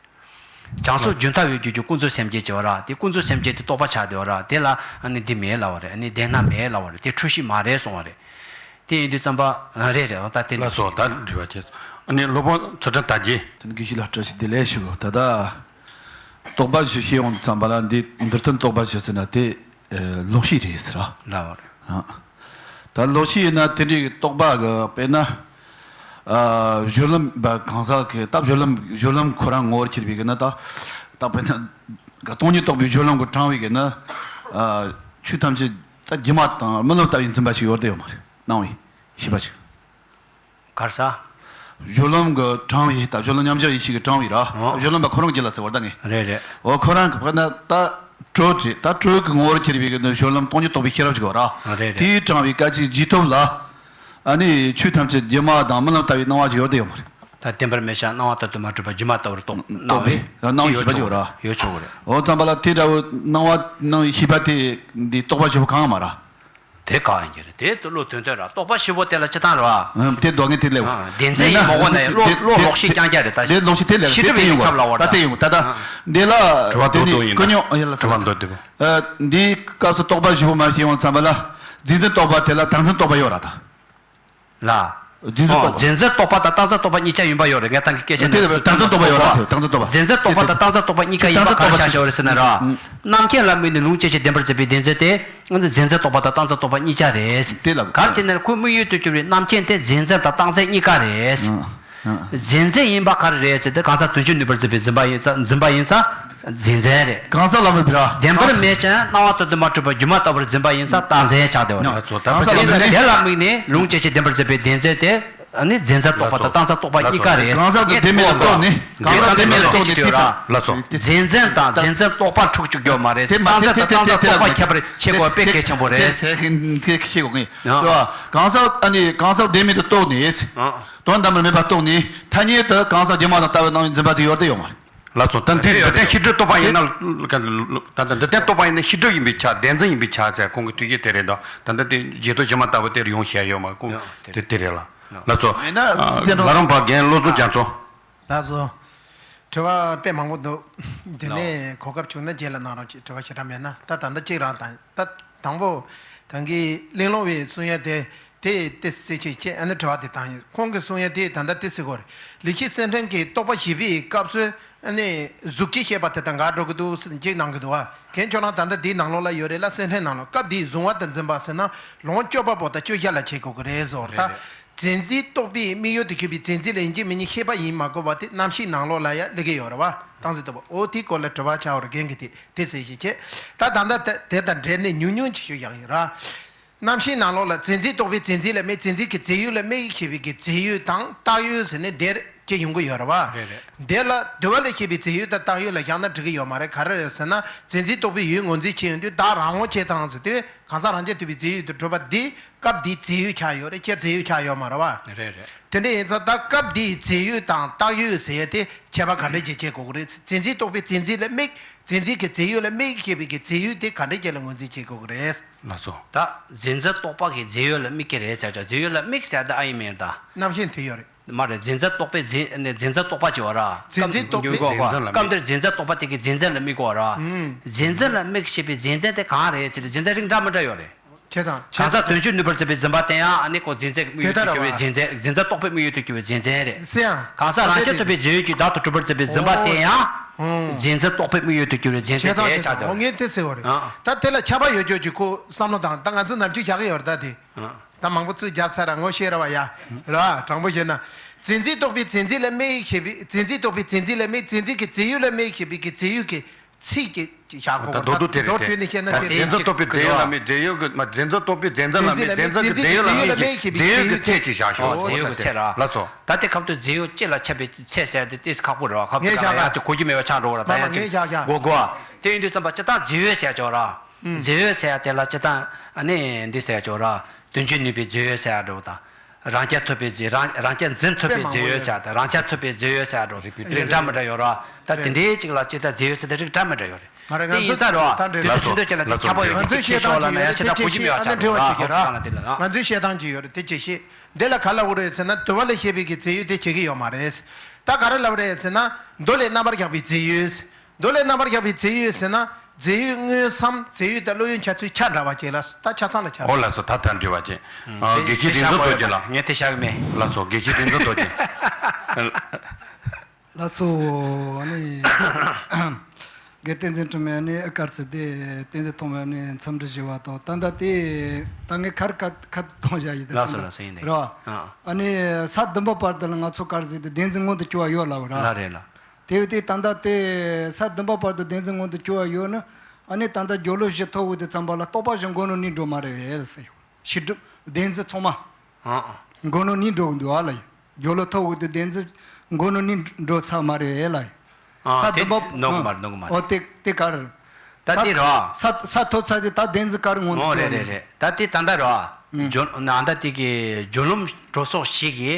བྱང་སོགས་རྒྱུན་མཐའ་བའི་རྒྱུད་ཀྱི་ཀུན་རྫོབ་སེམས་བསྐྱེད་ཅེས་པ་ར་དེ་ཀུན་རྫོབ་སེམས་བསྐྱེད་དེ་རྟོག་པ་ཆགས་བསྡད་པ་ར་དེ་ལ་ཨ་ནི་འདི་མེད་ལབ་པ་རེད། ཨ་ནི་བདེན་སྣང་མེད་ལབ་པ་རེད། དེ་འཁྲུལ་གཞི་མ་རེད་གསུང་བ་རེད། དེ་ཡིན་དུས་ཙམ་པ་རེད་རེད་ད་དེ་ལ་སོགས་ད་འདྲི་བ་བྱས་སོང་། ཨ་ནི་སློབ་དཔོན་ཚུལ་ཁྲིམས་དར་རྒྱས། དེ་ནི་དགེ་བཤེས་ལགས་བཀྲ་ཤིས་བདེ་ལེགས་ཞུ། ད་ལྟ་རྟོག་པ་ཞིག་ཤེས་ཡོང་དུས་ཙམ་པ་ལ་འདི་མདོར་བསྟན་རྟོག་པ་ཞིག་ཟེར་ན་དེ་ལོག་ཤེས་རེད་ཟེར་ར། ལབ་པ་རེད། ད་ལོག་ཤེས་ཡིན་ན་དེ་འདྲའི་རྟོག་པ་གི་དཔེར་ན། ཨ་སྦྱོར་ལམ་པ་གང་ཟག་གི་ད་སྦྱོར་ལམ་སྦྱོར་ལམ་ཁོ་རང་ངོ་བོར་གྱུར་པའི་གི་ན་ད་ད་དཔེར་ན་ག་སྟོང་ཉིད་རྟོགས་པའི་སྦྱོར་ལམ་གྱི་དྲངས་པའི་གི་ན་ཨ་ཆོས་ཐམས་ཅད་ད་སྒྱུ་མ་དང་རྨི་ལམ་ལྟ་བུའི་འཛིན་པ་ཞིག་ཡོད་དེ་ཡོད་མ་རེད་སྣང་བའི་ཤེས་པ་ཞིག་གར་ས། སྦྱོར་ལམ་གྱི་དྲངས་པའི་ད་སྦྱོར་ལམ་མཉམ་གཞག་ཡེ་ཤེས་ཀྱི་དྲངས་པའི་ར་ཨོ། སྦྱོར་ལམ་པ་ཁོ་རང་གྱིས་ལ་ཟེར་བར་ད་ངས་རེད་རེད། ཨོ་ཁོ་རང་གི་དཔེར་ན་ད་དྲོད་རེད་ད་དྲོད་ཀྱི་ངོ་བོར་གྱུར་པའི་གི་ན་སྦྱོར་ལམ་སྟོང་ཉིད་རྟོགས་པའི་ཤེས་རབ་ཅིག་ཡོད་ར། རེད་རེད། དེའི་དྲངས་པའི་སྐད་ཅིག་རྗེས་ཐོབ་ལ། ཨ་ནི་ཆོས་ཐམས་ཅད་སྒྱུ་མ་དང་རྨི་ལམ་ལྟ་བུའི་སྣང་བ་ཅིག་ཡོད་དེ་ཡོད་མ་རེད། ད་བདེན་པར་མེད་ཤ་སྣང་བ་ལྟར་དུ་མ་གྲུབ་པ་སྒྱུ་མ་ལྟ་བུར་རྟོགས་སྣང་བས་པའི་སྣང་བའི་ཤེས་པ་ཅིག་ཡོད་ར། ཡོད་ཆོག་གི་རེད། འོ་ཙམ་པ་ལ་དེ་འདྲ་བོ་སྣང་བ་སྣང་བའི་ཤེས་པ་དེ་འདི་རྟོག་པ་བཞི་པོ་གང་ཡང་མ་ར། དེ་གང་ཡིན་གྱི་རེད་དེ་ལྟ་བློ་དོན་དོན་ར་རྟོག་པ་བཞི་པོ་དེ་ལ་སྤྱི་བཏང་ར། ཨ་དེ་ལྡོག་ངེས་དེ་ལེའུ། ཨ་བདེན་འཛིན་ཡིན་མ་གོ་ནས་བློ་བློ་ལོག་ཤེས་རྐྱང་རྐྱང་རེད་ད། དེ་ལོག་ཤེས་དེ་ལེའུ་ཤེས་སྒྲིབ་ཡིན་ཁྱབ་ལ་བར་ད་དེ་ཡིན་ད་ད་འདི་ལ་དྲི་བ་དེ་དོ་ནི་དོ་ཡིན་ཀུན་ད་སྙོམས་ཡིན་ལ་དྲི་བ་ས་འདོད་དེ་པོ། ཨ་འདིའི་སྐབས་སུ་རྟོག་པ་བཞི་པོ་མ་ཤེས་ཡོང་ཙམ་པ་ལ་རྫས་འཛིན་རྟོག་པ་དེ་ལ་བདག་འཛིན་རྟོག་པ་ཡོད་ར་ད། ལ། རྫས་འཛིན་ཨོ་རྟོག་པ། རྫས་འཛིན་རྟོག་པ་དང་བཏང་བྱ་རྟོག་པ་གཉིས་ཆ་ཡིན་པ་ཡོད་རེད་ངས་ཏང་གི་སྐད་ཆ་དེ་ནས་བདག་འཛིན་རྟོག་པ་ཡོད་ར་ཟེར་བདག་འཛིན་རྟོག་པ། རྫས་འཛིན་རྟོག་པ་དང་བཏང་བྱ་རྟོག་པ་གཉིས་ཀ་ཡིན་པ་ག་རེ་བཞག་བཞག་རེད་ཟེར་ན་ར། རྣམ་མཁྱེན་ལ་དམིགས་ནས་ལུང་བཅད་བྱས་བདེན་པར་འཛིན་པའི་བདེན་འཛིན་དེ། རྫས་འཛིན་རྟོག་པ་དང་བཏང་བྱ་རྟོག་པ་གཉིས་ཆ་རེད། དེ་ལ་ག་རེ་བྱས་ན་ཁོའི་དམིགས་ཡུལ་དུ་གྱུར་པའི་རྣམ་མཁྱེན་དེ་རྫས་འཛིན་དང་བཏང་བྱ་གཉིས་ཀ་རེད། རྫས་འཛིན་ཡིན་པ་ག་རེ་རེད་ཟེར་ཏེ་གང་ཟག་དོན་སྤྱི་ནུས་པར་འཛིན་པའི་འཛིན་པ་ཡིན་ཙང་འཛིན་པ་ཡིན་ཙང་རྫས་འཛིན་རེད། གང་ཟག་ལ་དམིགས་པའི་ར། བདེན་པར་མེད་ཅིང་སྣང་བ་ལྟར་དུ་མ་གྲུབ་པ་སྒྱུ་མ་ལྟ་བུར་འཛིན་པ་ཡིན་ཙང་བཏང་འཛིན་ཆགས་བསྡད་པ་རེད། ལགས་སོ། ད་གང་ཟག་ལ་དེ་དམིགས་ནས། དེ་ལ་དམིགས་ནས་ལུང་བཅད་བྱས་བདེན་པར་འཛིན་པའི་བདེན་འཛིན་དེ་ནི་རྫས་འཛིན་རྟོག་པ་དང་བཏང་བྱ་རྟོག་པ་གཉིས་ཀ་རེད། གང་ཟག་དེ་བདེན་མེད་ལ་རྟོགས་ནས་གང་ཟག་བདེན་མེད་ལ་རྟོགས་ནས་དེ་ལ། ལགས་སོ། རྫས་འཛིན་དང་རྫས་འཛིན་རྟོག་པ་འཁྲུག་བཅུག་རྒྱུ་མ་རེད། དེ་མ་བཏང་བྱ་དང་བཏང་བྱ་རྟོག་པ་ཁྱད་པར་ཕྱེ་དགོས་པ་དཔེ་གལ་ཆེན་པོ་རེད། དེ་ཤེས་དགོས་ངེས། ཡང་། གང་ཟག་ཨ་ནི་གང་ཟག་བདེན་མེད་དུ་རྟོགས་ནས། ཡང་། དོན་དམ་པར་མེད་པར་རྟོགས་ནས་ཐ་སྙད་དུ་གང་ཟག་སྒྱུ་མ་དང་ལྟ་བུ་སྣང་བའི་འཛིན་པ་ཅིག་ཡོད་དེ་ཡོད་མ་རེད། ལགས་སོ། ད་འདི་འདི་ལྟར་ཤེས་སྒྲིབ་རྟོག་པ་ཡིན་ན། ད་ལྟ་འདི་ལྟར་རྟོག་པ་ཡིན་ན་ཤེས་སྒྲིབ་ཡིན་པའི་ཆ་བདེན་འཛིན་ཡིན་པའི་ཆ་ཟེར་ཁོང་གི་ཐུགས་བཞེད་དེ་རེད་དོ། ད་ལྟ་དེ་རྗེས་ཐོབ་སྒྱུ་མ་ལྟ་བུ་དེར་ཡོང་བཤད་ཡོད་མ་ཁོང་དེ་དེ་རེད་ལ། ལགས་སོ། མེད་ན་བཙན་གྲོགས་ལ་རམ་བབ་རྒན་བློ་བཟང་རྒྱ་མཚོ། ལགས་སོ། དྲི་བ་དཔེ་མང་པོ་འདུག་དེ་ནས་གོ་སྐབས་བྱུང་ན་རྗེས་ལ་གནང་རོགས་གྱིས། དྲི་བ་ཞེ་དྲག་མེད་ན་ད་ད་ལྟ་གཅིག་རང་དང་ད། དང་པོ། ད་གིན་གླེང་སློང་བའི་གསུང་ཡ་དེ། དེ་ཏི་སེ་ཆེ་ཆེ་ཨ་ནི་དྲི་བ་དེ་བཏང་ཡིན། ཁོང་གི་གསུང་ཡ་དེ་ད་ལྟ་ཏི་སེ་གོ་རེད། ལེགས་བཤད་གསེར་ཕྲེང་གི་རྟོག་པ་བཞི་པའི་སྐབས་སུ་ཨ་ནི་གཟུགས་ཀྱི་ཤེས་པ་དེ་དང་འགལ་འགྲོ་གི་འདུག་ཟེར་གཅིག་གནང་གི་འདུག་བ། གན་ཁྱོད་རང་ད་ལྟ་དེའི་ནང་ལོགས་ལ་ཡོད་རེད་ལ། གསེར་ཕྲེང་ནང་ལོགས་སྐབས་དེའི་གཟུང་བ་དང་འཛིན་པ་ཟེར་ན་ལོངས་སྤྱོད་པ་པོ་དང་སྤྱོད་བྱ་ལ་བྱེད་དགོས་ཀྱི་རེད་ཟེར་བ་རེད་ད། རྫས་འཛིན་རྟོག་པའི་དམིགས་ཡུལ་དུ་གྱུར་པའི་རྫས་འཛིན་ལ་ཡིན་གཅིག་མིན་གཉིས་ཤེས་པ་ཡིན་མ་དགོས་པ་དེ་རྣམ་ཤེས་ནང་ལོགས་ལ་ཡ་སླེབས་ཀྱི་ཡོད་རེད་བ། བཏང་ཟིན་ཐུབ་པ་འོ་དེའི་སྐོར་ལ་དྲི་བ་ཆགས་པ་རེད། རྒན་གྱིས་དེ་དེ་ཟེར་ཞིག་བྱས། ད་ད་ལྟ་དེ་དེ་དང་འབྲེལ་ནས་ཉུང་ཉུང་ཅིག་ཞུ་ཡག་ཡིན་ར། རྣམ་ཤེས་ནང་ལོགས་ལ་རྫས་འཛིན་རྟོག་པའི་རྫས་འཛིན་ལ་དམིགས། རྫས་འཛིན་གྱི་རྫས་ཡུལ་ལ་དམིགས་ཞེས་པའི་གི་རྫས་ཡུལ་དང་བཏགས་ཡུལ་ཟེར་ནས་དེར་ ཅེས་ཡོང་གི་ཡོད་རེད་བ། རེད་རེད། དེ་ལ་འདུལ་བ་ལས་བཤད་པའི་རྫས་ཡོད་དང་བཏགས་ཡོད་ལ་བཞག་ན་འགྲིག་གི་ཡོད་མ་རེད། ག་རེ་རེད་ཟེར་ན། རྫས་འཛིན་རྟོག་པའི་ཡུལ་ངོས་འཛིན་བྱེད་ཡོང་དུས་བདག་རང་དབང་བྱེད་སྟངས་ཟེར་དུས་གང་ཟག་རང་རྐྱ་ཐུབ་པའི་རྫས་ཡོད་དུ་གྲུབ་པ་འདི་སྐབས་འདིའི་རྫས་ཡོད་ཆགས་ཡོད་རེད། ཁྱེད་རྫས་ཡོད་ཆགས་ཡོད་མ་རེད་བ། རེད་རེད། དེ་འདྲ་ཡིན་ཙང་ད་སྐབས་འདིའི་རྫས་ཡོད་དང་བཏགས་ཡོད་ཟེར་ཡས་དེ་ཁྱད་པར་ག་འདྲ་ཅིག་བྱེད་དགོས་ཀྱི་རེད། རྫས་འཛིན་རྟོག་པའི་རྫས་འཛིན་ལ་དམིགས། རྫས་འཛིན་གྱི་རྫས་ཡོད་ལ་དམིགས་ཞེས་པའི་གི་རྫས་ཡོད་དེ་ག་འདྲ་ཅིག་ལ་ངོས་འཛིན་བྱེད་དགོས་ཀྱི་རེད། ལགས་སོ། ད་རྫས་འཛིན་རྟོག་པ་གི་རྫས་ཡོད་ལ་དམིགས་ཀྱི་རེད་ཟེར་ཀྱང་རྫས་ཡོད་ལ་དམིགས་ཟེར་ད་ཨ་ཡིན་མིན་ད། རྣམ་ཤེས་དེ་ཡོད་རེད། མ་རེད། རྫས་འཛིན་རྟོག་པའི་རྫས་ནས་རྫས་འཛིན་རྟོག་པ་ཅེས་པ་ར། རྫས་འཛིན་རྟོག་པའི། སྐབས་འདིར་རྫས་འཛིན་རྟོག་པ་དེ་གི་རྫས་འཛིན་ལ་དམིགས་པ་ར། ཨུམ། རྫས་འཛིན་ལ་དམིགས་ཞེས་པའི་རྫས་འཛིན་དེ་གང་རེད་ཟེར་ཏེ་རྫས་འཛིན་རིགས་འདྲ་མི་འདྲ་ཡོད་རེད། བྱས་ཙང་། གང་ཟག་དོན་སྤྱིར་ནུས་པར་བརྩམས་པའི་འཛིན་པ་དེ་ཡང་ཨ་ནི་ཁོ་རྫས་འཛིན་དམིགས་ཡུལ་དུ་གྱུར་པའི་རྫས་འཛིན། རྫས་འཛིན་རྟོག་པའི་དམིགས་ཡུལ་དུ་གྱུར་པའི་རྫས་འཛིན་རེད། ཟེར་ཡང་། གང་ཟག་རང་རྐྱ་ཐུབ་པའི་རྫས་ཡོད་ཀྱི་བདག་ཏུ་གྲུབ་པར་བརྩམས་པའི་འཛིན་པ་དེ་ཡང་། ཨོ། རྫས་འཛིན་རྟོག་པའི་དམིགས་ཡུལ་དུ་གྱུར་པའི་རྫས་འཛིན་དེ་ཆགས་ཀྱང་། ཨོ་ངས་དེ་ཟེར་བ་རེད། ཨ། ད་དེ་ལ་ཁྱབ་པ་ཡོད་ཆོག་གི་ཁོ་བསམ་བློ་བཏང་། ད་ང་ཚོ་ནམ་རྒྱུན་བཞག་གི་ཡོད་རེད་ད་དེ། ཨ། ད་མང་པོ་ཚུར་རྒྱབ་ཚར་ར་ངོ་ཤེས་ར་བ་ཡ། ར་དྲང་པོ་བཤད་ན། རྫས་འཛིན་རྟོག་པའི་རྫས་འཛིན་ལ་དམིགས་ཞེས་པའི་རྫས་འཛིན་རྟོག་པའི་རྫས་འཛིན་ལ་དམིགས། རྫས་འཛིན་གྱི་རྫས་ཡོད་ལ་དམིགས་ཞེས་པའི་གི་རྫས་ཡོད་ཀྱི་ཚིག་གི་བཞག་གོ། ད་མདོར་བསྡུས་དེ་རེད། མདོར་བསྡུས་ནས་བཤད་ན་ད་དེ་རྫས་འཛིན་རྟོག་པའི་རྫས་ཡོད་ལ་དམིགས། རྫས་ཡོད་ཀྱི་མ་རྫས་འཛིན་རྟོག་པའི་རྫས་འཛིན་ལ་དམིགས། རྫས་འཛིན་གྱི་རྫས་ཡོད་ལ་དམིགས་ཀྱི་རྫས་ཡོད་ཀྱི་ཚད་ཅིག་བཞག་ཤོག། ཨོ་རྫས་ཡོད་ཀྱི་ཚད་ར། ལགས་སོ། ད་དེ་སྐབས་དུ་རྫས་ཡོད་སྤྱི་ལ་ཁྱབ་པའི་ཚད་ཟེར་དེ་ཏིས་ཁག་པོ་རེད་བ། ཁག་པོ་ངས་ད་ང་བཞག་ཡང་ཅིག་གོ་རྒྱུ་མེད་པ་ཆགས་འགྲོ་བ་ར། ད་ཡང་ཅིག་གོ་དགོས་བ། དེ་ཡིན་དུས་ཙམ་པ་སྤྱིར་བཏང་རྫས་ཡོད་ཟེར་ཆོག་ར། རྫས་ཡོད་ཟེར་ཡ་དེ་ལ་སྤྱིར་བཏང་ཨ་ནི་འདི་ཟེར་ཆོག་ར། དོན་སྤྱིར་ནུས་པའི་རྫས་ཡོད་ཟེར་ཡ་འགྲོ་བ་དང་། རང་རྐྱ་ཐུབ་པའི་རྫས། རང་རང་རྐྱ་འཛིན་ཐུབ་པའི་རྫས་ཡོད་ཟེར་དང་། རང་རྐྱ་ཐུབ་པའི་རྫས་ཡོད་ཟེར་ཡ་འགྲོ་རིགས་འདྲ་མི་འདྲ་ཡོད་ར། ད་དེ་འདྲའི་གཅིག་ལ་གཅིག་ད་རྫས་ཡོད་ཟེར་ཏེ་རིགས་འདྲ་མི་འདྲ་ཡོད་རེད། དེ་ཡིན་ཙང་ར། དེ་ལ་ཚུལ་འདོད་ཅན་ལ་དེ་ཁྱབ་པ་ཡོད་མཁན་ཅིག་ཁྱེར་ཤོག་ལ་ན་ཡང་ཞེ་དྲག་གོ་རྒྱུ་མེད་པ་ཆགས་འགྲོ་ར། ཧོབ་ཁ་ན་དེ་ལ་ན། ང་ཚོའི་བཤད་སྟངས་ཅིག་ཡོད་རེད། དེ་ཅིག་བཤད། འདི་ལ་ག་ལབ་དགོས་རེད་ཟེར་ན། འདུལ་བ་ལས་བཤད་པའི་གི་རྫས་ཡོད་དེ་བྱེད་ཀྱི་ཡོད་མ་རེད། ད་ག་རེ་ལབ་རེད་ཟེར་ན། མདོ་ལས་རྣམ་པར་གཞག་པའི་རྫས་ཡོད། མདོ་ལས་རྣམ་པར་གཞག་པའི་རྫས་ཡོད་ཟེར་ན། རྫས་ཡོད་དངོས་སམ་རྫས་ཡོད་དང་བློ་ཡུལ་འཆར་ཚུལ་ཆ་འདྲ་བ་ཅིག་ལ་ད་ཆ་ཚང་ལ་ཆ། འོ་ལགས་སོ། ད་ད་འདྲི་བ་ཅིག། ཨ། དགེ་བཤེས་རིག་འཛིན་རྡོ་རྗེ་ལགས། ངས་དེ་བཞག་མེད། ལགས་སོ། དགེ་བཤེས་རིག་འཛིན་རྡོ་རྗེ། ལགས་སོ། ཨ་ནི་དགེ་བསྟན་འཛིན་དྲི་མེད་ཨ་ནི་ཨ་དཀར་ཚེ་དེ་བསྟན་འཛིན་ཐོགས་མེད་ཨ་ནི་འཚམས་འདྲི་ཞུ་བ་དང་། ད་ལྟ་དེ་ད་ངས་ཁར་ཁ་ཁ་གཏོང་བཞག་ཡིན་ད། ལགས་སོ་ལགས་སོ། ཡིན་ནས་རེད་བ། ཨ་ཨ་ནི་ས་བདུན་པ་བར་དུ་ལ་ང་ཚོ་ག་རེ་ཟེར་དེ་བདེན་འཛིན་མངོན་དུ་གྱུར་བ་ཡོད་ལབ་ར། ལགས་རེད་ལགས། དེ་བས་དེ་ད་ལྟ་དེ་ས་བདུན་པ་བར་དུ་བདེན་འཛིན་མངོན་དུ་གྱུར་བ་ཡོད་ན། ཨ་ནི་ད་ལྟ་སྦྱོར་ཀློག་བཞི་ཐོབ་འོས་དེ་ཙམ་པ་ལ་རྟོག་པ་བཞི་མགོ་ནོར་ནི་འགྲོ་མ་རེད་བས་ཟེར་ཡོད། ཕྱི་སྒྲུབ་བདེན་འཛིན་ཚང་མ་ཨ་ཨ་མགོ་ནོར་ནི་འགྲོ་གི་འདུག་ཨ་ལ་ཡ། སྦྱོར་ཀློག་ཐོབ་འོས་དེ་བདེན་འཛིན་མགོ་ནོར་ནི་འགྲོ་ཚར་མ་རེད་ལ་ཡ། ཨ་ས་དེ་བདུན་པ་ནོར་གི་མ་རེད། ནོར་གི་མ་རེད། ཨོ་དེ་དེ་ག་རེ། ད་དེ་ར། ས་ས་ཐོབ་ཚར་དེ་ད་བདེན་འཛིན་ག་རེ་མངོན་དུ་ཨོ་རེད་གྱུར་རེད་ཡོད། རེད། ད་དེ་ད་ལྟ་ར། ཨུ། སྦྱོར་ན་ད་དེ་གི་སྦྱོར་ལམ་གྲོགས་སོགས་བཞི་གི་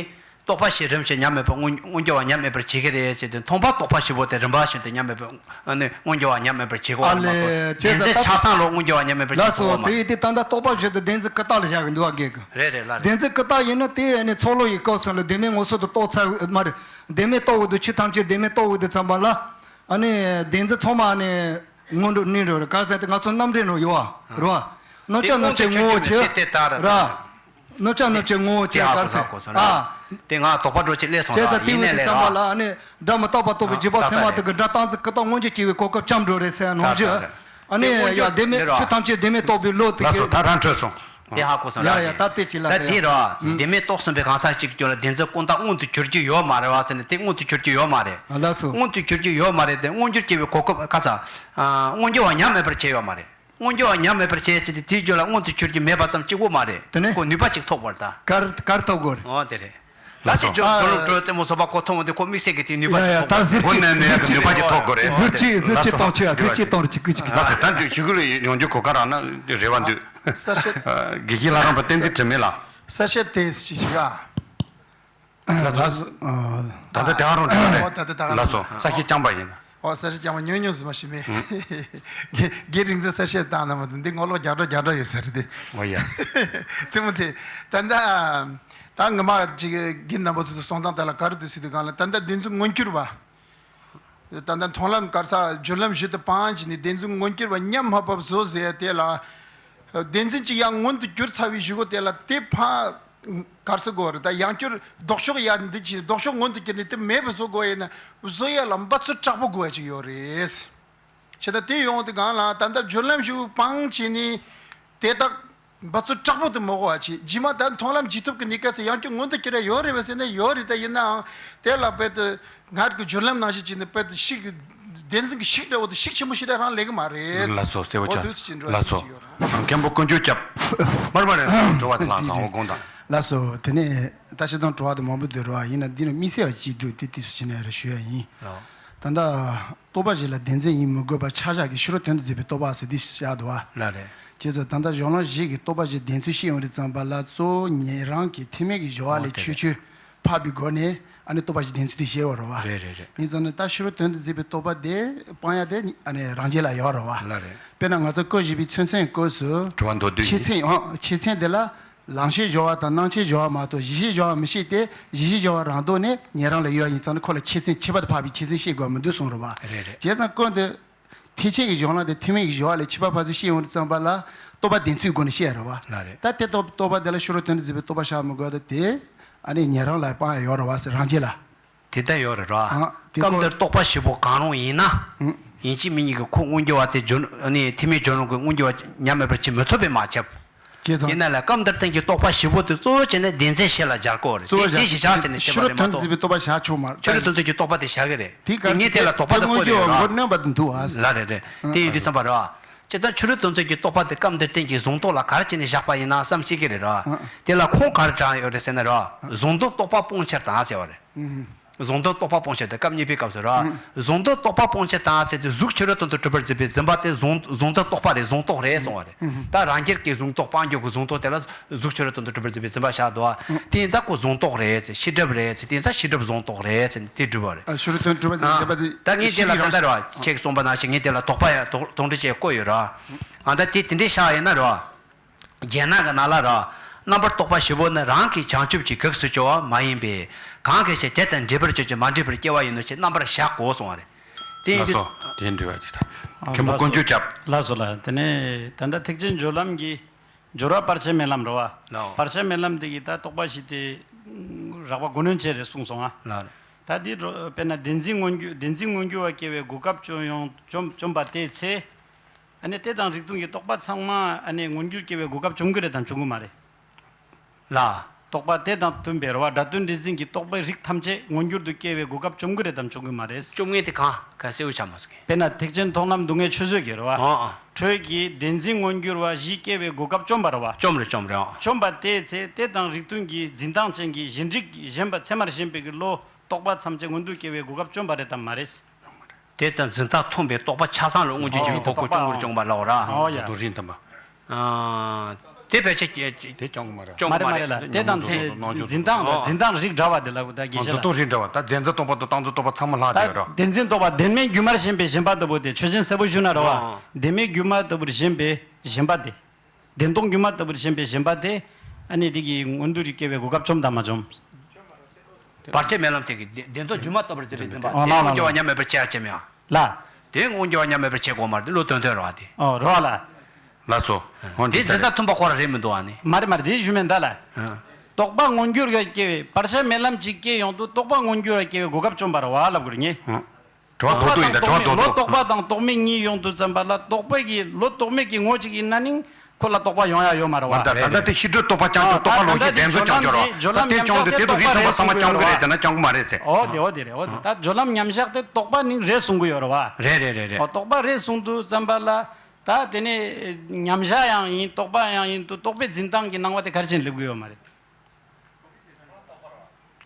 རྟོག་པ་བཞི་རིམ་བཞིན་ཉམས་མེད་པར་མངོན་མངོན་གྱུར་བ་ཉམས་མེད་པར་བྱེད་ཀྱི་རེད་ཟེར་ཏེ། མཐོང་བ་རྟོག་པ་བཞི་པོ་དེ་རིམ་པ་བཞིན་དུ་ཉམས་མེད་པར་ཨ་ནི་མངོན་གྱུར་བ་ཉམས་མེད་པར་བྱེད་དགོས་པ་མ་གཏོགས། ཨ་ལས། བདེན་འཛིན་ཆ་ཚང་ལོ་མངོན་གྱུར་བ་ཉམས་མེད་པར་བྱེད་ལགས་སོ། དགོས་པ་མ་དེ་ཡིན་ཏེ་ད་ལྟ་རྟོག་པ་བཞི་དེ་བདེན་འཛིན་ཀུན་བཏགས་ལ་བཞག་གི་འདུག་ཨ། རྒན་གི། རེད་རེད་ལགས་རེད། བདེན་འཛིན་ཀུན་བཏགས་ཡིན་ན་དེ་ཨ་ནི་ཚོགས་ལོ་ཡི་སྐབས་སུ་ལ་བདེན་མེད་མངོན་སུམ་དུ་རྟོགས་ཚར་མ་རེད། བདེན་མེད་རྟོགས་འོས་དེ་ཆོས་ཐམས་ཅད་བདེན་མེད་རྟོགས་འོས་དེ་ཙམ་པ་ལ་ཨ་ནི་བདེན་འཛིན་ཚང་མ་ཨ་ནི་མངོན་འགྲོ་ནི་འགྲོ་རེད། ག་ཟེར་ཏེ་ང་ཚོ་རྣམ་འགྲེལ་ནང་ཡོད་ཨ་རེད་བ། གནོད་བྱ་གནོད་བྱེད་ངོ་བོ་ཆེ་ར། གནོད་བྱ་གནོད་བྱེད་ངོ་བོ་ཆེ་ག་རེ་ཟེར་ཨ། དེ་ང་དོགས་པ་འགྲོ་ཆེད་སླེབས་སོང་། བྱས་ཙང་དེ་འོས་དེ་ཙམ་པ་ལ་ཨ་ནི་སྒྲ་མི་རྟག་པ་རྟོགས་པའི་རྗེས་དཔག་ཚད་མ་དེ་གི་སྒྲ་རྟག་འཛིན་ཀུན་བཏགས་མངོན་གྱུར་སྐྱེ་བའི་གོ་སྐབས་ཙམ་འགྲོ་རེད་ཟེར་ནང་བཞིན། ཨ་ནི་ཡ་བདེན་མེད་ཆོས་ཐམས་ཅད་བདེན་མེད་རྟོགས་པའི་བློ་དེ་ལགས་སོ། གི་ད་རང་འཕྲོད་སོང་། དེ་ཧ་གོ་སོང་། ཡ་ཡ་ད་དེ་ཅི་ལ་ད་དེ་ར་བདེན་མེད་རྟོགས་ཟིན་པའི་གང་ཟག་ཅིག་ཀྱང་ལ་བདེན་འཛིན་ཀུན་བཏགས་མངོན་དུ་གྱུར་གྱི་ཡོད་མ་རེད་བ་ཟེར་ན། དེ་མངོན་དུ་གྱུར་གྱི་ཡོད་མ་རེད། ལགས་སོ། མངོན་དུ་གྱུར་གྱི་ཡོད་མ་རེད་དེ། མངོན་གྱུར་སྐྱེ་བའི་གོ་སྐབས་ག་ས། མངོན་གྱུར་བ་ཉམས་མེད་པར་བྱས་ཡོད་མ་རེད། མངོན་གྱུར་བ་ཉམས་མེད་པར་བྱས་ཟེར་ཏེ་དེའི་རྒྱུད་ལ་མངོན་དུ་གྱུར་གྱི་མེད་པ་ཙམ་གཅིག་པོ་མ་རེད། དེ་ནས་ཁོ་ནུས་པ་ཅིག་ཐོབ་དགོས་རེད་ད། གར་གར་ཐོབ་དགོས་རེད། ཨོ་དེ་རེད། ད་ལགས་སོ། དེ་ཇོ་ཇོ་ལུང་སྤྲོ་རྩེ་མོ་སོ་པ་ཁོ་མཐོང་བ་དེ་ཁོ་དམིགས་བསལ་གྱི་དེ་ནུས་པ་ཡ་ཡ་ཅིག་ད་ཐོབ་དགོས་རེད། ཟུར་ཟུར་ཅིག་ཟུར་ཅིག་གཏོང་ཆོག་ཟུར་ཅིག་གཏོང་རེ་ཅིག་ཀུ་ཅིག་ལགས་སོ། ད་འདི་ཞུ་གི་རེད། ཡོང་རྒྱུ་གོ་སྐབས་རག་ན་རེ་བ་འདུག། གསལ་བཤད། དགེ་བཤེས་ལྷ་རམས་པ་བསྟན་འཛིན་དྲི་མེད་ལགས། གསལ་བཤད་དེ་ཞིག་ཞིག་ཨ། ད་ལྟ་དེ་ག་རང་འདྲ་རེད། ཨོ་ད་ལྟ་ད་ག་ལགས་སོ། རང་ས་སྐྱ་རྐྱང་པ་ཡིན། ཨོ་ས་སྐྱ་རྐྱང་པ་ཉུང་ཉུང་ཟིན་མ་ཤེས་མེད། དགེ་དགེ་རིག་འཛིན་གསལ་བཤད་བཏང་ན་མ་གཏོགས་འདི་ངོ་ལོག་རྒྱག་འགྲོ་རྒྱག་འགྲོ་ཡོད་ས་རེད་དེ། ཨོ་ཡ། ཙི་མོ་ཙི། ད་ལྟ་ད་ངོ་མ་ཅིག་དགེ་རྣམ་པ་ཚོ་གསུང་སྟངས་དེ་ལ་ག་རེ་འདུག་ཟེར་དུས་སྒང་ལ་ད་ལྟ་བདེན་འཛིན་མངོན་གྱུར་བ། ད་ལྟ་མཐོང་ལམ་ག་རེ་ཟེར་སྦྱོར་ལམ་བཞི་དེ་སྤངས་བྱས་ནས་བདེན་འཛིན་མངོན་གྱུར་བ་མཉམ་མ་བབས་བཟོ་ཟེར་ཡ་དེ་ལ། བདེན་འཛིན་གཅིག་ཡང་མངོན་དུ་གྱུར་ཚར་བའི་གཞུག་གུ་དེ་ལ་དེ་ཕར་ག་རེ་ཟེར་དགོས་རེད། ད་ཡང་བསྐྱར་ལྡོག་ཕྱོགས་ཡ་འདི་ཅི་ལྡོག་ཕྱོགས་མངོན་དུ་གྱུར་ནས་དེ་མེད་པ་བཟོ་དགོས་ཡིན་ན་བཟོ་ཡ་ལ་འབད་རྩོལ་དྲག་པོ་དགོས་ཡ་ཅིག་ཡོད་རེད། བྱས་ད་དེ་ཡོང་དུས་སྒང་ལ་ད་ལྟ་སྦྱོར་ལམ་བཞི་པོ་སྤངས་བྱས་ནས་དེ་དག་འབད་རྩོལ་དྲག་པོ་དེ་མི་དགོས་པ་བྱས། རྗེས་མ་ད་མཐོང་ལམ་རྗེས་ཐོབ་ཀྱི་གནས་སྐབས་སུ་ཡང་བསྐྱར་མངོན་དུ་གྱུར་ཡ་ཡོད་རེད་པས་ཟེར་ན་ཡོད་རེད། ད་ཡིན་ནའང་དེ་ལ་དཔེ་དེ་སྔར་གྱི་སྦྱོར་ལམ་ནང་བཞིན་བྱས་ནས་དཔེ་དེ་ཤུགས་བདེན་འཛིན་གྱི་ཤུགས་འདྲ་བོ་དེ་ཤུགས་ཆེན་པོ་ཞིག་རང་སླེབས་ཀྱི་མ་རེད། ལགས་སོ། གསལ་པོ་འོ་ཆགས། འདུག་སེ་བྱས་འགྲོ་ཡ་ལགས་སོ། ཞིག་ཡོད་རེད། མཁན་པོ་དཀོན་མཆོག་སྐྱབས། མར་མར་རེད་འགྲོ་བ་དེ་ལགས་སོ། འོ་དགོངས་དག། ལགས་སོ། དེ་ནས་ད་ཤི་དང་དྲི་བ་དེ་མང་པོ་འདུག་རོགས། ཡིན་ན་འདི་ནི་དམིགས་བསལ་བ་ཅིག་འདུག་དེ་དུས་སུ་ཕྱིན་ནས་རེ་ཞུ་ཡ་ཡིན། ལགས། ད་ལྟ་རྟོག་པ་བཞི་ལ་བདེན་འཛིན་ཡིན་མི་དགོས་པར་ཆ་བཞག་གི་ཕྱི་རོལ་དོན་དུ་འཛིན་པའི་རྟོག་པ་ཟེར་འདི་བཞག་འདུག་བ། ལགས་རེད། བྱས་ཙང་ད་ལྟ་གཞུང་ལམ་བཞི་གི་རྟོག་པ་བཞི་བདེན་ཚུལ་བཤད་ཡོང་དུས་ཙམ་པ་ལ་གཙོ་བོ་ཉན་རང་གི་ཐེག་དམན་གྱི་སྦྱོར་བ་ལས་ཆོས་ཆོས་འཕགས་པའི་སྒོ་ནས་ཨ་ནི་རྟོག་པ་བཞི་བདེན་ཚུལ་དེ་བཤད་པ་རེད་བ། རེད་རེད་རེད། ཡིན་ཙང་ནི་ད་ཕྱི་རོལ་དོན་དུ་འཛིན་པའི་རྟོག་པ་དེ་སྤང་ཡ་དེ་ཨ་ནི་རང་རྒྱལ་ལ་ཡོད་རེད་བ། ལགས་རེད། དཔེར་ན་ང་ཚོ་སྐོར་བཞི་པའི་ཚུལ་མཚོན་སྐོར་སུ། དྲི་བ་མདོར་བསྡུས་ཆོས་ཡིན། མཚན་ཨང་ཆོས་མཚན་དེ་ལ། ལང་ཤེས་སྦྱོར་བ་དང་སྣང་ཆའི་སྦྱོར་བ་མ་གཏོགས་གཞི་ཤེས་སྦྱོར་བ་མི་ཤེས་ཏེ། གཞི་ཤེས་སྦྱོར་བ་རང་ལྡོག་ནས་ཉན་རང་ལ་ཡོད་ཡིན་ཙང་ནི་ཁོ་ལ་ཆོས་མཚན་ཁྱད་པར་དུ་འཕགས་པའི་ཆོས་མཚན་བཤད་དགོས་མི་འདུག་གསུངས་རེད་བ། རེད་རེད། བྱས་ཙང་སྐོར་འདི། ཐེག་ཆེན་གྱི་གཞུང་ལམ་དེ་ཐེག་དམན་གྱི་སྦྱོར་བ་ལས་ཁྱད་པར་འཕགས་ཚུལ་བཤད་ཡོང་དུས་ཙམ་པ་ལ་རྟོག་པ་བདེན་ཚུལ་སྒོ་ནས་བཤད་ཡ་རེད་བ། ལགས་རེད། ད་དེ་རྟོག་རྟོག་པ་དེ་ལ་ཕྱི་རོལ་དོན་དུ་འཛིན་པའི་རྟོག་པ་བཞག་མི་དགོས་ད་དེ། ཨ་ནི་ཉན་རང་ལ་སྤང་ཡ་ཡོད་རེད་བ་ཟེར་རང་རྒྱལ་ལ། དེ་ལྟར་ཡོད་རེད་ར། ཨ། དེ་སྐབས་ཁོ་འདིར་རྟོག་པ་བཞི་པོ་གང་རུང་ཡིན་ན། ཨང་། ཡིན་གཅིག་མིན་གཉིས་ཀྱི་ཁོ་མངོན་གྱུར་བ་དེ་སྦྱོར་ནི་ཐེག་དམན་སྦྱོར་ལམ་གྱི་མངོན་གྱུར་བ་ཉམས་མེད་པར་བྱེད་མི་ཐུབ་པས་མ་ཁྱབ། བྱས་ཙང་། ཡིན་ན་ལ་སྐབས་འདིར་བསྟན་གྱི་རྟོག་པ་བཞི་པོ་དེ་གཙོ་བོ་བྱས་ནས་བདེན་འཛིན་བྱེད་ལ་སྦྱར་དགོས་རེད། གཙོ་བོ་དེ་བཞག་དེ་བཞག་བྱས་ནས་བཤད་པ་རེད་མ་གཏོགས། ཕྱི་རོལ་དོན་དུ་འཛིན་པའི་རྟོག་པ་བཞག་ཆོག་མ་རེད། ཕྱི་རོལ་དོན་དུ་འཛིན་གྱི་རྟོག་པ་དེ་བཞག་གི་རེད། དེ་ག་ངས་དེ་ལ་དོགས་པ་དེ་བཀོད་ཡོད་ར། ལགས་རེད་རེད། དེ་ཡིན་དུས་ཙམ་པ་ར། ཇི་ལྟར་ཕྱི་རོལ་དོན་ཚན་གྱི་རྟོག་པ་དེ་སྐབས་འདིར་བསྟན་གྱི་གཟུང་རྟོག་ལ་ག་རེ་བྱས་ནས་བཞག་པ་ཡིན་ན་བསམ་ཤེས་ཀྱི་རེད་ར། ཨ། དེ་ལ་ཁུངས་ག་རེ་དྲངས་ཡོད་རེད་ཟེར་ན་ར། གཟུང་དོན་རྟོག་པ་སྤོང་ཕྱིར་དང་ཟེར་བ་རེད། ཨུ། གཟུང་དོན་རྟོག་པ་སྤོང་ཕྱིར་དང་སྐབས་གཉིས་པའི་སྐབས་སུ་ར། ཨུ། གཟུང་དོན་རྟོག་པ་སྤོང་ཕྱིར་དང་ཟེར་དུས་གཟུགས་ཕྱི་རོལ་དོན་དུ་གྲུབ་པར་འཛིན་པའི་འཛིན་པ་དེ་གཟུང་གཟུང་འཛིན་རྟོག་པ་རེད། གཟུང་རྟོག་རེད་གསུང་བ་རེད། ཨུ། ད་རང་རྒྱལ་གྱི་གཟུང་རྟོག་སྤང་རྒྱུ་གི་གཟུང་རྟོག་དེ་ལ་གཟུགས་ཕྱི་རོལ་དོན་དུ་གྲུབ་པར་འཛིན་པའི་འཛིན་པ་བཞག་འདུག་བ། དེ་ཡིན་ཙང་ཁོ་གཟུང་རྟོག་རེད་ཟེར། ཤེས་སྒྲིབ་རེད་ཟེར། དེ་ཡིན་ཙང་ཤེས་སྒྲིབ་གཟུང་རྟོག་རེད་ཟེར་ནས་དེ་སྒྲུབ་པ་རེད། ཨ། ཕྱི་རོལ་དོན་གྲུབ་པར་འཛིན་པའི་འཛིན་པ་དེ། ད་ངས་དེ་ལ་ད་ལྟ་ར་ཁྱེད་ཀྱིས་གསུངས་པ་ནང་བཞིན་ངས་དེ་ལ་དོགས་པ་ཡང་དོགས་དོགས་འདྲི་བྱས་བཀོད་ཡོད་ར། ཨ། ད་དེ་དེ་འདྲའི་བཞག་ཡིན་ན་ར། རྒྱན་སྣ་གི་ནང་ལ་ར། རྣམ་པར་རྟོག་པ་བཞི་པོ་ནི་རང་གིས་བྱང་ཆུབ་ཀྱི་གེགས་སུ་གྱུར་པ་མ་ཡིན་པས། གང་གིས་ཀྱང་དེ་དང་འབྲེལ་པར་གྱུར་ཅིང་མ་འབྲེལ་བར་སྐྱེ་བ་ཡིན་ནོ་ཞེས་རྣམ་པར་གཞག་གོ་གསུང་བ་རེད། དེ་ཡིན་ལགས་སོ། དུས། དེ་འདྲི་བ་ཅིག་ད། ཨ། མཁན་པོ་ལགས་དཀོན་མཆོག་སྐྱབས། ལགས་སོ་ལགས། དེ་ནས་ད་ལྟ་ཐེག་ཆེན་སྦྱོར་ལམ་གྱི་སྦྱོར་བ་བར་ཆད་མེད་ལམ་རེད་བ། ལགས། བར་ཆད་མེད་ལམ་དེ་གི་ད་རྟོག་པ་བཞི་དེ་རགས་པ་མགོ་གནོན་བྱས་རེད་གསུངས་སོང་ཨ། ལགས་རེད། ད་འདི་རོ་དཔེར་ན་བདེན་འཛིན་མངོན་གྱུར་བདེན་འཛིན་མངོན་གྱུར་བ་སྐྱེ་བའི་གོ་སྐབས་བཅོམ་ཡོང་བཅོམ་བཅོམ་པ་དེའི་ཚེ། ཨ་ནི་དེ་དང་རིགས་མཐུན་གྱི་རྟོག་པ་ཚང་མ་ཨ་ནི་མངོན་གྱུར་སྐྱེ་བའི་གོ་སྐབས་བཅོམ་གྱི་རེད་དམ་བཅོམ་གྱི་མ་རེད། ལ། རྟོག་པ་དེ་དང་མཐུན་པའི་རེད་བ། སྒྲ་དོན་འདྲེས་འཛིན་གྱི་རྟོག་པའི་རིགས་ཐམས་ཅད་མངོན་གྱུར་དུ་སྐྱེ་བའི་གོ་སྐབས་བཅོམ་གྱི་རེད་དམ་བཅོམ་གྱི་མ་རེད། བཅོམ་མཁན་དེ་གང་ག་གསལ་བོ་ཆགས་མ་སོང་གི། དཔེར་ན་ཐེག་ཆེན་མཐོང་ལམ་སྡུག་བསྔལ་ཆོས་བཟོད་ཀྱི་རེད་བ། ཨ་ཨ། འཕྲོས་ཀྱི་བདེན་འཛིན་མངོན་གྱུར་བ་བཞི་སྐྱེ་བའི་གོ་སྐབས་བཅོམ་པ་རེད་བ། བཅོམ་རེད་བཅོམ་རེད་ཨ། བཅོམ་པ་དེའི་ཚེ་དེ་དང་རིགས་མཐུན་གྱི་འཛིན་སྟངས་ཅན་གྱི་གཞན་རིག་གཞན་པ་ཚད་མར་ཞེན་པའི་གི་བློ་རྟོག་པ་ཐམས་ཅད་མངོན་དུ་སྐྱེ་བའི་གོ་སྐབས་བཅོམ་པ་རེད་དམ་མ་རེད། དེ་ལྟར་འཛིན་སྟངས་མཐོང་བའི་རྟོག་པ་ཆ་ཚང་ལ་མངོན་གྱུར་གྱི་ཨོ་གོ་སྐབས་བཅོམ་གྱི་རེད་བཅོམ་པ་ལབ་ར། ཨོ་ཡ། རྡོ་རིང་དམ་པ། ཨ། དེ་ཕལ་ཆེར་དེ་བཅོམ་གྱི་མ་རེད། མ་རེད་མ་རེད་ལ། དེ་དང་དེ་འཛིན་སྟངས་འཛིན་སྟངས་རིགས་འདྲ་བ་དེ་ལ་གོ་ད་དགེ་བཤེས་ལ། འཛིན་རྟོག་རིགས་འདྲ་བ་ད་བདེན་འཛིན་རྟོག་པ་དང་བཏང་འཛིན་རྟོག་པ་ཚང་མ་ལྷག་བསྡད་ཡོད་ར། བདེན་འཛིན་རྟོག་པ་བདེན་མེད་སྒྱུ་མར་ཞེན་པའི་ཞེན་པ་ལྟ་བུ་དེ་ཆོས་ཅན་གསལ་པོ་ཞུས་ན་ར་བ། བདེན་མེད་སྒྱུ་མ་ལྟ་བུར་ཞེན་པའི་ཞེན་པ་དེ། བདེན་སྟོང་སྒྱུ་མ་ལྟ་བུར་ཞེན་པའི་ཞེན་པ་དེ། ཨ་ནི་དེ་གིས་མངོན་དུ་སྐྱེ་བའི་གོ་སྐབས་བཅོམ་དང་མ་བཅོམ། བར་ཆད་མེད་ལམ་དེ་གིས་བདེན་བདེན་སྟོང་སྒྱུ་མ་ལྟ་བུར་འཛིན་པའི་འཛིན་པ་ཨོ་དེ་ལགས་མངོན་གྱུར་བ་ལགས། མཉམ་མེད་པར་བྱེད་ཡ་ཅེས་མེད་ཨ། ལ། དེ་མངོན་གྱུར་བ་མཉམ་མེད་པར་བྱེད་དགོས་མ་རེད་བློ་དོན་དོན་རེད་བ་དེ། ཨོ་རེད་བ་ལ། ལགས་སོ། འོན་དེ་ཏེ་འཛིན་སྟངས་མཐུན་པ་ཁོ་རང་རེད་མི་འདུག་ཨ་ནི། མ་རེད་མ་རེད་དེ་ཞུ་མེད་ད་ལ། ཨ། རྟོག་པ་མངོན་གྱུར་བ་སྐྱེ་བའི་བར་ཆད་མེད་ལམ་ཅིག་སྐྱེ་ཡོང་དུས་རྟོག་པ་མངོན་གྱུར་བ་སྐྱེ་བའི་གོ་སྐབས་བཅོམ་པ་རེད་བ་ལབ་དགོས་རེད་ངས། ཨ། དྲི་བ་རྡོག་རྡོག་ཡིན་ད་དྲི་བ་རྡོག་རྡོག་བློ་རྟོག་པ་དང་རྟོག་མེད་གཉིས་ཡོང་དུས་ཙམ་པ་ལ་རྟོག་པའི་གི་བློ་རྟོག་མེད་ཀྱི་ངོ་གཅིག་ཡིན་ན་ནིང་ཁོ་ལ་རྟོག་པ་ཡོང་ཡ་ཡོད་མ་རེད་བ། མ་རེད་ད་ད་ལྟ་དེ་ཕྱི་དྲོད་རྟོག་པ་རྐྱང་རྐྱང་རྟོག་པ་ལོག་ཤེས་བདེན་འཚོལ་རྐྱང་རྐྱང་རེད་ད་དེ་སྦྱོར་ལམ་ཉམས་ཆག་དེ་རྟོག་པ་རེད་གསུང་གི་ཡོད་རེད་བ། ཨོ་དེ་ཨོ་དེ་རེད་ཨོ་དེ་ད་སྦྱོར་ལམ་ཉམས་ཆག་དེ་རྟོག་པ་ནིང་རེད་གསུང་གི་ཡོད་རེད་བ། རེད་རེད་རེད་རེད། ཨོ་རྟོག་པ་རེད་གསུང་དུས་ཙམ་པ་ལ་ད་དེ་ནས་ཉམས་ཆག་ཡང་ཡིན་རྟོག་པ་ཡང་ཡིན་དུས་རྟོག་པའི་འཛིན་སྟངས་ཀྱི་སྣང་བ་དེ་ག་རེ་བྱས་ནས་སླེབས་གི་ཡོད་མ་རེད།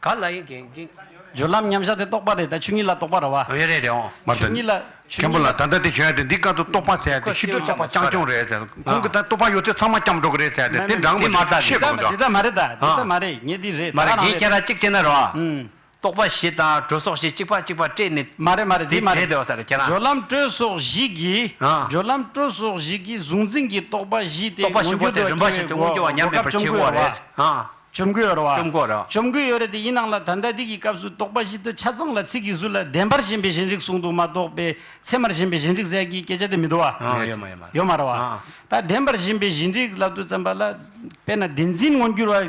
ག་ལ་ཡིན་གྱི་གྱི། སྦྱོར་ལམ་ཉམས་ཆག་དེ་རྟོག་པ་རེད་ད་ཆོས་ཉིད་ལ་རྟོག་པ་རེད་བ། ཡོད་རེད་རེད་འོང་། མ་ཆོས་ཉིད་ལ་ཆོས་མཁན་པོ་ཉིད་ལ་ལ་ད་ལྟ་དེ་ཞུ་ཡ་དེ་འདི་སྐབས་སུ་རྟོག་པ་ཟེར་ཡ་དེ་ཤི་དྲོད་ཆགས་པ་རྐྱང་རྐྱང་རེད་ཟེར་ཁོང་གི་ད་རྟོག་པ་ཡོད་ཚད་ཚང་མ་སྐྱབས་འགྲོ་གི་རེད་ཟེར་ཡ་དེ་དེ་འདྲ་མ་རེད་ད་ཤེས་དགོས་འདུག་དེ་ད་མ་རེད་ད་དེ་ད་མ་རེད་ངས་འདི་རེད་མ་རེད་ད་རང་ངས་རེད། ཁྱེད་རང་གཅིག་བྱས་ན་རོ། ཨུམ། རྟོག་པ་བཞི་དང་དྲོད་སོགས་བཞི་གཅིག་པ་གཅིག་པ་སྤྲད་ནས། མ་རེད་མ་རེད་དེ་དེ་མ་བྲལ་རེད། བསྡད་པ་ས་རེད་ཁྱེད་རང་། སྦྱོར་ལམ་དྲོད་སོགས་བཞི་གིས། ཨ། སྦྱོར་ལམ་དྲོད་སོགས་བཞི་གིས་གཟུང་འཛིན་གྱི་རྟོག་པ་བཞི་དེ་རྟོག་པ་བཞི་པོ་དེ་མངོན་གྱུར་རིམ་པ་བཞིན་དུ་མངོན་གྱུར་བ་ཉམས་མེད་པར་བྱེད་དགོས་རེད། ཨ། བཅོམ་གྱི་ཡོད་རེད་བ། བཅོམ་གྱི་ཡོད་རེད་བ། བཅོམ་གྱི་ཡོད་རེད་བ། བཅོམ་གྱི་ཡོད་རེད་དེ་ཡིན་ནང་ལ་ད་ལྟ་འདི་གི་སྐབས་སུ་རྟོག་པ་བཞི་དེ་ཆ་ཚང་ལ་ཚིག་གི་ཚུལ་ལ་བདེན་པར་ཞེན་པའི་གཞན་རིག་གསུངས་འདུག་མ་གཏོགས་པའི་ཚད་མར་ཞེན་པའི་གཞན་རིག་ཟེར་གྱི་སྐད་ཆ་དེ་མི་འདུག་བ། ཨ་ཡོད་མ་ཡོད་མ། ཡོད་མ་རེད་བ། ཨ། ད་བདེན་པར་ཞེན་པའི་གཞན་རིག་ལབ་དུས་ཙམ་པ་ལ། དཔེར་ན་བདེན་འཛིན་མངོན་གྱུར་བ།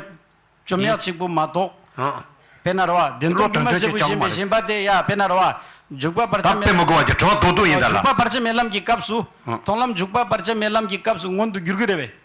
བཅོམ་ཡག་གཅིག་པུ་མ་གཏོགས། ཨ། དཔེར་ན་རེད་བ། བདེན་སྟོང་སྒྱུ་མ་བཞི་པོ་ཞེན་པའི་ཞེན་པ་དེ་ཡ་དཔེར་ན་རེད་བ། འཇུག་པ་བར་ཆད་མེད་ལམ་གྱི་ད་དཔེ་མི་དགོས་པ་ཅིག་དྲི་བ་རྡོག་རྡོག་ཡིན་ད་ལ། འཇུག་པ་བར་ཆད་མེད་ལམ་གྱི་སྐབས་སུ། ཨ། མཐོང་ལམ་འཇུག་པ་བར་ཆད་མེད་ལམ་གྱི་སྐབས་སུ་མངོན་དུ་འགྱུར་གྱི་རེད་བས།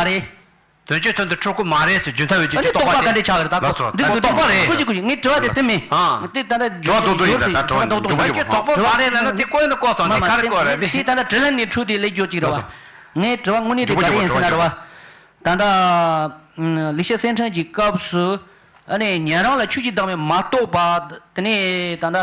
མ་རེད། དོན་གཅོད་དོན་དུ་འཁྲུལ་དགོས་མ་རེད་ཟེར་རྒྱུ་མཐའ་འོས་ཀྱི་ཨ་ནི་རྟོག་པ་ག་འདྲ་ཆགས་ཀྱི་རེད། ད་ལགས་སོ། འདི་ད་རྟོག་པ་རེད། ཁོ་ཅིག་ཁོ་ཅིག་ངས་དྲི་བ་དེ་དེ་མིན། ཨ། དེ་ད་ལྟ་དྲི་བ་རྡོག་རྡོག་ཡིན་ད། ད་དྲི་བ་རྡོག་རྡོག་ཡིན། རྟོག་པ་མ་རེད་ལབ་ན་དེ་ཀོ་ཡིན་ན་ཀོ་སོང་ནས་ག་རེ་ཀོ་རེད་དེ། དེ་ད་ལྟ་དྲི་ལན་ནས་འཁྲུལ་དེ་ལས་སྐྱོ་ཅིག་རེད་བ། ལགས་སོ། ངས་དྲི་བ་དངོས་གནས་དེ་ག་རེ་ཡིན་ཟེར་ན་རེད་བ། ད་ལྟ་ལེགས་བཤད་གསེར་ཕྲེང་གི་སྐབས་སུ་ཨ་ནི་ཉན་རང་ལ་ཆོས་ཀྱི་བདག་མེད་མ་རྟོགས་པ། དེ་ནས་ད་ལྟ།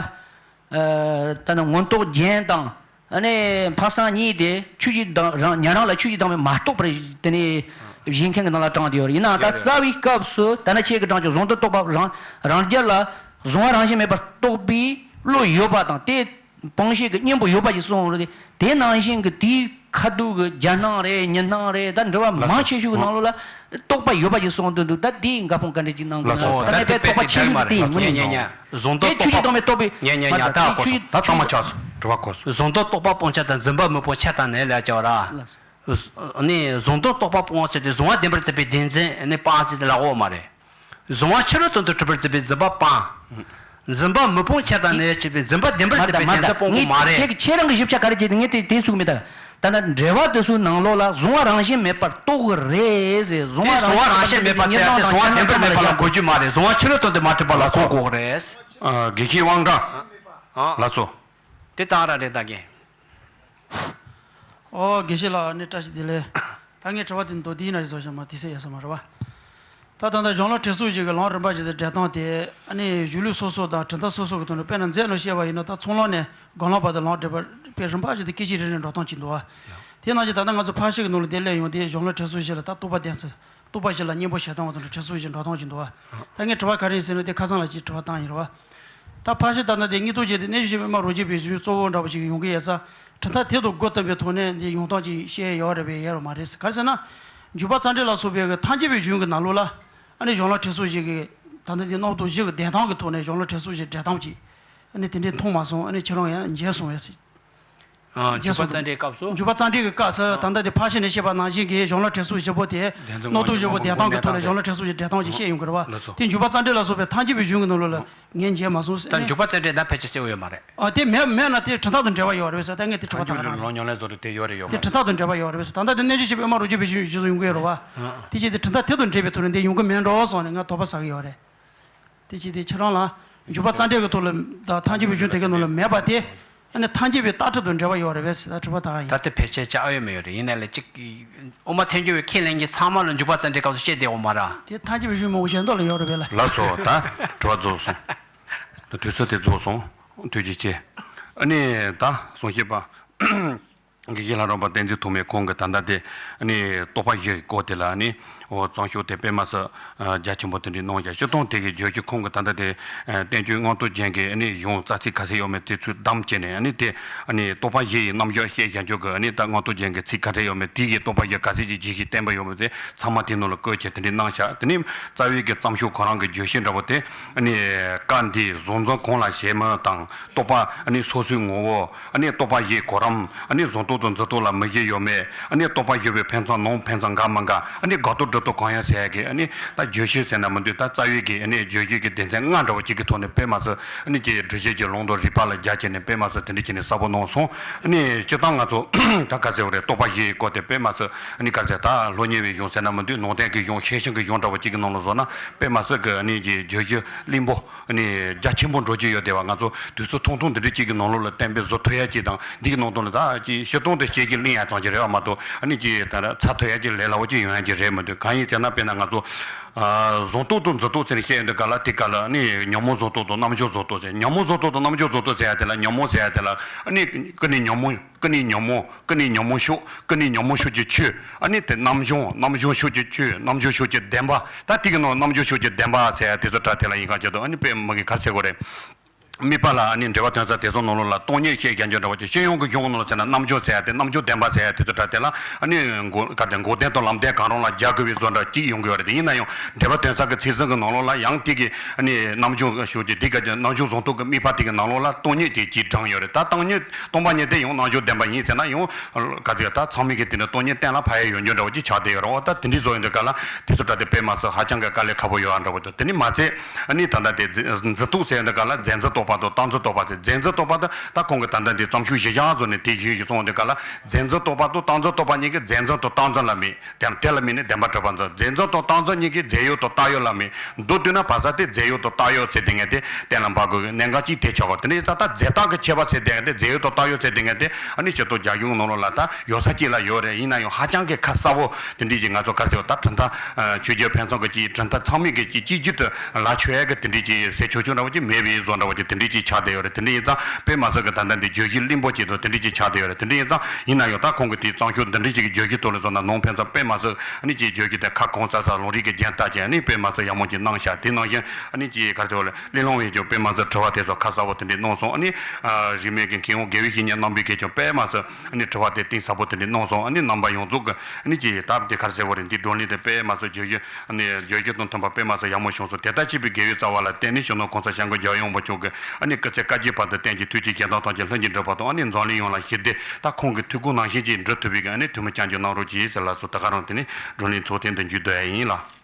ཨ། ད་ནི་མངོན་རྟོགས་རྒྱན་དང་ཨ་ནི་འཕགས་སེང་གཉིས་དེ་ཆོས་ཀྱི་བདག་རང་ཉན་རང་ལ་ཆོས་ཀྱི་བདག་མེད་མ་རྟོགས་པར་དེ་ནི་བཞེད་མཁན་གྱི་ནང་ལ་དྲངས་ཏེ་ཡོད་རེད། ཡིན་ནའང་ད་རྩ་བའི་སྐབས་སུ་ད་ནི་ཁྱེད་ཀྱི་དྲངས་ཀྱི་གཟུང་དོན་རྟོག་པ་རང་རང་རྒྱལ་ལ་གཟུང་བ་རང་བཞིན་མེད་པར་རྟོགས་པའི་བློ་ཡོད་པ་དང་དེ་སྤང་བྱའི་གི་གཉེན་པོ་ཡོད་པ་ཞིག་གསུངས་རེད། དེ་ནང་བཞིན་གྱི་དེའི་ཁ་ཐུག་གི་རྒྱ་སྣང་རེད། ཉི་སྣང་རེད། ད་འགྲེལ་བ་མང་ཆེ་ཤོས་ཀྱི་ནང་ལོགས་ལ་རྟོག་པ་ཡོད་པ་ཞིག་གསུངས་དོན་དུ། ད་དེའི་འགའ་ཕོང་ག་འདྲ་ཅིག་གནང་དགོས་ན། ད་ནི་དཔེ་རྟོག་པ་ཆེ་ཤོས་དེ་ཡིན་མོ་ནི། གཟུང་དོན་རྟོག་པ། ཉན་ཉན་ཉན། ད་ཧ་གོ་སོང་། ད་གཙང་མ་ཆགས་སོང་། དྲི་བ་གོ་སོང་། གཟུང་དོན་རྟོག་པ་སྤོང་བྱ་དང་འཛིན་པ་མི་སྤོང་བྱ་དང་ནི་ལབ་བྱ་བ་ར། ནི་གཟུང་དོན་རྟོག་པ་སྤོང་ཟེར་ཏེ་གཟུང་བ་བདེན་པར་རྫུས་པའི་བདེན་འཛིན་ནི་སྤང་ཟེར་ཏེ་ལབ་ཡོད་མ་རེད། གཟུང་བ་ཕྱི་རོལ་དོན་དུ་གྲུབ་པར་རྫུས་པའི་འཛིན་པ་སྤང་། འཛིན་པ་མི་སྤོང་བྱ་དང་ནི་བྱས་པའི་འཛིན་པ་བདེན་པར་རྫུས་པའི་བདེན་འཛིན་སྤོང་དགོས་མ་རེད། ཁྱེད་ཁྱེད་རང་གི་ཞིབ་ཆ་ག་རེ་བྱས་ཏེ་ངས་དེ་དེ་ཚུགས་མེད་ད། ད་ལྟ་འགྲེལ་པ་དེ་ཚོའི་ནང་ལོགས་ལ་གཟུང་བ་རང་བཞིན་མེད་པར་རྟོགས་ཀྱི་རེད་ཟེར། གཟུང་བ་རང་བཞིན་མེད་པ་ཟེར་ཏེ་གཟུང་བ་བདེན་པར་མེད་པ་ལ་གོ་རྒྱུ་མ་རེད། གཟུང་བ་ཕྱི་རོལ་དོན་དུ་མ་གྲུབ་པ་ལ་གོ་དགོས་རེད། ཨ། དགེ་བཤེས་དབང་ཕྲུག་ལགས་སོ། དེ་ལྟར་རེད་ད་གིན། ཨོ། དགེ་བཤེས་ལགས་ནི་བཀྲ་ཤིས་བདེ་ལེགས། ད་ངས་དྲི་བ་དེ་མདོར་བསྡུས་ནས་བཟོ་བཞག་མ་དེ་སེ་ཡ་ས་མ་རེད་བ། ད་ད་ལྟ་གཞུང་ལུགས་ཁྲིད་གསོ་ཞིག་གི་ལམ་རིམ་པ་ཞིག་ཏུ་འགྲེལ་སྟངས་དེ་ཨ་ནི་གཞུང་ལུགས་སོ་སོ་དང་གྲུབ་མཐའ་སོ་སོ་གི་ཐོག་ནས་དཔེར་ན་མཛད་ནོ་བཤད་པ་ཡིན་ན། ད་ཚོང་ལམ་ནས་སྒོམ་ལམ་བར་དུ་ལམ་འགྲེལ་པ་དཔེ་རིམ་པ་ཞིག་ཏུ་སྐད་ཅིག་རེ་རེ་འགྲོ་སྟངས་ཅིག་འདུག་བ། དེ་ནང་བཞིན་ད་ལྟ་ང་ཚོ་ཕར་ཕྱོགས་ཀྱི་ནང་ལ་དེ་སླེབས་ཡོང་དེ་གཞུང་ལུགས་ཁྲིད་གསོ་ཞིག་ལ་ད་རྟོག་པ་ལྡན་ཚུལ། རྟོག་པ་བཞི་ལ་གཉེན་པོ་བྱེད་སྟངས་དང་ཁྲིད་གསོ་བཞི་འགྲོ་སྟངས་ཀྱི་འདུག་བ། ད་ངས་དྲི་བ་ག་རེ་ཡིན་ཟེར་ན། དེ་ཁ་སང་ལ་ཅིག་དྲི་བ་བཏང་ཡིན་རེད་བ། ད་ཕལ་ཆེར་ད་ལྟ་དེ་དངོས་སྟོབས་ཅན་དེ་གནས་ཆུ་ཤེས་པའི་སྨྲ་རོ་གཅིག་པའི་གཞུང་གཙོ་བོ་འདྲ་བོ་ཞིག་ཡོང་གི་ཡོད་ཙང་། གྲུབ་མཐའ་དེ་དང་སྒོ་བསྟུན་པའི་ཐོག་ནས་འདི་ཡོང་སྟངས་ཅིག་བཤད་ཡོད་རེད་པས་ཡོད་རེད་མ་རེད། ག་རེ་ཟེར་ན། འཇུག་པ་རྩ་འགྲེལ་ལ་སོགས་པའི་གི་ཐམས་ཅད་པའི་གཞུང་གི་ནང་ལོགས་ལ། ཨ་ནི་གཞུང་ལུགས་ཁྲིད་གསོ་བཞི་གི་ད་ལྟ་འདི་རྣམ་རྟོག་བཞི་གི་བདེན་སྟངས་ཀྱི་ཐོག་ནས་གཞུང་ལུགས་ཁྲིད་གསོ་བཞི་འགྲེལ་སྟངས་ཅིག་ཨ་ནི་དེ་འདྲའི་མཐོང་མ་སོང་། ཨ་ནི་ཁྱེད་རང་ཡང་མཇལ་སོང་བས་ཟེར། ཨ། འཇུག་པ་རྩ་འགྲེལ་སྐབས་སུ། འཇུག་པ་རྩ་འགྲེལ་གྱི་སྐབས་སུ་ད་ལྟ་དེ་ཕར་ཕྱིན་ནས་བཤད་པ་ནང་བཞིན་གྱི་གཞུང་ལུགས་ཁྲིད་གསོ་བཞི་པོ་དེ། རྣམ་རྟོག་བཞི་པོ་བདེན་སྟངས་ཀྱི་ཐོག་ནས་གཞུང་ལུགས་ཁྲིད་གསོ་བཞི་འགྲེལ་སྟངས་ཅིག་བཤད་ཡོང་གི་རེད་བ། ལགས་སོ། དེ་འཇུག་པ་རྩ་འགྲེལ་ལ་སོགས་པའི་ཐམས་ཅད་པའི་གཞུང་གི་ནང་ལོགས་ལ་ངས་མཇལ་མ་སོང་ཟེར་ད་ནས། འཇུག་པ་རྩ་འགྲེལ་ད་ཕལ་ཆེར་གསལ་བོ་ཡོད་མ་རེད། ཨ། དེ་མེད་མེད་ན་དེ་གྲུབ་མཐའ་དང་འབྲེལ་བ་ཡོད་རེད་ཟེར། ད་ངས་དེ་དྲི་བ་ཐམས་ཅད་བཏང་རང་རེད། ལམ་ཉམས་ལེན་བཟོ་འདྲ་དེ་ཡོད་རེད་ཡོད་མ་རེད། དེ་གྲུབ་མཐའ་དང་འབྲེལ་བ་ཡོད་རེད་ཟེར། ད་ལྟ་དེ་རྣལ་འབྱོར་སྤྱོད་པའི་སྨྲ་རོ་གཅིག་པའི་གཞུང་ཞིག་བཟོ་ཡོང་གི་ཡོད་རེད་བ། དེ་བྱས་ཏེ་གྲུབ་མཐའ་དེ་དང་འབྲེལ་བའི་ཐོག་ནས་འདི་ཡོང་གི་མེད་འགྲོ་སོང་ནས་ང་དོགས་པ་ཟ་གི་ཡོད་རེད། དེ་བྱས་ཏེ་ཁྱེད་རང་ལ་འཇུག་པ་རྩ་འགྲེལ་གྱི་ཐོག་ལ་དང་ཐམས་ཅད་པའི་གཞུང་དེ་གའི་ནང་ལ་མེད་པ་དེ། ཨ་ནི་ཐམས་ཅད་པའི་རྟགས་ཁྲིད་དང་འབྲེལ་བ་ཡོད་རེད་པས་ཟེར། ད་དྲི་བ་དག་ཡིན། ད་ལྟ་ཕལ་ཆེར་ཅིག་ཨ་ཡོད་མེད་ཡོད་རེད། ཡིན་ནའི་ལས་གཅིག་དབུ་མ་ཐལ་འགྱུར་བའི་ཁས་ལེན་མཁན་ཚང་མ་ལ་འཇུག་པ་རྩ་འགྲེལ་སྐབས་སུ་བཤད་བསྡད་ཡོད་མ་རེད། དེ་ཐམས་ཅད་པའི་གཞུང་མང་པོ་གཞན་དག་ལ་ཡོད་རེད་པས་ལ། ལགས་སོ། ད་དྲི་བ་རྫོགས་སོང་། ད་དུས་ཚོད་དེ་རྫོགས་སོང་། ཐུགས་རྗེ་ཆེ། ཨ་ནི་ད་གསུང་བཤད་པ། དགེ་བཤེས་ལྷ་རམས་པ་བསྟན་འཛིན་ཐོགས་མེད་ཁོང་གིས་ད་ལྟ་དེ་ཨ་ནི་རྟོགས་པ་བཞི་ཡི་སྐོར་དེ་ལ་ཨ་ནི་འོ་བརྩམས་ཆོས་དེ་དཔེ་མ་སྲིད་རྒྱ་ཆེན་པོ་དེ་འདྲ་གནང་བཞག་སྤྱིར་བཏང་དེ་གི་བརྗོད་གཞི་ཁོང་གིས་ད་ལྟ་དེ་བསྟན་བཅོས་མངོན་རྟོགས་རྒྱན་གྱི་ཨ་ནི་གཞུང་རྩ་ཚིག་ག་ཚོད་ཡོད་མེད་དེ་ཚུར་བདམས་བྱས་ནས་ཨ་ནི་དེ་ཨ་ནི་རྟོགས་པ་བཞི་ཡི་རྣམ་གཞག་བཤད་བཞག་རྒྱུ་གི་ཨ་ནི་ད་མངོན་རྟོགས་རྒྱན་གྱི་ཚིག་ག་ཚོད་ཡོད་མེད་དེ་གི་རྟོགས་པ་བཞི་ག་ཚོད་ཅིག་རྗེས་ཤུལ་བསྟན་པ་ཡོད་མེད་དེ་ཚང་མ་དེ་ནང་ལ་བཀོད་བྱས་དེ་འདྲ་གནང་བཞག་དེ་ནི་རྩ་བའི་གི་བརྩམས་ཆོས་ཁོ་རང་གི་བརྗོད་གཞི་འདྲ་པོ་དེ་ཨ་ནི་བཀའ་འདི་གཟུངས་འཛིན་གང་ལ་ཞེན་མིན་དང་། རྟོགས་པ་ཨ་ནི་སོ་སོའི་ངོ་བོ། ཨ་ནི་རྟོགས་པ་བཞིའི་གོ་རིམ། ཨ་ནི་གཟུང་རྟོག་དང་འཛིན་རྟོག་ལ་མི་གཞི་ཡོད་མེད། ཨ་ནི་རྟོགས་པ་བཞི་པོའི་ཕན་ཚུན་ནང་ཕན་ཚུན་འགལ་མི་འགལ། ཨ་ནི་དགག་རྟོག་སྒྲུབ་རྟོག་གང་ཡིན་ཟེར་ཡ་གི་ཨ་ནི་ད་བརྗོད་གཞི་ཟེར་ན་མི་འདུག་ད་རྩ་བའི་གི་ཨ་ནི་བརྗོད་གཞི་གི་སྡེ་ཚན་ལྔ་འདྲ་བོ་གཅིག་གི་ཐོག་ནས་དཔེ་མ་སྲིད་ཨ་ནི་ཀྱི་སྒྲུབ་བྱེད་ཀྱི་ལུང་དང་རིགས་པ་ལ་སྦྱར་བྱས་ནས་དཔེ་མ་སྲིད་དེ་འདྲ་བྱས་ནས་གསལ་པོ་གནང་སོང་། ཨ་ནི་སྤྱིར་བཏང་ང་ཚོ་ད་ག་ཚོད་རེད་རྟོགས་པ་བཞི་ཡི་སྐོར་དེ་དཔེ་མ་སྲིད་ཨ་ནི་ག་ཚོད་ད་སློབ་གཉེར་བའི་གཞུང་ཟེར་ན་མི་འདུག་ནང་བསྟན་གྱི་གཞུང་ཤེར་ཕྱིན་གྱི་གཞུང་འདྲ་བོ་གཅིག་གི་ནང་ལ་བཟོ་ན་དཔེ་མ་སྲིད་གི་ཨ་ནི་ཀྱི་བརྗོད་གཞི་བརླིང་པོ། ཨ་ནི་རྒྱ་ཆེན་པོ་འགྲོ་གི་ཡོད་དེ་བ། ང་ཚོ་དུས་ཚོད་ཐུང་ཐུང་འདི་འདྲ་གཅིག་གི་ནང་ལོགས་ལ་གཏན་འབེབས་བཟོ་ཐུབ་ཡ་གཅིག་དང་འདི་གི་ནང་དོན་ལ་ད་ཅིག་ཤེས་སྟངས་དེ་ཤེས་ཀྱི་གླེང་ཡ་ཙམ་གྱི་རེད་བ་མ་གཏོགས་ཨ་ནི་ཅིག་ད་ཚ་ཐུབ་ཡ་གཅིག་ལས་སླ་བོ་གཅིག་ཡོང་ཡ་གཅིག་རེད་མི་འདུག་གང་ཡིན་ཟེར་ན་དཔེར་ན་ང་ཚོ་ཨ་གཟུང་རྟོག་དང་འཛིན་རྟོག་ཟེར་ནས་བཤད་ཡོང་དུས་ག་ལ་དེ་ག་ལ་ཨ་ནི་ཉོན་མོངས་གཟུང་རྟོག་དང་རྣམ་འགྱུར་གཟུང་རྟོག་ཟེར། ཉོན་མོངས་གཟུང་རྟོག་དང་རྣམ་འགྱུར་གཟུང་རྟོག་ཟེར་ཡ་དེ་ལ་ཉོན་མོངས་ཟེར་ཡ་དེ་ལ་ཨ་ནི་ཀུན་ནས་ཉོན་མོངས། ཀུན་ནས་ཉོན་མོངས། ཀུན་ནས་ཉོན་མོངས་ཕྱོགས། ཀུན་ནས་ཉོན་མོངས་ཕྱོགས་ཀྱི་ཆོས། ཨ་ནི་དེ་རྣམ་གཞུང་། རྣམ་གཞུང་ཕྱོགས་ཀྱི་ཆོས། རྣམ་གཞུང་ཕྱོགས་ཀྱི་བདེན་པ། ད་དེ་གི་ནང་རྣམ་གཞུང་ཕྱོགས་ཀྱི་བདེན་པ་ཟེར་ཡ་དེ་ཚོ་དྲ་དེ་ལ་ཡིན་གང་ཆེད་དུ་ཨ་ནི་དཔེ་མི་གི་ག་རེ་ཟེར་དགོས་རེད། དམིགས་པ་ལ་ཨ་ནི་འགྲེལ་པ་དོན་གསལ་དེ་ཚོ་ནང་ལོགས་ལ་སྟོང་ཉིད་བཤད་རྒྱ་འཇོག་འདྲ་བ་ཅིག་སྤྱི་ཡོངས་ཀྱི་གཞུང་ནང་ལ་ཟེར་ན་རྣམ་འགྱུར་ཟེར་ཡ་དེ། རྣམ་འགྱུར་བདེན་པ་ཟེར་ཡ་དེ་ཚོ་དྲ་དེ་ལ་ཨ་ནི་འགོག་ག་དེ་འགོག་བདེན་དང་ལམ་བདེན་གང་རུང་ལ་སྦྱར་དགོས་པའི་བཟོ་འདྲ་ཅིག་ཡོང་གི་ཡོད་རེད། དེ་ཡིན་ན་ཡང་འགྲེལ་པ་དོན་གསལ་གྱི་ཚིག་ཟིན་གྱི་ནང་ལོགས་ལ་ཡང་དེ་གི་ཨ་ནི་རྣམ་གཞུང་ཕྱོགས་ཀྱི་དེ་ག་རྣམ་གཞུང་གཟུང་རྟོག་གི་དམིགས་པ་དེ་གི་ནང་ལོགས་ལ་སྟོང་ཉིད་དེ་ཅིག་དྲངས་ཡོད་རེད། ད་སྟོང་ཉིད། སྟོང་པ་ཉིད་དེ་ཡང་རྣམ་འགྱུར་བདེན་པ་ཡིན་ཟེར་ན་ཡང་ག་ཚོད་ད་ཚང་མས་ཀྱི་དེ་འདྲ་སྟོང་ཉིད་གཏན་ལ་ཕབ་ཡ་ཡོད་རྒྱུ་འདྲ་བོ་ཅིག་ཆགས་བསྡད་ཡོད་རེད། འོ་ད་དེ་འདྲའི་བཟོ་ཡོང་དུས་ག་ལ་དེ་ཚོ་དྲ་དེ་དཔེ་མ་སྲིད་ཧ་ཅང་གི་དཀའ་ལས་ཁག་པོ་ཡོད་ཨ་འདྲ་བོ་དང་། དེ་ནི་མ་ཚད་ཨ་ནི་ད་ལྟ་དེ་འཛིན་འཛིན་རྟོག་ཟེར་ཡོང་དུས་ག་ལ་རྫས་འཛིན་རྟོག་པ་དང་རྟག་འཛིན་རྟོག་པ་དེ། རྫས་འཛིན་རྟོག་པ་དང་ད་ཁོང་གི་ད་ལྟ་འདི་བརྩམས་ཆོས་གཞི་བཞག་བཟོ་ནས་དེ་གཞི་གཞི་སོང་དུས་ག་ལ་རྫས་འཛིན་རྟོག་པ་དང་རྟག་འཛིན་རྟོག་པ་གཉིས་ཀྱི་རྫས་འཛིན་དང་རྟག་འཛིན་ལ་དམིགས། དེ་དེ་ལ་དམིགས་ནས་བདེན་པར་གྲུབ་པར་འཛིན། རྫས་འཛིན་དང་རྟག་འཛིན་གཉིས་ཀྱི་རྫས་ཡོད་དང་བཏགས་ཡོད་ལ་དམིགས། མདོར་བསྡུས་ན་བར་ས་དེ་རྫས་ཡོད་དང་བཏགས་ཡོད་ཟེར་དེ་ངས་དེ་གཏན་ལ་འབེབས་དགོས་ཀྱི་གནད་འགག་ཅིག་དེ་ཆགས་པ། དེ་ནས་ད་ལྟ་རྫས་བཏགས་ཀྱི་ཁྱད་པར་ཟེར་དེ་ངས་དེ་རྫས་ཡོད་དང་བཏགས་ཡོད་ཟེར་དེ་ངས་དེ་ཨ་ནི་སྤྱིར་བཏང་རྒྱ་གཞུང་ནང་ལོགས་ལ་ད་ཡོད་ས་གཅིག་ལ་ཡོད་རེད། ཡིན་ན་ཡང་ཧ་ཅང་གི་ཁ་གསལ་པོ་དེ་འདྲ་ཞིག་ང་ཚོ་ག་རེ་ཟེར་བ་ད་གྲུབ་མཐའ་ཆོས་བརྒྱུད་ཕན་ཚུན་གྱི་ཅིག་གྲུབ་མཐའ་ཚང་མས་ཀྱི་ཅིག་གཅིག་གྱུར་དུ་ལ་ཆོས་ཡ་གི་དེ་འདྲ་ཅིག་ཟེར་ཆོག་ཆོག་འདྲ་བོ་ཅིག་མེད་པའི་བཟོ་འདྲ་བོ་ཅིག་དེ་འདྲ་ཅིག་ཆགས་བསྡད་ཡོད་རེད། དེ་འདྲ་ཡིན་ཙང་དཔེ་མ་སྲིད་ཀྱི་ད་ལྟ་འདི་བརྗོད་གཞི་བརླིང་པོ་ཅིག་དང་དེ་འདྲ་ཅིག་ཆགས་བསྡད་ཡོད་རེད། དེ་འདྲ་ཡིན་ཙང་ཡིན་ན་ཡང་ད་ཁོང་གི་དེའི་བརྩམས་ཆོས་འདི་འདྲ་ཅིག་གི་བརྗོད་གཞི་ཐོག་ལ་བཟོ་ན་ནང་ཕན་ཚུན་དཔེ་མ་སྲིད་ཨ་ནི་ཅིག་བརྗོད་གཞི་དེ་ཁ་གང་གསལ་གསལ་ལུང་རིགས་ཀྱི་རྒྱན་བཏགས་ཀྱི་ཨ་ནི་དཔེ་མ་སྲིད་ཡག་མོ་ཅིག་གནང་བཞག་དེ་ནང་བཞིན་ཨ་ནི་ཅིག་ག་རེ་ཟེར་བ་ལ་གླེང་སློང་བའི་ཅིག་དཔེ་མ་སྲིད་དྲི་བ་དེ་ཚོ་ཁ་གསལ་པོ་དེ་འདྲ་གནང་སོང་། ཨ་ནི་རིས་མེད་ཀྱི་མཁས་དབང་དགེ་བའི་བཤེས་གཉེན་རྣམ་པས་ཀྱིས་ཀྱང་དཔེ་མ་སྲིད་ཨ་ནི་དྲི་བ་དེ་གཏིང་ཟབ་པོ་དེ་འདྲ་གནང་སོང་། ཨ་ནི་རྣམ་པ་ཡོངས་རྫོགས་ཀྱི་ཨ་ནི་ཅིག་ད་དེ་ག་རེ་ཟེར་བ་རེད། འདི་བགྲོ་གླེང་དེ་དཔེ་མ་སྲིད་བརྗོད་གཞི་ཨ་ནི་བརྗོད་གཞི་དང་མཐུན་པ་དཔེ་མ་སྲིད་ཡག་མོ་བྱུང་སོང་། དེ་ལྟར་བྱས་པའི་དགེ་བའི་རྩ་བ་ལ་བརྟེན་ནས་སྤྱི་ནོར་གོང་ས་སྐྱབས་མགོན་རྒྱལ་བ་ཡོངས་པ་མཆོག་གི་ཨ་ནི་སྐུ་ཚེ་བསྐལ་བརྒྱའི་བར་དུ་བརྟན་ཅིང་མཐུ་ཆེན་ཞལ་ཐང་ཐམས་ཅད་ལྷུན་གྱིས་འགྲུབ་པ་དང་། ཨ་ནི་འཛམ་གླིང་ཡོངས་ལ་ཞི་བདེ་ད་ཁོང་གི་ཐུགས་དགོངས་ནང་བཞིན་ཅིག་འགྲུབ་ཐུབ་པའི་གི་ཨ་ནི་ཐུགས་སྨོན་སྐྱབས་འཇུག་གནང་རོགས་གྱིས་ཟེར་ལགས་སོ། ད་ག་རང་དེ་ནི་བགྲོ་གླེང་ཚོགས་ཐེངས་འདི་མཇུག་བསྡུ་ཡ་ཡིན་ལགས།